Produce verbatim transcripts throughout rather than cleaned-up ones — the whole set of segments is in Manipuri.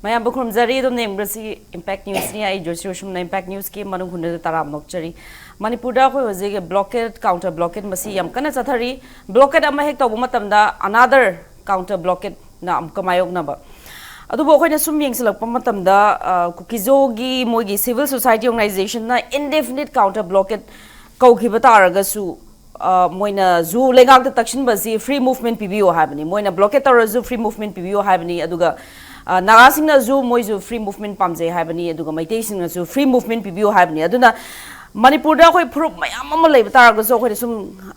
ꯃꯌꯥꯝꯕꯨ ꯈꯨꯔꯨꯝꯖꯔꯤ꯫ ꯑꯗꯨꯝ ꯌꯦꯡꯕꯁꯤ Impact Newsꯅꯤ꯫ ꯑꯩ ꯖꯣꯏꯁ꯭ꯔꯤ ꯔꯣꯁꯝꯅ Impact Newsꯀꯤ ꯃꯅꯨꯡ ꯍꯨꯟꯅꯗꯨꯅ ꯇꯔꯥꯝꯅ ꯑꯣꯛꯆꯔꯤ꯫ ꯃꯅꯤꯄꯨꯔꯗ ꯑꯩꯈꯣꯏ ꯍꯧꯖꯤꯛ blockade, counter blockade ꯃꯁꯤ ꯌꯥꯝ ꯀꯟꯅ ꯆꯠꯊꯔꯤ꯫ Blockade ꯑꯃ ꯍꯦꯛ ꯇꯧꯕ ꯃꯇꯝꯗ another counter blockadeꯅ ꯑꯃꯨꯛꯀ ꯃꯥꯌꯣꯛꯅꯕ꯫ ꯑꯗꯨꯕꯨ ꯑꯩꯈꯣꯏꯅ ꯁꯨꯝ ꯌꯦꯡꯁꯤꯜꯂꯛꯄ ꯃꯇꯝꯗ, ꯑ, ꯀꯨꯀꯤꯖꯣꯒꯤ ꯃꯣꯏꯒꯤ civil society organizationꯅ indefinite counter blockade ꯀꯧꯈꯤꯕ ꯇꯥꯔꯒꯁꯨ, ꯑ, ꯃꯣꯏꯅꯁꯨ ꯂꯩꯉꯥꯛꯇ ꯇꯛꯁꯤꯟꯕꯁꯤ free movement ꯄꯤꯕꯤꯌꯨ ꯍꯥꯏꯕꯅꯤ꯫ ꯃꯣꯏꯅ blockade ꯇꯧꯔꯁꯨ free movement ꯄꯤꯕꯤꯌꯨ ꯍꯥꯏꯕꯅꯤ꯫ ꯑꯗꯨꯒ, ꯑ, ꯅꯥꯒꯥꯁꯤꯡꯅꯁꯨ ꯃꯣꯏꯁꯨ free movement ꯄꯥꯝꯖꯩ ꯍꯥꯏꯕꯅꯤ꯫ ꯑꯗꯨꯒ ꯃꯩꯇꯩꯁꯤꯡꯅꯁꯨ free movement ꯄꯤꯕꯤꯌꯨ ꯍꯥꯏꯕꯅꯤ꯫ ꯑꯗꯨꯅ ꯃꯅꯤꯄꯨꯔꯗ ꯑꯩꯈꯣꯏ ꯐꯨꯔꯨꯞ ꯃꯌꯥꯝ ꯑꯃ ꯂꯩꯕ ꯇꯥꯔꯒꯁꯨ, ꯑꯩꯈꯣꯏꯅ ꯁꯨꯝ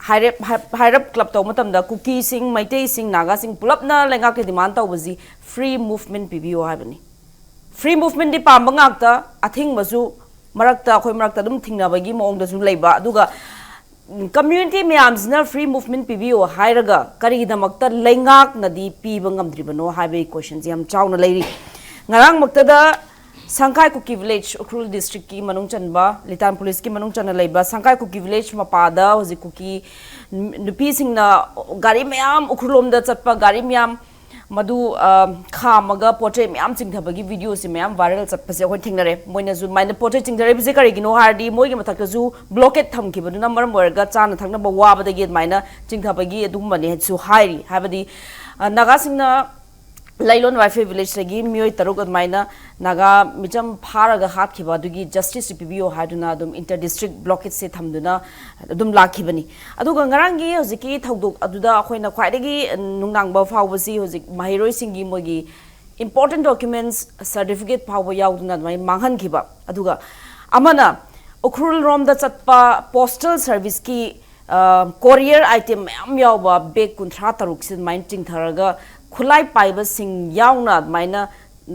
ꯍꯥꯏꯔꯞ, ꯍꯥꯏ-, ꯍꯥꯏꯔꯞ club ꯇꯧꯕ ꯃꯇꯝꯗ ꯀꯨꯀꯤꯁꯤꯡ, ꯃꯩꯇꯩꯁꯤꯡ, ꯅꯥꯒꯥꯁꯤꯡ ꯄꯨꯂꯞꯅ ꯂꯩꯉꯥꯛꯀꯤ demand ꯇꯧꯕꯁꯤ free movement ꯄꯤꯕꯤꯌꯨ ꯍꯥꯏꯕꯅꯤ꯫ Free movementꯗꯤ ꯄꯥꯝꯕ ꯉꯥꯛꯇ, ꯑꯊꯤꯡꯕꯁꯨ ꯃꯔꯛꯇ, ꯑꯩꯈꯣꯏ ꯃꯔꯛꯇ ꯑꯗꯨꯝ ꯊꯤꯡꯅꯕꯒꯤ ꯃꯑꯣꯡꯗꯁꯨ ꯂꯩꯕ꯫ ꯑꯗꯨꯒ, ꯎꯝ, community ꯃꯌꯥꯝꯁꯤꯅ free movement ꯄꯤꯕꯤꯌꯨ ꯍꯥꯏꯔꯒ ꯀꯔꯤꯒꯤꯗꯃꯛꯇ ꯂꯩꯉꯥꯛꯅꯗꯤ ꯄꯤꯕ ꯉꯝꯗ꯭ꯔꯤꯕꯅꯣ ꯍꯥꯏꯕꯒꯤ questionꯁꯦ ꯌꯥꯝ ꯆꯥꯎꯅ ꯂꯩꯔꯤ꯫ ꯉꯔꯥꯡꯃꯛꯇꯗ ꯁꯪꯈꯥꯏ ꯀꯨꯀꯤ village, ꯎꯈ꯭ꯔꯨꯜ districtꯀꯤ ꯃꯅꯨꯡ ꯆꯟꯕ, ꯂꯤꯇꯥꯟ policeꯀꯤ ꯃꯅꯨꯡ ꯆꯟꯅ ꯂꯩꯕ ꯁꯪꯈꯥꯏ ꯀꯨꯀꯤ village ꯃꯄꯥꯗ ꯍꯧꯖꯤꯛ ꯀꯨꯀꯤ ꯅꯨ-, ꯅꯨꯄꯤꯁꯤꯡꯅ ꯒꯥꯔꯤ ꯃꯌꯥꯝ, ꯎꯈ꯭ꯔꯨꯜꯂꯣꯝꯗ ꯆꯠꯄ ꯒꯥꯔꯤ ꯃꯌꯥꯝ ꯃꯗꯨ, ꯑ, ꯈꯥꯝꯃꯒ ꯄꯣꯠ ꯆꯩ ꯃꯌꯥꯝ ꯆꯤꯡꯊꯕꯒꯤ videoꯁꯤ ꯃꯌꯥꯝ viral ꯆꯠꯄꯁꯦ ꯑꯩꯈꯣꯏ ꯊꯦꯡꯅꯔꯦ꯫ ꯃꯣꯏꯅꯁꯨ ꯑꯗꯨꯃꯥꯏꯅ ꯄꯣꯠ ꯆꯩ ꯆꯤꯡꯊꯔꯛꯏꯕꯁꯦ ꯀꯔꯤꯒꯤꯅꯣ ꯍꯥꯏꯔꯗꯤ, ꯃꯣꯏꯒꯤ ꯃꯊꯛꯇꯁꯨ blockade ꯊꯝꯈꯤꯕꯗꯨꯅ ꯃꯔꯝ ꯑꯣꯏꯔꯒ ꯆꯥꯅ ꯊꯛꯅꯕ ꯋꯥꯕꯗꯒꯤ ꯑꯗꯨꯃꯥꯏꯅ ꯆꯤꯡꯊꯕꯒꯤ ꯑꯗꯨꯒꯨꯝꯕꯅꯦꯁꯨ ꯍꯥꯏꯔꯤ꯫ ꯍꯥꯏꯕꯗꯤ, ꯑ, ꯅꯥꯒꯥꯁꯤꯡꯅ ꯂꯩꯂꯣꯟ ꯋꯥꯏꯐꯦ villageꯇꯒꯤ ꯃꯤꯑꯣꯏ ꯇꯔꯨꯛ ꯑꯗꯨꯃꯥꯏꯅ ꯅꯥꯒꯥ ꯃꯤꯆꯝ ꯐꯥꯔꯒ ꯍꯥꯠꯈꯤꯕ ꯑꯗꯨꯒꯤ justice ꯄꯤꯕꯤꯌꯣ ꯍꯥꯏꯗꯨꯅ ꯑꯗꯨꯝ inter district blockadeꯁꯦ ꯊꯝꯗꯨꯅ ꯑꯗꯨꯝ ꯂꯥꯛꯈꯤꯕꯅꯤ꯫ ꯑꯗꯨꯒ ꯉꯔꯥꯡꯒꯤ ꯍꯧꯖꯤꯛꯀꯤ ꯊꯧꯗꯣꯛ ꯑꯗꯨꯗ ꯑꯩꯈꯣꯏꯅ ꯈ꯭ꯋꯥꯏꯗꯒꯤ ꯅꯨꯡꯅꯥꯡꯕ ꯐꯥꯎꯕꯁꯤ ꯍꯧꯖꯤꯛ ꯃꯍꯩꯔꯣꯏꯁꯤꯡꯒꯤ ꯃꯣꯏꯒꯤ important documents, certificate ꯐꯥꯎꯕ ꯌꯥꯎꯗꯅ ꯑꯗꯨꯃꯥꯏꯅ ꯃꯥꯡꯍꯟꯈꯤꯕ꯫ ꯑꯗꯨꯒ ꯑꯃꯅ ꯎꯈ꯭ꯔꯨꯜ ꯔꯣꯝꯗ ꯆꯠꯄ postal serviceꯀꯤ, ꯑ, courier item ꯃꯌꯥꯝ ꯌꯥꯎꯕ bag ꯀꯨꯟꯊ꯭ꯔꯥ ꯇꯔꯨꯛꯁꯤ ꯑꯗꯨꯃꯥꯏꯅ ꯆꯤꯡꯊꯔꯒ ꯈꯨꯠꯂꯥꯏ ꯄꯥꯏꯕꯁꯤꯡ ꯌꯥꯎꯅ ꯑꯗꯨꯃꯥꯏꯅ,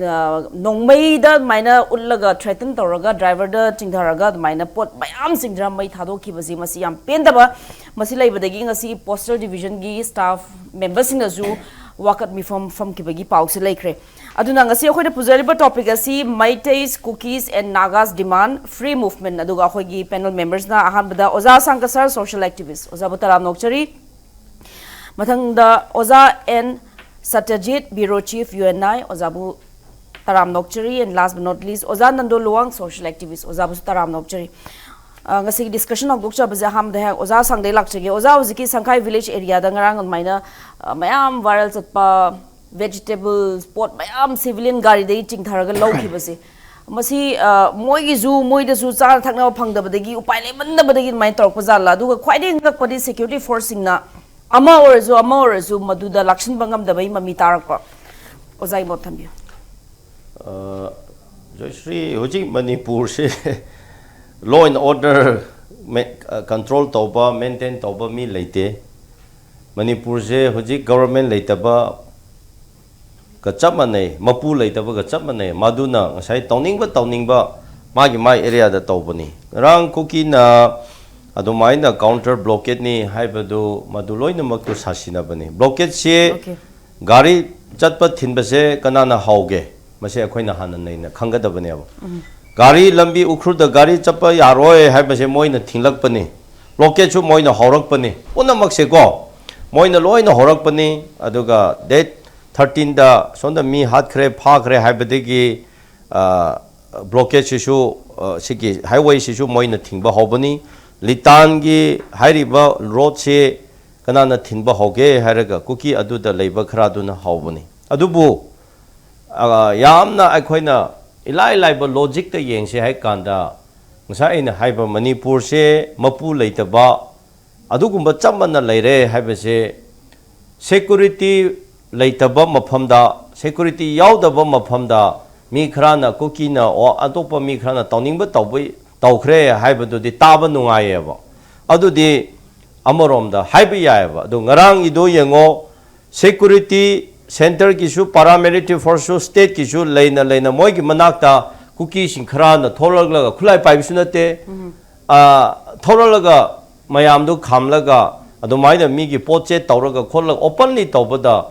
ꯑ, ꯅꯣꯡꯃꯩꯗ ꯑꯗꯨꯃꯥꯏꯅ ꯎꯠꯂꯒ threaten ꯇꯧꯔꯒ driverꯗ ꯆꯤꯡꯊꯔꯒ ꯑꯗꯨꯃꯥꯏꯅ ꯄꯣꯠ ꯃꯌꯥꯝ ꯆꯤꯡꯊꯔ ꯃꯩ ꯊꯥꯗꯣꯛꯈꯤꯕꯁꯤ ꯃꯁꯤ ꯌꯥꯝ ꯄꯦꯟꯗꯕ꯫ ꯃꯁꯤ ꯂꯩꯕꯗꯒꯤ ꯉꯁꯤ postal divisionꯒꯤ staff memberꯁꯤꯡꯅꯁꯨ ꯋꯥꯀꯠ ꯃꯤꯐꯝ ꯐꯝꯈꯤꯕꯒꯤ ꯄꯥꯎꯁꯤ ꯂꯩꯈ꯭ꯔꯦ꯫ ꯑꯗꯨꯅ ꯉꯁꯤ ꯑꯩꯈꯣꯏꯅ ꯄꯨꯖꯔꯤꯕ topic ꯑꯁꯤ Meiteis, Kukis and Nagas demand free movement꯫ ꯑꯗꯨꯒ ꯑꯩꯈꯣꯏꯒꯤ panel membersꯅ ꯑꯍꯥꯟꯕꯗ ꯑꯣꯖꯥ ꯁꯪꯀ sir, social activist, ꯑꯣꯖꯥꯕꯨ ꯇꯔꯥꯝꯅ ꯑꯣꯛꯆꯔꯤ꯫ ꯃꯊꯪꯗ ꯑꯣꯖꯥ N Satyajit, bureau chief, UNI, ꯑꯣꯖꯥꯕꯨ ꯇꯔꯥꯝꯅ ꯑꯣꯛꯆꯔꯤ꯫ And last but not least, ꯑꯣꯖꯥ ꯅꯟꯗꯣ ꯂꯨꯋꯥꯡ, social activist, ꯑꯣꯖꯥꯕꯨꯁꯨ ꯇꯔꯥꯝꯅ ꯑꯣꯛꯆꯔꯤ꯫ ꯑ, ꯉꯁꯤꯒꯤ discussion ꯍꯧꯗꯣꯛꯆꯕꯁꯦ ꯑꯍꯥꯟꯕꯗ ꯍꯦꯛ ꯑꯣꯖꯥ ꯁꯪꯗꯩ ꯂꯥꯛꯆꯒꯦ꯫ ꯑꯣꯖꯥ, ꯍꯧꯖꯤꯛꯀꯤ ꯁꯪꯈꯥꯏ village areaꯗ ꯉꯔꯥꯡ ꯑꯗꯨꯃꯥꯏꯅ, ꯑ, ꯃꯌꯥꯝ viral ꯆꯠꯄ vegetables, ꯄꯣꯠ ꯃꯌꯥꯝ civilian ꯒꯥꯔꯤꯗꯒꯤ ꯆꯤꯡꯊꯔꯒ ꯂꯧꯈꯤꯕꯁꯦ, ꯃꯁꯤ, ꯑ, ꯃꯣꯏꯒꯤꯁꯨ, ꯃꯣꯏꯗꯁꯨ ꯆꯥꯅ ꯊꯛꯅꯕ ꯐꯪꯗꯕꯗꯒꯤ, ꯎꯄꯥꯏ ꯂꯩꯃꯟꯗꯕꯗꯒꯤ ꯑꯗꯨꯃꯥꯏꯅ ꯇꯧꯔꯛꯄ ꯖꯥꯠꯂ? ꯑꯗꯨꯒ ꯈ꯭ꯋꯥꯏꯗꯒꯤ ꯉꯛꯄꯗꯤ security forceꯁꯤꯡꯅ ꯑꯃ ꯑꯣꯏꯔꯁꯨ, ꯑꯃ ꯑꯣꯏꯔꯁꯨ ꯃꯗꯨꯗ ꯂꯥꯛꯁꯤꯟꯕ ꯉꯝꯗꯕꯒꯤ ꯃꯃꯤ ꯇꯥꯔꯛꯄ꯫ ꯑꯣꯖꯥꯒꯤ ꯃꯣꯠ ꯊꯝꯕꯤꯌꯨ꯫ ꯑ, ꯖꯣꯏꯁ꯭ꯔꯤ, ꯍꯧꯖꯤꯛ ꯃꯅꯤꯄꯨꯔꯁꯦ law and order ꯃꯦ-, ꯑ, control ꯇꯧꯕ, maintain ꯇꯧꯕ ꯃꯤ ꯂꯩꯇꯦ꯫ ꯃꯅꯤꯄꯨꯔꯁꯦ ꯍꯧꯖꯤꯛ government ꯂꯩꯇꯕꯒ ꯆꯞ ꯃꯥꯟꯅꯩ, ꯃꯄꯨ ꯂꯩꯇꯕꯒ ꯆꯞ ꯃꯥꯟꯅꯩ꯫ ꯃꯗꯨꯅ ꯉꯁꯥꯏ ꯇꯧꯅꯤꯡꯕ ꯇꯧꯅꯤꯡꯕ ꯃꯥꯒꯤ ꯃꯥꯒꯤ areaꯗ ꯇꯧꯕꯅꯤ꯫ ꯉꯔꯥꯡ ꯀꯨꯀꯤꯅ ꯑꯗꯨꯃꯥꯏꯅ counter blockadeꯅꯤ ꯍꯥꯏꯕꯗꯨ, ꯃꯗꯨ ꯂꯣꯏꯅꯃꯛꯇꯨ ꯁꯥꯁꯤꯟꯅꯕꯅꯤ꯫ Blockadeꯁꯦ Okay. ꯒꯥꯔꯤ ꯆꯠꯄ ꯊꯤꯟꯕꯁꯦ ꯀꯅꯥꯅ ꯍꯧꯒꯦ? ꯃꯁꯤ ꯑꯩꯈꯣꯏꯅ ꯍꯥꯟꯅ ꯅꯩꯅ ꯈꯪꯒꯗꯕꯅꯦꯕ꯫ ꯒꯥꯔꯤ ꯂꯝꯕꯤ ꯎꯈ꯭ꯔꯨꯜꯗ ꯒꯥꯔꯤ ꯆꯠꯄ ꯌꯥꯔꯣꯏ ꯍꯥꯏꯕꯁꯦ ꯃꯣꯏꯅ ꯊꯤꯡꯂꯛꯄꯅꯤ, blockadeꯁꯨ ꯃꯣꯏꯅ ꯍꯧꯔꯛꯄꯅꯤ, ꯄꯨꯝꯅꯃꯛꯁꯦꯀꯣ ꯃꯣꯏꯅ ꯂꯣꯏꯅ ꯍꯧꯔꯛꯄꯅꯤ꯫ ꯑꯗꯨꯒ date thirteenꯗ ꯁꯣꯝꯗ ꯃꯤ ꯍꯥꯠꯈ꯭ꯔꯦ, ꯐꯥꯈ꯭ꯔꯦ ꯍꯥꯏꯕꯗꯒꯤ, ꯑ, blockadeꯁꯤꯁꯨ, ꯑ, ꯁꯤꯒꯤ highwayꯁꯤꯁꯨ ꯃꯣꯏꯅ ꯊꯤꯡꯕ ꯍꯧꯕꯅꯤ꯫ ꯂꯤꯇꯥꯟꯒꯤ ꯍꯥꯏꯔꯤꯕ roadꯁꯤ ꯀꯅꯥꯅ ꯊꯤꯡꯕ ꯍꯧꯒꯦ ꯍꯥꯏꯔꯒ ꯀꯨꯀꯤ ꯑꯗꯨꯗ ꯂꯩꯕ ꯈꯔꯗꯨꯅ ꯍꯧꯕꯅꯤ꯫ ꯑꯗꯨꯕꯨ, ꯑ, ꯌꯥꯝꯅ ꯑꯩꯈꯣꯏꯅ ꯏꯂꯥꯏ ꯂꯥꯏꯕ logicꯇ ꯌꯦꯡꯁꯦ ꯍꯥꯏ ꯀꯥꯟꯗ, ꯉꯁꯥꯏ ꯑꯩꯅ ꯍꯥꯏꯕ ꯃꯅꯤꯄꯨꯔꯁꯦ ꯃꯄꯨ ꯂꯩꯇꯕ ꯑꯗꯨꯒꯨꯝꯕ ꯆꯞ ꯃꯥꯟꯅ ꯂꯩꯔꯦ ꯍꯥꯏꯕꯁꯦ, security ꯂꯩꯇꯕ ꯃꯐꯝꯗ, security ꯌꯥꯎꯗꯕ ꯃꯐꯝꯗ ꯃꯤ ꯈꯔꯅ ꯀꯨꯀꯤꯅ ꯑꯣ ꯑꯇꯣꯞꯄ ꯃꯤ ꯈꯔꯅ ꯇꯧꯅꯤꯡꯕ ꯇꯧꯕ, ꯇꯧꯈ꯭ꯔꯦ ꯍꯥꯏꯕꯗꯨꯗꯤ ꯇꯥꯕ ꯅꯨꯡꯉꯥꯏꯌꯦꯕ꯫ ꯑꯗꯨꯗꯤ ꯑꯃꯔꯣꯝꯗ ꯍꯥꯏꯕ ꯌꯥꯏꯑꯕ꯫ ꯑꯗꯨ ꯉꯔꯥꯡꯒꯤꯗꯣ ꯌꯦꯡꯉꯣ, security centreꯒꯤꯁꯨ, paramilitary forceꯁꯨ, stateꯀꯤꯁꯨ ꯂꯩꯅ ꯂꯩꯅ ꯃꯣꯏꯒꯤ ꯃꯅꯥꯛꯇ ꯀꯨꯀꯤꯁꯤꯡ ꯈꯔꯅ ꯊꯣꯛꯂꯛꯂꯒ, ꯈꯨꯠꯂꯥꯏ ꯄꯥꯏꯕꯁꯨ ꯅꯠꯇꯦ, ꯑ, ꯊꯣꯛꯂꯛꯂꯒ ꯃꯌꯥꯝꯗꯨ ꯈꯥꯝꯂꯒ ꯑꯗꯨꯃꯥꯏꯅ ꯃꯤꯒꯤ ꯄꯣꯠ ꯆꯦ ꯇꯧꯔꯒ ꯈꯣꯠꯂꯒ openly ꯇꯧꯕꯗ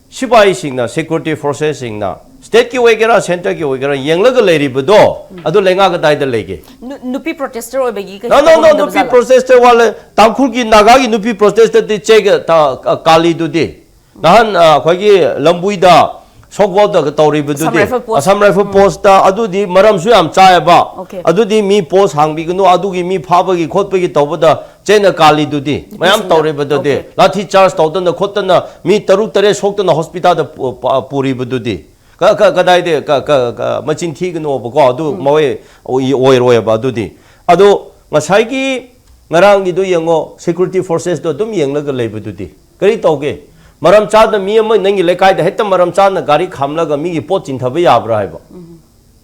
ꯁꯤꯐꯥꯏꯁꯤꯡꯅ, security forcesꯁꯤꯡꯅ, stateꯀꯤ ꯑꯣꯏꯒꯦꯔꯥ centreꯒꯤ ꯑꯣꯏꯒꯦꯔꯥ ꯌꯦꯡꯂꯒ ꯂꯩꯔꯤꯕꯗꯣ, ꯑꯗꯨ ꯂꯩꯉꯥꯛ ꯀꯗꯥꯏꯗ ꯂꯩꯒꯦ? ꯅꯨ-, ꯅꯨꯄꯤ protester ꯑꯣꯏꯕꯒꯤ No, no, no, ꯅꯨꯄꯤ protester ꯋꯥꯂꯦ꯫ ꯇꯥꯡꯈꯨꯜꯒꯤ, ꯅꯥꯒꯥꯒꯤ ꯅꯨꯄꯤ protesterꯗꯤ ꯆꯦꯒ ꯇ-, ꯀ-, ꯀꯥꯂꯤꯗꯨꯗꯤ꯫ ꯅꯍꯥꯟ, ꯑ, ꯑꯩꯈꯣꯏꯒꯤ ꯂꯝꯕꯨꯏꯗ ꯁꯣꯛꯕꯣꯜꯗ ꯇꯧꯔꯤꯕꯗꯨꯗꯤ, Assam Rifle post. Assam Rifle postꯇ ꯑꯗꯨꯗꯤ ꯃꯔꯝꯁꯨ ꯌꯥꯝ ꯆꯥꯏꯌꯦꯕ꯫ Okay. ꯑꯗꯨꯗꯤ ꯃꯤ post ꯍꯥꯡꯕꯤꯒꯅꯨ, ꯑꯗꯨꯒꯤ ꯃꯤ ꯐꯥꯕꯒꯤ ꯈꯣꯠꯄꯒꯤ ꯇꯧꯕꯗ ꯆꯦꯟꯅ ꯀꯥꯜꯂꯤꯗꯨꯗꯤ ꯃꯌꯥꯝ ꯅꯨꯄꯤꯁꯤꯡꯅ? ꯇꯧꯔꯤꯕꯗꯨꯗꯤ, Okay. ꯂꯥꯊꯤ ꯆꯥꯔꯖ ꯇꯧꯗꯅ ꯈꯣꯠꯇꯅ ꯃꯤ ꯇꯔꯨꯛ ꯇꯔꯦꯠ ꯁꯣꯛꯇꯅ ꯍꯣꯁꯄꯤꯇꯥꯜꯗ ꯄꯨ- ꯄ- ꯄꯨꯔꯤꯕꯗꯨꯗꯤ ꯀ- ꯀ- ꯀꯗꯥꯏꯗ ꯀ- ꯀ- ꯀ- ꯃꯆꯤꯟ ꯊꯤꯒꯅꯣꯕꯀꯣ, ꯑꯗꯨ ꯃꯣꯏ ꯑꯣꯏ- ꯑꯣꯏꯔꯣꯏꯕ ꯑꯗꯨꯗꯤ꯫ ꯑꯗꯣ ꯉꯁꯥꯏꯒꯤ ꯉꯔꯥꯡꯒꯤꯗꯣ ꯌꯦꯡꯉꯣ, security forcesꯇꯣ ꯑꯗꯨꯝ ꯌꯦꯡꯂꯒ ꯂꯩꯕꯗꯨꯗꯤ ꯀꯔꯤ ꯇꯧꯒꯦ? ꯃꯔꯝ ꯆꯥꯗꯅ ꯃꯤ ꯑꯃ ꯅꯪꯒꯤ ꯂꯩꯀꯥꯏꯗ ꯍꯦꯛꯇ ꯃꯔꯝ ꯆꯥꯗꯅ ꯒꯥꯔꯤ ꯈꯥꯝꯂꯒ ꯃꯤꯒꯤ ꯄꯣꯠ ꯆꯤꯡꯊꯕ ꯌꯥꯕ꯭ꯔꯥ ꯍꯥꯏꯕ?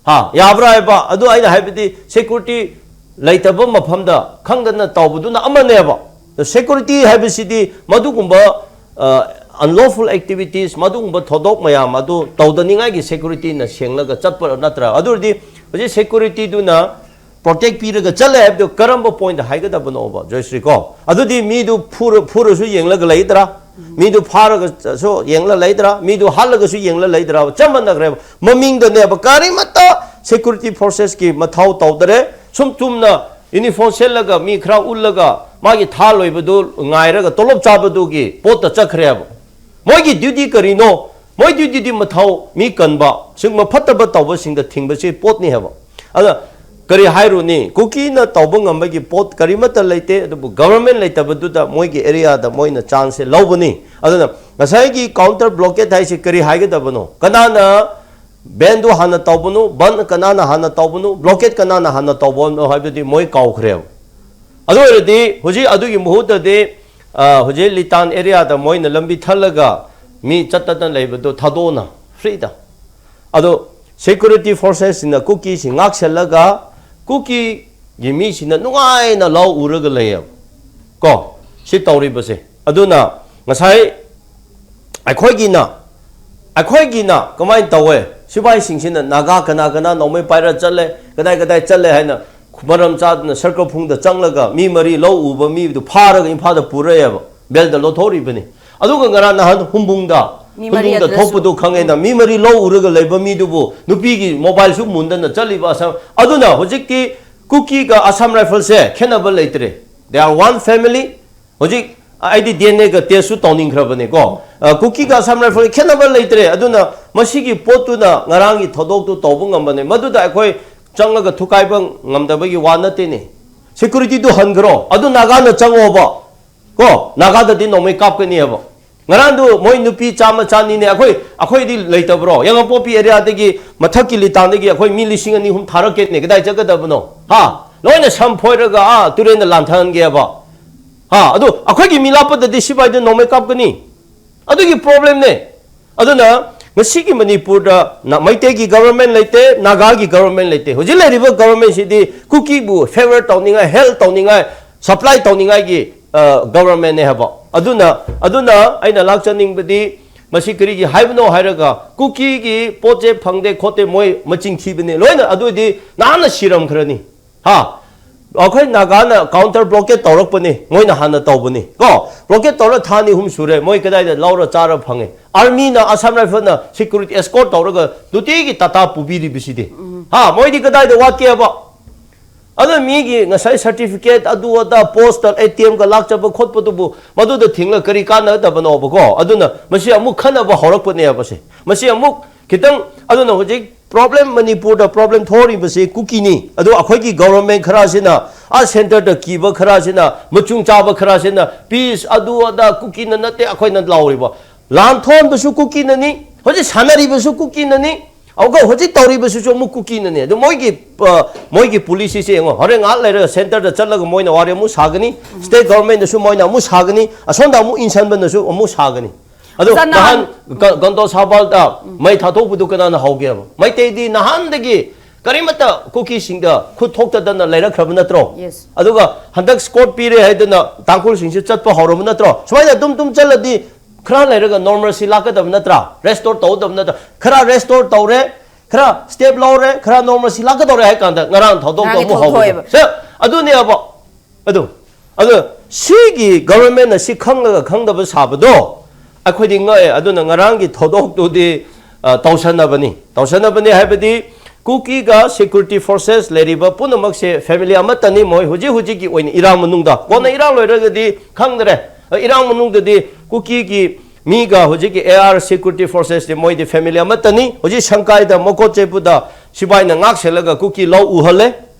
ꯍꯥ, ꯌꯥꯕ꯭ꯔꯥ ꯍꯥꯏꯕ? ꯑꯗꯨ ꯑꯩꯅ ꯍꯥꯏꯕꯗꯤ security ꯂꯩꯇꯕ ꯃꯐꯝꯗ ꯈꯪꯗꯅ ꯇꯧꯕꯗꯨꯅ ꯑꯃꯅꯦꯕ꯫ Security ꯍꯥꯏꯕꯁꯤꯗꯤ ꯃꯗꯨꯒꯨꯝꯕ unlawful activities, ꯃꯗꯨꯒꯨꯝꯕ ꯊꯧꯗꯣꯛ ꯃꯌꯥꯝ ꯑꯗꯨ ꯇꯧꯗꯅꯤꯡꯉꯥꯏꯒꯤ securityꯅ ꯁꯦꯡꯂꯒ ꯆꯠꯄ ꯅꯠꯇ꯭ꯔꯥ? ꯑꯗꯨ ꯑꯣꯏꯔꯗꯤ ꯍꯧꯖꯤꯛ securityꯗꯨꯅ protect ꯄꯤꯔꯒ ꯆꯠꯂꯦ ꯍꯥꯏꯕꯗꯨ ꯀꯔꯝꯕ pointꯇ ꯍꯥꯏꯒꯗꯕꯅꯣꯕ, ꯖꯣꯏꯁ꯭ꯔꯤ ꯀꯣ? ꯑꯗꯨꯗꯤ ꯃꯤꯗꯨ ꯐꯨꯔ- ꯐꯨꯔꯁꯨ ꯌꯦꯡꯂꯒ ꯂꯩꯗ꯭ꯔꯥ? ꯃꯤꯗꯨ ꯐꯥꯔꯒꯁꯨ ꯌꯦꯡꯂ ꯂꯩꯗ꯭ꯔꯥ? ꯃꯤꯗꯨ ꯍꯥꯠꯂꯒꯁꯨ ꯌꯦꯡꯂ ꯂꯩꯗ꯭ꯔꯥ? ꯆꯞ ꯃꯥꯟꯅꯈ꯭ꯔꯦꯕ꯫ ꯃꯃꯤꯡꯗꯅꯦꯕ, ꯀꯔꯤꯃꯠꯇ security forcesꯀꯤ ꯃꯊꯧ ꯇꯧꯗ꯭ꯔꯦ꯫ ꯁꯨꯝ ꯆꯨꯝꯅ uniform ꯁꯦꯠꯂꯒ ꯃꯤ ꯈꯔ ꯎꯠꯂꯒ ꯃꯥꯒꯤ ꯊꯥ ꯂꯣꯏꯕꯗꯨ ꯉꯥꯏꯔꯒ ꯇꯣꯂꯣꯞ ꯆꯥꯕꯗꯨꯒꯤ ꯄꯣꯠꯇ ꯆꯠꯈ꯭ꯔꯦꯕ꯫ ꯃꯣꯏꯒꯤ duty ꯀꯔꯤꯅꯣ? ꯃꯣꯏ dutyꯗꯤ ꯃꯊꯧ ꯃꯤ ꯀꯟꯕ, ꯁꯤꯒꯨꯝꯕ ꯐꯠꯇꯕ ꯇꯧꯕꯁꯤꯡꯗ ꯊꯤꯡꯕꯁꯤ ꯄꯣꯠꯅꯤ ꯍꯥꯏꯕ꯫ ꯑꯗ ꯀꯔꯤ ꯍꯥꯏꯔꯨꯅꯤ? ꯀꯨꯀꯤꯅ ꯇꯧꯕ ꯉꯝꯕꯒꯤ ꯄꯣꯠ ꯀꯔꯤꯃꯠꯇ ꯂꯩꯇꯦ꯫ ꯑꯗꯨꯕꯨ government ꯂꯩꯇꯕꯗꯨꯗ ꯃꯣꯏꯒꯤ areaꯗ ꯃꯣꯏꯅ chanceꯁꯦ ꯂꯧꯕꯅꯤ꯫ ꯑꯗꯨꯅ ꯉꯁꯥꯏꯒꯤ counter blockade ꯍꯥꯏꯁꯤ ꯀꯔꯤ ꯍꯥꯏꯒꯗꯕꯅꯣ? ꯀꯅꯥꯅ bandꯗꯨ ꯍꯥꯟꯅ ꯇꯧꯕꯅꯣ, bandꯕ ꯀꯅꯥꯅ ꯍꯥꯟꯅ ꯇꯧꯕꯅꯣ, blockade ꯀꯅꯥꯅ ꯍꯥꯟꯅ ꯇꯧꯕꯅꯣ ꯍꯥꯏꯕꯗꯨꯗꯤ ꯃꯣꯏ ꯀꯥꯎꯈ꯭ꯔꯦꯕ꯫ ꯑꯗꯨ ꯑꯣꯏꯔꯗꯤ ꯍꯧꯖꯤꯛ ꯑꯗꯨꯒꯤ ꯃꯍꯨꯠꯇꯗꯤ, ꯑ, ꯍꯧꯖꯤꯛ ꯂꯤꯇꯥꯟ areaꯗ ꯃꯣꯏꯅ ꯂꯝꯕꯤ ꯊꯠꯂꯒ ꯃꯤ ꯆꯠꯇꯅ ꯂꯩꯕꯗꯣ ꯊꯥꯗꯣꯛꯑꯣꯅ, freeꯗ꯫ ꯑꯗꯣ security forcesꯁꯤꯡꯅ ꯀꯨꯀꯤꯁꯤ ꯉꯥꯛꯁꯦꯜꯂꯒ ꯀꯨꯀꯤꯒꯤ ꯃꯤꯁꯤꯡꯅ ꯅꯨꯡꯉꯥꯏꯅ ꯂꯧ ꯎꯔꯒ ꯂꯩꯌꯦꯕ꯫ ꯀꯣ, ꯁꯤ ꯇꯧꯔꯤꯕꯁꯦ꯫ ꯑꯗꯨꯅ ꯉꯁꯥꯏ ꯑꯩꯈꯣꯏꯒꯤꯅ, ꯑꯩꯈꯣꯏꯒꯤꯅ ꯀꯃꯥꯏꯅ ꯇꯧꯋꯦ? ꯁꯤꯐꯥꯏꯁꯤꯡꯁꯤꯅ ꯅꯥꯒꯥ ꯀꯅꯥ ꯀꯅꯥ ꯅꯣꯡꯃꯩ ꯄꯥꯏꯔ ꯆꯠꯂꯦ, ꯀꯗꯥꯏ ꯀꯗꯥꯏ ꯆꯠꯂꯦ ꯍꯥꯏꯅ ꯃꯔꯝ ꯆꯥꯗꯅ ꯁꯔꯀꯐꯨꯡꯗ ꯆꯪꯂꯒ ꯃꯤ ꯃꯔꯤ ꯂꯧ ꯎꯕ ꯃꯤꯗꯨ ꯐꯥꯔꯒ ꯏꯝꯐꯥꯜꯗ ꯄꯨꯔꯛꯑꯦꯕ, bailꯗ ꯂꯧꯊꯣꯛꯔꯤꯕꯅꯤ꯫ ꯑꯗꯨꯒ ꯉꯔꯥꯡ ꯅꯍꯥꯟ ꯍꯨꯝꯕꯨꯡꯗ, ꯃꯤ ꯃꯔꯤ ꯍꯨꯝꯕꯨꯡꯗ ꯑꯗꯨꯗꯁꯨ꯫ ꯊꯣꯛꯄꯗꯨ ꯈꯪꯉꯦꯅ, ꯃꯤ ꯃꯔꯤ ꯂꯧ ꯎꯔꯒ ꯂꯩꯕ ꯃꯤꯗꯨꯕꯨ ꯅꯨꯄꯤꯒꯤ mobileꯁꯨ ꯃꯨꯟꯗꯅ ꯆꯠꯂꯤꯕ ꯑꯁꯥꯝ꯫ ꯑꯗꯨꯅ ꯍꯧꯖꯤꯛꯇꯤ ꯀꯨꯀꯤꯒ Assam Riflesꯁꯦ ꯈꯦꯠꯅꯕ ꯂꯩꯇ꯭ꯔꯦ, they are one family꯫ ꯍꯧꯖꯤꯛ ꯑꯩꯗꯤ ꯗꯤ ꯑꯦꯟ ꯑꯦꯒ ꯇꯦꯁꯁꯨ ꯇꯧꯅꯤꯡꯈ꯭ꯔꯕꯅꯦꯀꯣ꯫ ꯑ, ꯀꯨꯀꯤꯒ ꯑꯁꯥꯝ ꯔꯥꯏꯐꯜꯒ ꯈꯦꯠꯅꯕ ꯂꯩꯇ꯭ꯔꯦ꯫ ꯑꯗꯨꯅ ꯃꯁꯤꯒꯤ ꯄꯣꯠꯇꯨꯅ ꯉꯔꯥꯡꯒꯤ ꯊꯧꯗꯣꯛꯇꯨ ꯇꯧꯕ ꯉꯝꯕꯅꯦ꯫ ꯃꯗꯨꯗ ꯑꯩꯈꯣꯏ ꯆꯪꯂꯒ ꯊꯨꯀꯥꯏꯕ ꯉꯝꯗꯕꯒꯤ ꯋꯥ ꯅꯠꯇꯦꯅꯦ꯫ ꯁꯦꯀ꯭ꯌꯨꯔꯤꯇꯤꯗꯨ ꯍꯟꯈ꯭ꯔꯣ꯫ ꯑꯗꯨ ꯅꯥꯒꯥꯅ ꯆꯪꯉꯣꯕ꯫ ꯀꯣ, ꯅꯥꯒꯥꯗꯗꯤ ꯅꯣꯡꯃꯩ ꯀꯥꯞꯀꯅꯤ ꯍꯥꯏꯕ꯫ ꯉꯔꯥꯡꯗꯨ ꯃꯣꯏ ꯅꯨꯄꯤ ꯆꯥꯝꯃ ꯆꯥꯅꯤꯅꯦ, ꯑꯩꯈꯣꯏ, ꯑꯩꯈꯣꯏꯗꯤ ꯂꯩꯇꯕ꯭ꯔꯣ? ꯌꯥꯉꯥꯄꯣꯛꯄꯤ ꯑꯦꯔꯤꯌꯥꯗꯒꯤ, ꯃꯊꯛꯀꯤ ꯂꯤꯇꯥꯟꯗꯒꯤ ꯑꯩꯈꯣꯏ ꯃꯤ ꯂꯤꯁꯤꯡ ꯑꯅꯤ ꯑꯍꯨꯝ ꯊꯥꯔꯛꯀꯦꯅꯦ, ꯀꯗꯥꯏ ꯆꯠꯀꯗꯕꯅꯣ? ꯍꯥ? ꯂꯣꯏꯅ ꯁꯝ ꯐꯣꯏꯔꯒ ꯑꯥ ꯇꯨꯔꯦꯟꯗ ꯂꯥꯟꯊꯍꯟꯒꯦꯕ? ꯍꯥ? ꯑꯗꯨ ꯑꯩꯈꯣꯏꯒꯤ ꯃꯤ ꯂꯥꯞꯄꯗꯗꯤ ꯁꯤꯐꯥꯏꯗ ꯅꯣꯡꯃꯩ ꯀꯥꯞꯀꯅꯤ꯫ ꯑꯗꯨꯒꯤ ꯄ꯭ꯔꯣꯕ꯭ꯂꯦꯝꯅꯦ꯫ ꯑꯗꯨꯅ ꯉꯁꯤꯒꯤ ꯃꯅꯤꯄꯨꯔꯗ ꯅ-, ꯃꯩꯇꯩꯒꯤ ꯒꯕꯔꯃꯦꯟ ꯂꯩꯇꯦ, ꯅꯥꯒꯥꯒꯤ ꯒꯕꯔꯃꯦꯟ ꯂꯩꯇꯦ꯫ ꯍꯧꯖꯤꯛ ꯂꯩꯔꯤꯕ ꯒꯕꯔꯃꯦꯟꯁꯤꯗꯤ ꯀꯨꯀꯤꯕꯨ ꯐꯦꯚꯔ ꯇꯧꯅꯤꯡꯉꯥꯏ, ꯍꯦꯜꯞ ꯇꯧꯅꯤꯡꯉꯥꯏ, ꯁꯄ꯭ꯂꯥꯏ ꯇꯧꯅꯤꯡꯉꯥꯏꯒꯤ, ꯑ, ꯒꯕꯔꯃꯦꯟꯅꯦ ꯍꯥꯏꯕ꯫ ꯑꯗꯨꯅ, ꯑꯗꯨꯅ ꯑꯩꯅ ꯂꯥꯛꯆꯅꯤꯡꯕꯗꯤ ꯃꯁꯤ ꯀꯔꯤꯒꯤ ꯍꯥꯏꯕꯅꯣ ꯍꯥꯏꯔꯒ, ꯀꯨꯀꯤꯒꯤ ꯄꯣꯠꯁꯦ ꯐꯪꯗꯦ ꯈꯣꯠꯇꯦ, ꯃꯣꯏ ꯃꯆꯤꯟ ꯊꯤꯕꯅꯦ꯫ ꯂꯣꯏꯅ ꯑꯗꯨꯗꯤ ꯅꯍꯥꯟꯅ ꯁꯤꯔꯝꯈ꯭ꯔꯅꯤ꯫ ꯍꯥ? ꯑꯩꯈꯣꯏ ꯅꯥꯒꯥꯅ ꯀꯥꯎꯟꯇꯔ ꯕ꯭ꯂꯣꯀꯦꯠ ꯇꯧꯔꯛꯄꯅꯤ, ꯃꯣꯏꯅ ꯍꯥꯟꯅ ꯇꯧꯕꯅꯤ ꯀꯣ꯫ ꯕ꯭ꯂꯣꯀꯦꯠ ꯇꯧꯔ ꯊꯥ ꯑꯅꯤ ꯑꯍꯨꯝ ꯁꯨꯔꯦ, ꯃꯣꯏ ꯀꯗꯥꯏꯗ ꯂꯧꯔ ꯆꯥꯔ ꯐꯪꯉꯦ? ꯑꯥꯔꯃꯤꯅ, ꯑꯁꯥꯝ ꯔꯥꯏꯐꯜꯅ ꯁꯦꯀ꯭ꯌꯨꯔꯤꯇꯤ ꯑꯦꯁꯀꯣꯔꯠ ꯇꯧꯔꯒ ꯅꯨꯡꯇꯤꯒꯤ ꯇꯥꯇꯥ ꯄꯨꯕꯤꯔꯤꯕꯁꯤꯗꯤ꯫ ꯍꯥ, ꯃꯣꯏꯗꯤ ꯀꯗꯥꯏꯗ ꯋꯥꯠꯀꯦꯕ? ꯑꯗꯨ ꯃꯤꯒꯤ ꯉꯁꯥꯏ ꯁꯥꯔꯇꯤꯐꯤꯀꯦꯠ, ꯑꯗꯨ ꯑꯗꯥ, ꯄꯣꯁꯇꯜ, ꯑꯦ ꯇꯤ ꯑꯦꯝꯒ ꯂꯥꯛꯆꯕ ꯈꯣꯠꯄꯗꯨꯕꯨ ꯃꯗꯨꯗ ꯊꯤꯡꯂ ꯀꯔꯤ ꯀꯥꯟꯅꯒꯗꯕꯅꯣꯕꯀꯣ? ꯑꯗꯨꯅ ꯃꯁꯤ ꯑꯃꯨꯛ ꯈꯟꯅꯕ ꯍꯧꯔꯛꯄꯅꯦꯕꯁꯦ꯫ ꯃꯁꯤ ꯑꯃꯨꯛ ꯈꯤꯇꯪ, ꯑꯗꯨꯅ ꯍꯧꯖꯤꯛ ꯄ꯭ꯔꯣꯕ꯭ꯂꯦꯝ, ꯃꯅꯤꯄꯨꯔꯗ ꯄ꯭ꯔꯣꯕ꯭ꯂꯦꯝ ꯊꯣꯛꯍꯧꯔꯤꯕꯁꯤ ꯀꯨꯀꯤꯅꯤ꯫ ꯑꯗꯣ ꯑꯩꯈꯣꯏꯒꯤ ꯒꯣꯚꯔꯟꯃꯦꯟ ꯈꯔꯁꯤꯅ, ꯑꯥ ꯁꯦꯟꯇꯔꯗ ꯀꯤꯕ ꯈꯔꯁꯤꯅ, ꯃꯆꯨꯡ ꯆꯥꯕ ꯈꯔꯁꯤꯅ, ꯄꯤꯁ, ꯑꯗꯨ ꯑꯗꯥ, ꯀꯨꯀꯤꯅ ꯅꯠꯇꯦ ꯑꯩꯈꯣꯏꯅ ꯂꯥꯎꯔꯤꯕ꯫ ꯂꯥꯟ ꯊꯣꯛꯍꯟꯕꯁꯨ ꯀꯨꯀꯤꯅꯅꯤ, ꯍꯧꯖꯤꯛ ꯁꯥꯟꯅꯔꯤꯕꯁꯨ ꯀꯨꯀꯤꯅꯅꯤ, ꯑꯗꯨꯒ ꯍꯧꯖꯤꯛ ꯇꯧꯔꯤꯕꯁꯤꯁꯨ ꯑꯃꯨꯛ ꯀꯨꯀꯤꯅꯅꯤ꯫ ꯑꯗꯨ ꯃꯣꯏꯒꯤ, ꯑ, ꯃꯣꯏꯒꯤ ꯄꯣꯂꯤꯁꯤꯁꯦ ꯌꯦꯡꯉꯣ, ꯍꯣꯔꯦꯟ ꯉꯥꯏꯍꯥꯛ ꯂꯩꯔꯒ ꯁꯦꯟꯇꯔꯗ ꯆꯠꯂꯒ ꯃꯣꯏꯅ ꯋꯥꯔꯤ ꯑꯃꯨꯛ ꯁꯥꯒꯅꯤ, ꯁ꯭ꯇꯦꯠ ꯒꯣꯚꯔꯟꯃꯦꯟꯠꯅꯁꯨ ꯃꯣꯏꯅ ꯑꯃꯨꯛ ꯁꯥꯒꯅꯤ, ꯑꯁꯣꯝꯗ ꯑꯃꯨꯛ ꯏꯟꯁꯟꯕꯅꯁꯨ ꯑꯃꯨꯛ ꯁꯥꯒꯅꯤ꯫ ꯑꯗꯣ ꯑꯣꯖꯥ, ꯅꯍꯥꯟ ꯅꯍꯥꯟ ꯒ-, ꯒꯟꯗꯣꯁꯥꯕꯥꯜꯗ ꯎꯝ꯫ ꯃꯩ ꯊꯥꯗꯣꯛꯄꯗꯨ ꯀꯅꯥꯅ ꯍꯧꯒꯦꯕ? ꯃꯩꯇꯩꯗꯤ ꯅꯍꯥꯟꯗꯒꯤ ꯀꯔꯤꯃꯠꯇ ꯀꯨꯀꯤꯁꯤꯡꯗ ꯈꯨꯠ ꯊꯣꯛꯇꯗꯅ ꯂꯩꯔꯛꯈ꯭ꯔꯕ ꯅꯠꯇ꯭ꯔꯣ? Yes. ꯑꯗꯨꯒ ꯍꯟꯗꯛ ꯁ꯭ꯀꯣꯔꯠ ꯄꯤꯔꯦ ꯍꯥꯏꯗꯅ ꯇꯥꯡꯈꯨꯜꯁꯤꯡꯁꯤ ꯆꯠꯄ ꯍꯧꯔꯕ ꯅꯠꯇ꯭ꯔꯣ? ꯁꯨꯃꯥꯏꯅ ꯑꯗꯨꯝ ꯑꯗꯨꯝ ꯆꯠꯂꯗꯤ ꯈꯔ ꯂꯩꯔꯒ ꯅꯣꯔꯃꯦꯜꯁꯤ ꯂꯥꯛꯀꯗꯕ ꯅꯠꯇ꯭ꯔꯥ? ꯔꯦꯁꯇꯣꯔ ꯇꯧꯒꯗꯕ ꯅꯠꯇ꯭ꯔꯥ? ꯈꯔ ꯔꯦꯁꯇꯣꯔ ꯇꯧꯔꯦ, ꯈꯔ ꯁ꯭ꯇꯦꯞ ꯂꯧꯔꯦ, ꯈꯔ ꯅꯣꯔꯃꯦꯜꯁꯤ ꯂꯥꯛꯀꯗꯧꯔꯦ ꯍꯥꯏ ꯀꯥꯟꯗ ꯉꯔꯥꯡ ꯊꯧꯗꯣꯛꯇꯣ ꯉꯔꯥꯡꯒꯤ ꯑꯃꯨꯛ ꯊꯧꯗꯣꯛ ꯍꯧꯕꯗꯣ꯫ ꯊꯣꯛꯑꯦꯕ꯫ ꯁꯦ, ꯑꯗꯨꯅꯦꯕ꯫ ꯑꯗꯨ, ꯑꯗꯨ ꯁꯤꯒꯤ ꯒꯚꯔꯟꯃꯦꯟꯠꯅ ꯁꯤ ꯈꯪꯂꯒ ꯈꯪꯗꯕ ꯁꯥꯕꯗꯣ ꯑꯩꯈꯣꯏꯗꯤ ꯉꯛꯑꯦ꯫ ꯑꯗꯨꯅ ꯉꯔꯥꯡꯒꯤ ꯊꯧꯗꯣꯛꯇꯨꯗꯤ, ꯑ, ꯇꯧꯁꯟꯅꯕꯅꯤ꯫ ꯇꯧꯁꯟꯅꯕꯅꯤ ꯍꯥꯏꯕꯗꯤ ꯀꯨꯀꯤꯒ ꯁꯦꯀ꯭ꯌꯨꯔꯤꯇꯤ ꯐꯣꯔꯁꯦꯁ ꯂꯩꯔꯤꯕ ꯄꯨꯝꯅꯃꯛꯁꯦ ꯐꯦꯃꯤꯂꯤ ꯑꯃꯠꯇꯅꯤ꯫ ꯃꯣꯏ ꯍꯧꯖꯤꯛ ꯍꯧꯖꯤꯛꯀꯤ ꯑꯣꯏꯅ ꯏꯔꯥꯡ ꯃꯅꯨꯡꯗ, ꯀꯣꯟꯅ ꯏꯔꯥꯡ ꯂꯣꯏꯔꯒꯗꯤ ꯈꯪꯗ꯭ꯔꯦ꯫ ꯏꯔꯥꯡ ꯃꯅꯨꯡꯗꯗꯤ ꯀꯨꯀꯤꯒꯤ ꯃꯤꯒ ꯍꯧꯖꯤꯛꯀꯤ ꯑꯦ ꯑꯥꯔ ꯁꯦꯀ꯭ꯌꯨꯔꯤꯇꯤ ꯐꯣꯔꯁꯦꯁꯇꯤ ꯃꯣꯏꯗꯤ ꯐꯦꯃꯤꯂꯤ ꯑꯃꯠꯇꯅꯤ꯫ ꯍꯧꯖꯤꯛ ꯁꯪꯀꯥꯏꯗ ꯃꯀꯣꯠ ꯆꯦꯄꯨꯗ ꯁꯤꯕꯥꯏꯅ ꯉꯥꯛ ꯁꯦꯜꯂꯒ ꯀꯨꯀꯤ ꯂꯧ ꯎꯍꯜꯂꯦ꯫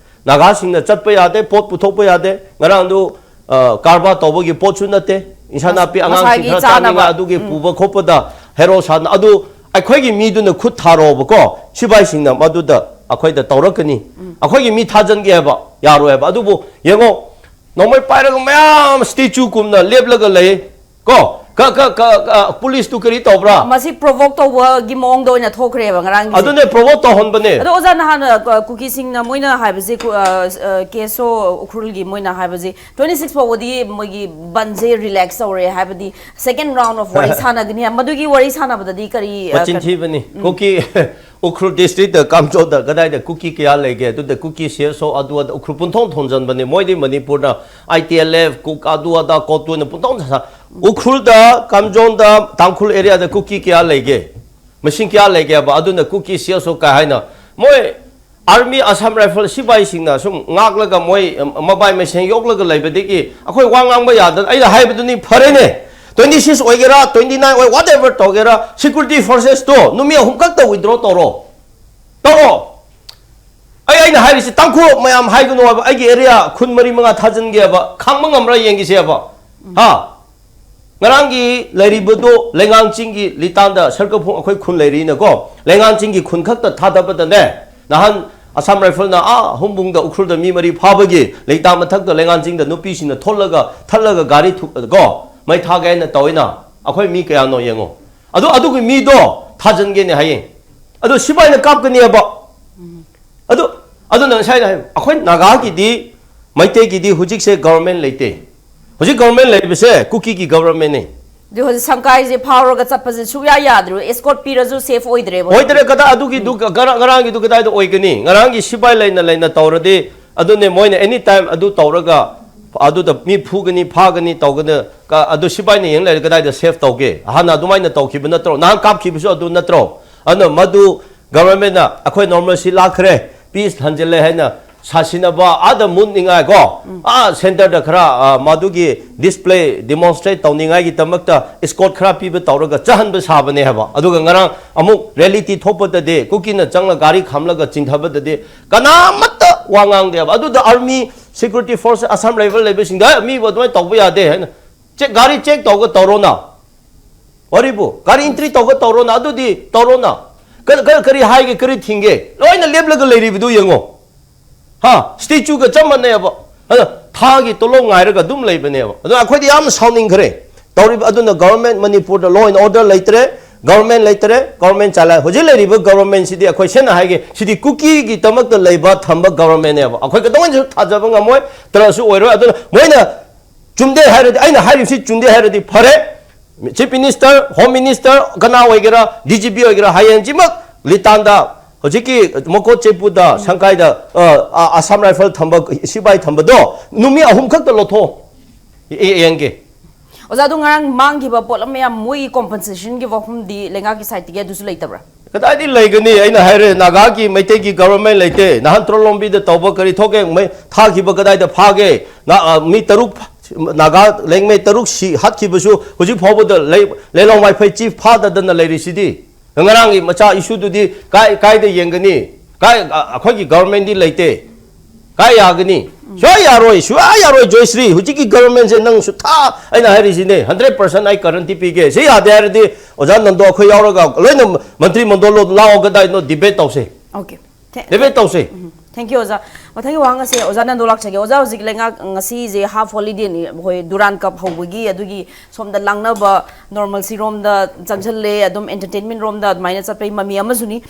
ꯅꯥꯒꯥꯁꯤꯡꯅ ꯆꯠꯄ ꯌꯥꯗꯦ, ꯄꯣꯠ ꯄꯨꯊꯣꯛꯄ ꯌꯥꯗꯦ꯫ ꯉꯔꯥꯡꯗꯨ, ꯑ, ꯀꯔꯕꯥꯔ ꯇꯧꯕꯒꯤ ꯄꯣꯠꯁꯨ ꯅꯠꯇꯦ, ꯏꯟꯁꯥꯡ ꯅꯥꯄꯤ ꯑꯉꯥꯡꯁꯤꯡ ꯃꯁꯥꯒꯤ ꯈꯔ ꯆꯥꯅꯕ꯫ ꯆꯥꯅꯤꯡꯉꯥꯏ ꯑꯗꯨꯒꯤ ꯎꯝ꯫ ꯄꯨꯕ ꯈꯣꯠꯄꯗ ꯍꯦꯔꯣ ꯁꯥꯗꯅ꯫ ꯑꯗꯨ ꯑꯩꯈꯣꯏꯒꯤ ꯃꯤꯗꯨꯅ ꯈꯨꯠ ꯊꯥꯔꯛꯑꯣꯕꯀꯣ, ꯁꯤꯕꯥꯏꯁꯤꯡꯅ ꯃꯗꯨꯗ ꯑꯩꯈꯣꯏꯗ ꯇꯧꯔꯛꯀꯅꯤ꯫ ꯎꯝ꯫ ꯑꯩꯈꯣꯏꯒꯤ ꯃꯤ ꯊꯥꯖꯤꯟꯒꯦ ꯍꯥꯏꯕ ꯌꯥꯔꯣꯏ ꯍꯥꯏꯕ꯫ ꯑꯗꯨꯕꯨ ꯌꯦꯡꯉꯣ, ꯅꯣꯡꯃꯩ ꯄꯥꯏꯔꯒ ꯃꯌꯥꯝ ꯁ꯭ꯇꯦꯆꯨ ꯀꯨꯝꯅ ꯂꯦꯞꯂꯒ ꯂꯩ꯫ ꯀꯣ, ꯀ-, ꯀ-, ꯀ-, ꯀ-, ꯄꯨꯂꯤꯁꯇꯨ ꯀꯔꯤ ꯇꯧꯕ꯭ꯔꯥ? ꯃꯁꯤ ꯄ꯭ꯔꯣꯚꯣꯛ ꯇꯧꯕꯒꯤ ꯃꯑꯣꯡꯗ ꯑꯣꯏꯅ ꯊꯣꯛꯈ꯭ꯔꯦꯕ ꯉꯔꯥꯡꯒꯤꯁꯦ꯫ ꯑꯗꯨꯅꯦ, ꯄ꯭ꯔꯣꯚꯣꯛ ꯇꯧꯍꯟꯕꯅꯦ꯫ ꯑꯗꯣ ꯑꯣꯖꯥ, ꯅꯍꯥꯟ, ꯑ, ꯀ-, ꯀꯨꯀꯤꯁꯤꯡꯅ ꯃꯣꯏꯅ ꯍꯥꯏꯕꯁꯦ, ꯀꯨ-, ꯑ, ꯑ, ꯀꯦꯁꯣ ꯎꯈ꯭ꯔꯨꯜꯒꯤ ꯃꯣꯏꯅ ꯍꯥꯏꯕꯁꯦ, twenty six ꯐꯥꯎꯕꯗꯤ ꯃꯣꯏꯒꯤ ꯕꯟꯁꯦ ꯔꯤꯂꯦꯛꯁ ꯇꯧꯔꯦ, ꯍꯥꯏꯕꯗꯤ second round of ꯋꯥꯔꯤ ꯁꯥꯟꯅꯒꯅꯤ ꯍꯥꯏ꯫ ꯃꯗꯨꯒꯤ ꯋꯥꯔꯤ ꯁꯥꯟꯅꯕꯗꯗꯤ ꯀꯔꯤ, ꯑ, ꯃꯆꯤꯟ ꯀꯔꯤ-, ꯊꯤꯕꯅꯤ꯫ ꯎꯝ꯫ ꯀꯨꯀꯤ, ꯎꯈ꯭ꯔꯨꯜ ꯗꯤꯁꯇ꯭ꯔꯤꯛꯇ ꯀꯥꯝꯖꯣꯟꯗ ꯀꯗꯥꯏꯗ ꯀꯨꯀꯤ ꯀꯌꯥ ꯂꯩꯒꯦ? ꯑꯗꯨꯗ ꯀꯨꯀꯤ ꯁꯤ ꯑꯦꯁ ꯑꯣ ꯑꯗꯨ ꯑꯗ ꯎꯈ꯭ꯔꯨꯜ ꯄꯨꯟꯊꯣꯡ ꯊꯣꯟꯖꯟꯕꯅꯦ꯫ ꯃꯣꯏꯗꯤ ꯃꯅꯤꯄꯨꯔꯗ ꯑꯥꯏ ꯇꯤ ꯑꯦꯜ ꯑꯦꯐ, ꯀꯨꯛ ꯑꯗꯨ ꯑꯗꯥ ꯀꯣꯠ ꯑꯣꯏꯅ ꯄꯨꯟꯊꯣꯡ ꯁꯥ-, ꯎꯈ꯭ꯔꯨꯜꯗ, ꯀꯥꯝꯖꯣꯟꯗ, ꯇꯥꯡꯈꯨꯜ ꯑꯦꯔꯤꯌꯥꯗ ꯀꯨꯀꯤ ꯀꯌꯥ ꯂꯩꯒꯦ? ꯃꯁꯤꯡ ꯀꯌꯥ ꯂꯩꯒꯦꯕ? ꯑꯗꯨꯅ ꯀꯨꯀꯤ ꯁꯤ ꯑꯦꯁ ꯑꯣ ꯀꯥꯏ ꯍꯥꯏꯅ ꯃꯣꯏ ꯑꯥꯔꯃꯤ, ꯑꯁꯥꯝ ꯔꯥꯏꯐꯜ ꯁꯤꯕꯥꯏꯁꯤꯡꯅ ꯁꯨꯝ ꯉꯥꯛꯂꯒ ꯃꯣꯏ, ꯑ, ꯃꯕꯥꯏ ꯃꯁꯦꯟ ꯌꯣꯛꯂꯒ ꯂꯩꯕꯗꯒꯤ ꯑꯩꯈꯣꯏ ꯋꯥ ꯉꯥꯡꯕ ꯌꯥꯗꯅ ꯑꯩꯅ ꯍꯥꯏꯕꯗꯨꯅꯤ, ꯐꯔꯦꯅꯦ, twenty six ꯑꯣꯏꯒꯦꯔꯥ, twenty nine ꯑꯣꯏ, whatever ꯇꯧꯒꯦꯔꯥ, ꯁꯦꯀ꯭ꯌꯨꯔꯤꯇꯤ ꯐꯣꯔꯁꯦꯁꯇꯣ ꯅꯨꯃꯤꯠ ꯑꯍꯨꯝ ꯈꯛꯇ ꯋꯤꯗ꯭ꯔꯣ ꯇꯧꯔꯣ꯫ ꯇꯧꯔꯣ꯫ ꯑꯩ, ꯑꯩꯅ ꯍꯥꯏꯔꯤꯁꯤ ꯇꯥꯡꯈꯨꯜ ꯃꯌꯥꯝ ꯍꯥꯏꯒꯅꯨ ꯍꯥꯏꯕ, ꯑꯩꯒꯤ ꯑꯦꯔꯤꯌꯥ ꯈꯨꯟ ꯃꯔꯤ ꯃꯉꯥ ꯊꯥꯖꯤꯟꯒꯦ ꯍꯥꯏꯕ, ꯈꯥꯡꯕ ꯉꯝꯕ꯭ꯔꯥ ꯌꯦꯡꯈꯤꯁꯦ ꯍꯥꯏꯕ꯫ ꯍꯥ? ꯉꯔꯥꯡꯒꯤ ꯂꯩꯔꯤꯕꯗꯨ ꯂꯩꯉꯥꯡ ꯆꯤꯡꯒꯤ ꯂꯤꯇꯥꯟꯗ ꯁꯔꯀꯐꯨꯡ ꯑꯩꯈꯣꯏ ꯈꯨꯟ ꯂꯩꯔꯤꯅꯀꯣ, ꯂꯩꯉꯥꯡ ꯆꯤꯡꯒꯤ ꯈꯨꯟ ꯈꯛꯇ ꯊꯥꯗꯕꯗꯅꯦ, ꯅꯍꯥꯟ ꯑꯁꯥꯝ ꯔꯥꯏꯐꯜꯅ ꯑꯥ ꯍꯨꯝꯕꯨꯡꯗ ꯎꯈ꯭ꯔꯨꯜꯗ ꯃꯤ ꯃꯔꯤ ꯐꯥꯕꯒꯤ ꯂꯩꯇꯥ ꯃꯊꯛꯇ ꯂꯩꯉꯥꯡ ꯆꯤꯡꯗ ꯅꯨꯄꯤꯁꯤꯡꯅ ꯊꯣꯛꯂꯒ ꯊꯠꯂꯒ ꯒꯥꯔꯤ ꯊꯨ-, ꯀꯣ, ꯃꯩ ꯊꯥꯒꯦ ꯍꯥꯏꯅ ꯇꯧꯋꯤꯅ꯫ ꯑꯩꯈꯣꯏ ꯃꯤ ꯀꯌꯥꯅꯣ ꯌꯦꯡꯉꯣ꯫ ꯑꯗꯨ, ꯑꯗꯨꯒꯤ ꯃꯤꯗꯣ ꯊꯥꯖꯤꯟꯒꯦꯅꯦ ꯍꯥꯏꯌꯦ꯫ ꯑꯗꯨ ꯁꯤꯕꯥꯏꯅ ꯀꯥꯞꯀꯅꯤꯕ꯫ ꯑꯗꯨ, ꯑꯗꯨꯅ ꯉꯁꯥꯏꯅ ꯍꯥꯏ, ꯑꯩꯈꯣꯏ ꯅꯥꯒꯥꯒꯤꯗꯤ, ꯃꯩꯇꯩꯒꯤꯗꯤ ꯍꯧꯖꯤꯛꯁꯦ ꯒꯚꯔꯟꯃꯦꯟ ꯂꯩꯇꯦ꯫ ꯍꯧꯖꯤꯛ ꯒꯚꯔꯟꯃꯦꯟ ꯂꯩꯕꯁꯦ ꯀꯨꯀꯤꯒꯤ ꯒꯚꯔꯟꯃꯦꯟꯅꯦ꯫ ꯑꯗꯨ ꯍꯧꯖꯤꯛ ꯁꯪꯀꯥꯏꯁꯦ ꯐꯥꯎꯔꯒ ꯆꯠꯄꯁꯦ ꯁꯨꯛꯌꯥ ꯌꯥꯗ꯭ꯔꯦ, ꯑꯦꯁꯀꯣꯔꯠ ꯄꯤꯔꯁꯨ ꯁꯦꯐ ꯑꯣꯏꯗ꯭ꯔꯦꯕ ꯍꯧꯖꯤꯛ꯫ ꯑꯣꯏꯗ꯭ꯔꯦ꯫ ꯀꯗꯥꯏ ꯑꯗꯨꯒꯤꯗꯨ, ꯎꯝ꯫ ꯉꯔꯥꯡ, ꯉꯔꯥꯡꯒꯤꯗꯨ ꯀꯗꯥꯏꯗ ꯑꯣꯏꯒꯅꯤ? ꯉꯔꯥꯡꯒꯤ ꯁꯤꯕꯥꯏ ꯂꯩꯅ ꯂꯩꯅ ꯇꯧꯔꯗꯤ, ꯑꯗꯨꯅꯦ ꯃꯣꯏꯅ ꯑꯦꯅꯤ ꯇꯥꯏꯝ ꯑꯗꯨ ꯇꯧꯔꯒ ꯑꯗꯨꯗ ꯃꯤ ꯐꯨꯒꯅꯤ, ꯐꯥꯒꯅꯤ ꯇꯧꯒꯅꯤ꯫ ꯀ-, ꯑꯗꯨ ꯁꯤꯕꯥꯏꯅ ꯌꯦꯡ ꯂꯩꯔ ꯀꯗꯥꯏꯗ ꯁꯦꯐ ꯇꯧꯒꯦ? ꯍꯥꯟꯅ ꯑꯗꯨꯃꯥꯏꯅ ꯇꯧꯈꯤꯕ ꯅꯠꯇ꯭ꯔꯣ? ꯅꯍꯥꯟ ꯀꯥꯞꯈꯤꯕꯁꯨ ꯑꯗꯨ ꯅꯠꯇ꯭ꯔꯣ? ꯑꯗꯨꯅ ꯃꯗꯨ ꯒꯚꯔꯟꯃꯦꯟꯅ ꯑꯩꯈꯣꯏ ꯅꯣꯔꯃꯦꯜꯁꯤ ꯂꯥꯛꯈ꯭ꯔꯦ, ꯄꯤꯁ ꯍꯟꯖꯤꯜꯂꯦ ꯍꯥꯏꯅ ꯁꯥꯁꯤꯟꯅꯕ, ꯑꯥꯗ ꯃꯨꯠꯅꯤꯡꯉꯥꯏ ꯀꯣ, ꯑꯥ ꯁꯦꯟꯇꯔꯗ ꯈꯔ, ꯑ, ꯃꯗꯨꯒꯤ ꯗꯤꯁꯄ꯭ꯂꯦ ꯗꯤꯃꯣꯟꯁꯇ꯭ꯔꯦꯠ ꯇꯧꯅꯤꯡꯉꯥꯏꯒꯤꯗꯃꯛꯇ ꯏꯁꯀꯣꯠ ꯈꯔ ꯄꯤꯕ ꯇꯧꯔꯒ ꯆꯥꯍꯟꯕ ꯁꯥꯕꯅꯦ ꯍꯥꯏꯕ꯫ ꯑꯗꯨꯒ ꯉꯔꯥꯡ ꯑꯃꯨꯛ ꯔꯦꯂꯤꯇꯤ ꯊꯣꯛꯄꯗꯗꯤ, ꯀꯨꯀꯤꯅ ꯆꯪꯂꯒ ꯒꯥꯔꯤ ꯈꯥꯝꯂꯒ ꯆꯤꯡꯊꯕꯗꯗꯤ ꯀꯅꯥꯃꯠꯇ ꯋꯥ ꯉꯥꯡꯗꯦꯕ꯫ ꯑꯗꯨꯗ army, security force, Assam rifle ꯂꯩꯕꯁꯤꯡꯗ, "ꯑꯦ, ꯃꯤꯕꯨ ꯑꯗꯨꯃꯥꯏꯅ ꯇꯧꯕ ꯌꯥꯗꯦ" ꯍꯥꯏꯅ, "ꯆꯦꯛ, ꯒꯥꯔꯤ ꯆꯦꯛ ꯇꯧꯒ ꯇꯧꯔꯣꯅ, ꯋꯥꯔꯤꯕꯨ ꯒꯥꯔꯤ ꯑꯦꯟꯇ꯭ꯔꯤ ꯇꯧꯒ ꯇꯧꯔꯣꯅ, ꯑꯗꯨꯗꯤ ꯇꯧꯔꯣꯅ, ꯀ-, ꯀ-, ꯀꯔꯤ ꯍꯥꯏꯒꯦ, ꯀꯔꯤ ꯊꯤꯡꯒꯦ?" ꯂꯣꯏꯅ ꯂꯦꯞꯂꯒ ꯂꯩꯔꯤꯕꯗꯨ ꯌꯦꯡꯉꯣ꯫ ꯍꯥ, ꯁ꯭ꯇꯦꯆꯨꯒ ꯆꯞ ꯃꯥꯟꯅꯩꯕ꯫ ꯑꯗꯣ ꯊꯥꯒꯤ ꯇꯣꯂꯣꯞ ꯉꯥꯏꯔꯒ ꯑꯗꯨꯝ ꯂꯩꯕꯅꯦꯕ꯫ ꯑꯗꯣ ꯑꯩꯈꯣꯏꯗꯤ ꯌꯥꯝ ꯁꯥꯎꯅꯤꯡꯈ꯭ꯔꯦ꯫ ꯇꯧꯔꯤꯕ ꯑꯗꯨꯅ ꯒꯚꯔꯟꯃꯦꯟ, ꯃꯅꯤꯄꯨꯔꯗ law and order ꯂꯩꯇ꯭ꯔꯦ, ꯒꯚꯔꯟꯃꯦꯟ ꯂꯩꯇ꯭ꯔꯦ, ꯒꯚꯔꯟꯃꯦꯟ ꯆꯂꯥꯏ꯫ ꯍꯧꯖꯤꯛ ꯂꯩꯔꯤꯕ ꯒꯚꯔꯟꯃꯦꯟꯁꯤꯗꯤ, ꯑꯩꯈꯣꯏ ꯁꯦꯡꯅ ꯍꯥꯏꯒꯦ, ꯁꯤꯗꯤ ꯀꯨꯀꯤꯒꯤꯗꯃꯛꯇ ꯂꯩꯕ, ꯊꯝꯕ ꯒꯚꯔꯟꯃꯦꯟꯅꯦꯕ꯫ ꯑꯩꯈꯣꯏ ꯀꯩꯗꯧꯉꯩꯗꯁꯨ ꯊꯥꯖꯕ ꯉꯝꯃꯣꯏ, ꯇꯔꯁꯨ ꯑꯣꯏꯔꯣꯏ꯫ ꯑꯗꯨꯅ ꯃꯣꯏꯅ ꯆꯨꯝꯗꯦ ꯍꯥꯏꯔꯗꯤ, ꯑꯩꯅ ꯍꯥꯏꯔꯤꯕꯁꯤ ꯆꯨꯝꯗꯦ ꯍꯥꯏꯔꯗꯤ ꯐꯔꯦ, ꯆꯤꯐ ꯃꯤꯅꯤꯁꯇꯔ, ꯍꯣꯝ ꯃꯤꯅꯤꯁꯇꯔ, ꯀꯅꯥ ꯑꯣꯏꯒꯦꯔꯥ, ꯗꯤ ꯖꯤ ꯄꯤ ꯑꯣꯏꯒꯦꯔꯥ, ꯍꯌꯦꯡꯁꯤꯃꯛ ꯂꯤꯇꯥꯟꯗ, ꯍꯧꯖꯤꯛꯀꯤ ꯃꯀꯣꯠ ꯆꯦꯄꯨꯗ, ꯁꯪꯀꯥꯏꯗ, ꯑ, ꯑ, ꯑꯁꯥꯝ ꯔꯥꯏꯐꯜ ꯊꯝꯕ, ꯁꯤꯕꯥꯏ ꯊꯝꯕꯗꯣ ꯅꯨꯃꯤꯠ ꯑꯍꯨꯝ ꯈꯛꯇ ꯂꯧꯊꯣꯛꯑꯣ꯫ ꯌꯦ-, ꯌꯦꯡꯒꯦ꯫ ꯑꯣꯖꯥ, ꯑꯗꯨ ꯉꯔꯥꯡ ꯃꯥꯡꯈꯤꯕ ꯄꯣꯠꯂꯝ ꯃꯌꯥꯝ, ꯃꯣꯏꯒꯤ ꯀꯣꯝꯄꯟꯁꯦꯁꯟꯒꯤ ꯋꯥꯐꯝꯗꯤ ꯂꯩꯉꯥꯛꯀꯤ ꯁꯥꯏꯠꯇꯒꯤ ꯑꯗꯨꯁꯨ ꯂꯩꯇꯕ꯭ꯔꯥ? ꯀꯗꯥꯏꯗꯤ ꯂꯩꯒꯅꯤ? ꯑꯩꯅ ꯍꯥꯏꯔꯦ, ꯅꯥꯒꯥꯒꯤ ꯃꯩꯇꯩꯒꯤ ꯒꯚꯔꯟꯃꯦꯟ ꯂꯩꯇꯦ꯫ ꯅꯍꯥꯟ ꯇ꯭ꯔꯣꯂꯣꯝꯕꯤꯗ ꯇꯧꯕ ꯀꯔꯤ ꯊꯣꯛꯀꯦ? ꯃꯩ ꯊꯥꯈꯤꯕ ꯀꯗꯥꯏꯗ ꯐꯥꯒꯦ? ꯅ-, ꯑ, ꯃꯤ ꯇꯔꯨꯛ, ꯅꯥꯒꯥ ꯂꯦꯡꯃꯩ ꯇꯔꯨꯛ ꯁꯤ ꯍꯥꯠꯈꯤꯕꯁꯨ ꯍꯧꯖꯤꯛ ꯐꯥꯎꯕꯗ ꯂꯩ-, ꯂꯦꯂꯣꯡ ꯋꯥꯏꯐꯩ ꯆꯤꯐ ꯐꯥꯗꯗꯅ ꯂꯩꯔꯤꯁꯤꯗꯤ꯫ ꯉꯔꯥꯡꯒꯤ ꯃꯆꯥ ꯏꯁꯨꯗꯨꯗꯤ ꯀꯥꯏ-, ꯀꯥꯏꯗ ꯌꯦꯡꯒꯅꯤ? ꯀꯥꯏ-, ꯑ-, ꯑꯩꯈꯣꯏꯒꯤ ꯒꯚꯔꯟꯃꯦꯟꯗꯤ ꯂꯩꯇꯦ꯫ ꯀꯥꯏ ꯌꯥꯒꯅꯤ? ꯁꯨꯡꯌꯥ ꯌꯥꯔꯣꯏ, ꯁꯨꯡꯌꯥ ꯌꯥꯔꯣꯏ, ꯖꯣꯏꯁ꯭ꯔꯤ꯫ ꯍꯧꯖꯤꯛꯀꯤ ꯒꯚꯔꯟꯃꯦꯟꯁꯦ ꯅꯪ ꯁꯨꯊꯥ, ꯑꯩꯅ ꯍꯥꯏꯔꯤꯁꯤꯅꯦ, ꯍꯟꯗ꯭ꯔꯦꯠ ꯄꯥꯔꯁꯦꯟ ꯑꯩ ꯒꯥꯔꯟꯇꯤ ꯄꯤꯒꯦ꯫ ꯁꯤ ꯌꯥꯗꯦ ꯍꯥꯏꯔꯗꯤ ꯑꯣꯖꯥ ꯅꯟꯗꯣ ꯑꯩꯈꯣꯏ ꯌꯥꯎꯔꯒ ꯂꯣꯏꯅ ꯃꯟꯇ꯭ꯔꯤ ꯃꯟꯗꯣꯜ ꯂꯥꯛꯑꯣ, ꯀꯗꯥꯏꯅꯣ ꯗꯤꯕꯦꯠ ꯇꯧꯁꯦ꯫ ꯑꯣꯀꯦ꯫ ꯊꯦ-, ꯗꯤꯕꯦꯠ ꯇꯧꯁꯦ꯫ ꯎꯝ, thank you, ꯑꯣꯖꯥ꯫ ꯃꯊꯪꯒꯤ ꯋꯥꯍꯪ ꯑꯁꯦ ꯑꯣꯖꯥ ꯅꯟꯗꯣ ꯂꯥꯛꯆꯒꯦ꯫ ꯑꯣꯖꯥ, ꯍꯧꯖꯤꯛ ꯂꯩꯉꯥꯛ ꯉꯁꯤꯁꯦ ꯍꯥꯐ ꯍꯣꯂꯤꯗꯦꯅꯤ, ꯑꯩꯈꯣꯏ ꯗꯨꯔꯥꯟ ꯀꯞ ꯍꯧꯕꯒꯤ ꯑꯗꯨꯒꯤ ꯁꯣꯝꯗ ꯂꯥꯡꯅꯕ, ꯅꯣꯔꯃꯦꯜꯁꯤ ꯔꯣꯝꯗ ꯆꯪꯁꯤꯜꯂꯦ, ꯑꯗꯨꯝ ꯑꯦꯟꯇꯔꯇꯦꯟꯃꯦꯟ ꯔꯣꯝꯗ ꯑꯗꯨꯃꯥꯏꯅ ꯆꯠꯄꯒꯤ ꯃꯃꯤ ꯑꯃꯁꯨꯅꯤ꯫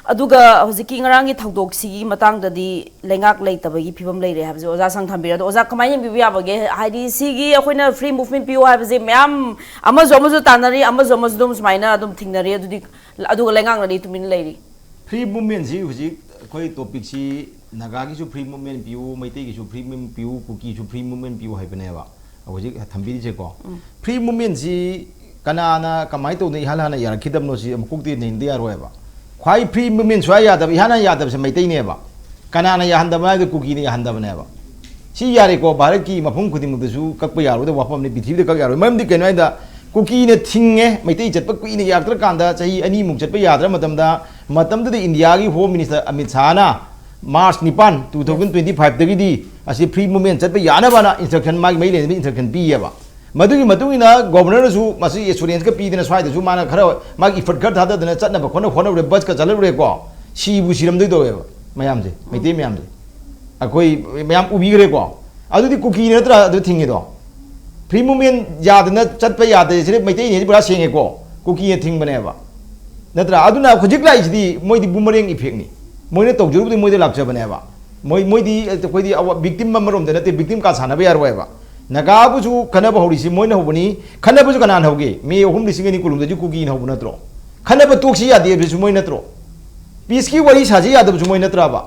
ꯑꯗꯨꯒ ꯍꯧꯖꯤꯛꯀꯤ ꯉꯔꯥꯡꯒꯤ ꯊꯧꯗꯣꯛꯁꯤꯒꯤ ꯃꯇꯥꯡꯗꯗꯤ ꯂꯩꯉꯥꯛ ꯂꯩꯇꯕꯒꯤ ꯐꯤꯕꯝ ꯂꯩꯔꯦ ꯍꯥꯏꯕꯁꯦ ꯑꯣꯖꯥ ꯁꯪ ꯊꯝꯕꯤꯔꯣ꯫ ꯑꯗꯣ ꯑꯣꯖꯥ, ꯀꯃꯥꯏꯅ ꯌꯦꯡꯕꯤꯕ ꯌꯥꯕꯒꯦ? ꯍꯥꯏꯗꯤ ꯁꯤꯒꯤ ꯑꯩꯈꯣꯏꯅ ꯐ꯭ꯔꯤ ꯃꯨꯚꯃꯦꯟ ꯄꯤꯌꯨ ꯍꯥꯏꯕꯁꯦ ꯃꯌꯥꯝ ꯑꯃꯁꯨ ꯑꯃꯁꯨ ꯇꯥꯟꯅꯔꯤ, ꯑꯃꯁꯨ ꯑꯃꯁꯨ ꯑꯗꯨꯝ ꯁꯨꯃꯥꯏꯅ ꯑꯗꯨꯝ ꯊꯤꯡꯅꯔꯤ꯫ ꯑꯗꯨꯗꯤ, ꯑꯗꯨꯒ ꯂꯩꯉꯥꯛꯅꯗꯤ ꯇꯨꯃꯤꯟꯅ ꯂꯩꯔꯤ꯫ ꯐ꯭ꯔꯤ ꯃꯨꯚꯃꯦꯟꯁꯤ ꯍꯧꯖꯤꯛ ꯑꯩꯈꯣꯏ ꯇꯣꯄꯤꯛꯁꯤ ꯅꯥꯒꯥꯒꯤꯁꯨ ꯐ꯭ꯔꯤ ꯃꯨꯚꯃꯦꯟ ꯄꯤꯌꯨ, ꯃꯩꯇꯩꯒꯤꯁꯨ ꯐ꯭ꯔꯤ ꯃꯨꯚꯃꯦꯟ ꯄꯤꯌꯨ, ꯀꯨꯀꯤꯁꯨ ꯐ꯭ꯔꯤ ꯃꯨꯚꯃꯦꯟ ꯄꯤꯌꯨ ꯍꯥꯏꯕꯅꯦꯕ꯫ ꯍꯧꯖꯤꯛ ꯊꯝꯕꯤꯔꯤꯁꯦꯀꯣ꯫ ꯎꯝ꯫ ꯐ꯭ꯔꯤ ꯃꯨꯚꯃꯦꯟꯁꯤ ꯀꯅꯥꯅ ꯀꯃꯥꯏꯅ ꯇꯧꯗꯅ ꯏꯍꯥꯟ ꯍꯥꯟꯅ ꯌꯥꯔꯛꯈꯤꯗꯕꯅꯣ ꯁꯤ ꯑꯃꯨꯛꯀꯣꯛꯇꯤ ꯅꯩꯅꯗ ꯌꯥꯔꯣꯏꯕ꯫ ꯈ꯭ꯋꯥꯏ ꯐ꯭ꯔꯤ ꯃꯨꯚꯃꯦꯟ ꯁꯨꯡꯌꯥ ꯌꯥꯗꯕ, ꯏꯍꯥꯟ ꯍꯥꯟꯅ ꯌꯥꯗꯕꯁꯦ ꯃꯩꯇꯩꯅꯦꯕ꯫ ꯀꯅꯥꯅ ꯌꯥꯍꯟꯗꯕ ꯍꯥꯏꯗꯤ ꯀꯨꯀꯤꯅ ꯌꯥꯍꯟꯗꯕꯅꯦꯕ꯫ ꯁꯤ ꯌꯥꯔꯦꯀꯣ, ꯚꯥꯔꯠꯀꯤ ꯃꯐꯝ ꯈꯨꯗꯤꯡꯃꯛꯇꯁꯨ ꯀꯛꯄ ꯌꯥꯔꯣꯏꯗꯕ ꯋꯥꯐꯝꯅꯤ, ꯄ꯭ꯔꯤꯊꯤꯕꯤꯗ ꯀꯛ ꯌꯥꯔꯣꯏ꯫ ꯃꯔꯝꯗꯤ ꯀꯩꯅꯣ ꯍꯥꯏꯗ, ꯀꯨꯀꯤꯅ ꯊꯤꯡꯉꯦ, ꯃꯩꯇꯩ ꯆꯠꯄ ꯀꯨꯏꯅ ꯌꯥꯔꯛꯇ꯭ꯔꯀꯥꯟꯗ, ꯆꯍꯤ ꯑꯅꯤꯃꯨꯛ ꯆꯠꯄ ꯌꯥꯗ꯭ꯔ ꯃꯇꯝꯗ, ꯃꯇꯝꯗꯨꯗ ꯏꯟꯗꯤꯌꯥꯒꯤ ꯍꯣꯝ ꯃꯤꯅꯤꯁꯇꯔ ꯑꯃꯤꯠ ꯁꯥꯍꯅ ꯃꯥꯔꯆ ꯅꯤꯄꯥꯟ, two thousand twenty five ꯗꯒꯤꯗꯤ ꯑꯁꯤ ꯐ꯭ꯔꯤ ꯃꯨꯚꯃꯦꯟ ꯆꯠꯄ ꯌꯥꯅꯕꯅ ꯏꯟꯁꯇ꯭ꯔꯛꯁꯟ, ꯃꯥꯒꯤ ꯃꯔꯤ ꯂꯩꯅꯕ ꯏꯟꯁꯇ꯭ꯔꯛꯁꯟ ꯄꯤꯌꯦꯕ꯫ ꯃꯗꯨꯒꯤ ꯃꯇꯨꯡ ꯏꯟꯅ ꯒꯣꯕꯔꯅꯔꯅꯁꯨ ꯃꯁꯤ ꯑꯦꯁꯨꯔꯦꯟꯁꯀ ꯄꯤꯗꯅ ꯁ꯭ꯋꯥꯏꯗꯁꯨ ꯃꯥꯅ ꯈꯔ ꯃꯥꯒꯤ ꯏꯐꯔꯠ ꯈꯔ ꯊꯥꯗꯗꯅ ꯆꯠꯅꯕ ꯈꯣꯠꯅꯕ ꯍꯣꯠꯅꯔꯨꯔꯦ, ꯕꯁꯀ ꯆꯠꯍꯜꯂꯨꯔꯦꯀꯣ꯫ ꯁꯤꯕꯨ ꯁꯤꯔꯝꯗꯣꯏ ꯇꯧꯋꯦꯕ ꯃꯌꯥꯝꯁꯦ, ꯃꯩꯇꯩ ꯃꯌꯥꯝꯁꯦ꯫ ꯑꯩꯈꯣꯏ ꯃꯌꯥꯝ ꯎꯕꯤꯈ꯭ꯔꯦꯀꯣ꯫ ꯑꯗꯨꯗꯤ ꯀꯨꯀꯤꯅ ꯅꯠꯇ꯭ꯔꯥ ꯑꯗꯨ ꯊꯤꯡꯉꯤꯗꯣ? ꯐ꯭ꯔꯤ ꯃꯨꯚꯃꯦꯟ ꯌꯥꯗꯅ ꯆꯠꯄ ꯌꯥꯗꯦ, ꯁꯤꯗ ꯃꯩꯇꯩꯅꯦꯗꯤ ꯄꯨꯔꯥ ꯁꯦꯡꯉꯦꯀꯣ, ꯀꯨꯀꯤꯅ ꯊꯤꯡꯕꯅꯦꯕ, ꯅꯠꯇ꯭ꯔꯥ? ꯑꯗꯨꯅ ꯍꯧꯖꯤꯛ ꯂꯥꯛꯏꯁꯤꯗꯤ ꯃꯣꯏꯗꯤ ꯕꯨꯃꯔꯦꯡ ꯏꯐꯦꯛꯅꯤ꯫ ꯃꯣꯏꯅ ꯇꯧꯖꯔꯨꯕꯗꯤ ꯃꯣꯏꯗ ꯂꯥꯛꯆꯕꯅꯦꯕ꯫ ꯃꯣꯏ, ꯃꯣꯏꯗꯤ ꯑꯩꯈꯣꯏꯗꯤ ꯕꯤꯛꯇꯤꯝ ꯑꯃꯔꯣꯝꯗ ꯅꯠꯇꯦ, ꯕꯤꯛꯇꯤꯝ ꯀꯥ ꯁꯥꯟꯅꯕ ꯌꯥꯔꯣꯏꯕ꯫ ꯅꯥꯒꯥꯕꯨꯁꯨ ꯈꯠꯅꯕ ꯍꯧꯔꯤꯁꯤ ꯃꯣꯏꯅ ꯍꯧꯕꯅꯤ꯫ ꯈꯠꯅꯕꯁꯨ ꯀꯅꯥꯅ ꯍꯧꯒꯦ? ꯃꯦ ꯑꯍꯨꯝ ꯂꯤꯁꯤꯡ ꯑꯅꯤ ꯀꯨꯟꯍꯨꯝꯗꯣꯏꯁꯤ ꯀꯨꯀꯤꯅ ꯍꯧꯕ ꯅꯠꯇ꯭ꯔꯣ? ꯈꯠꯅꯕ ꯇꯣꯛꯁꯤ ꯌꯥꯗꯦ ꯍꯥꯏꯕꯁꯨ ꯃꯣꯏ ꯅꯠꯇ꯭ꯔꯣ? ꯄꯤꯁꯀꯤ ꯋꯥꯔꯤ ꯁꯥꯁꯤ ꯌꯥꯗꯕꯁꯨ ꯃꯣꯏ ꯅꯠꯇ꯭ꯔꯕ?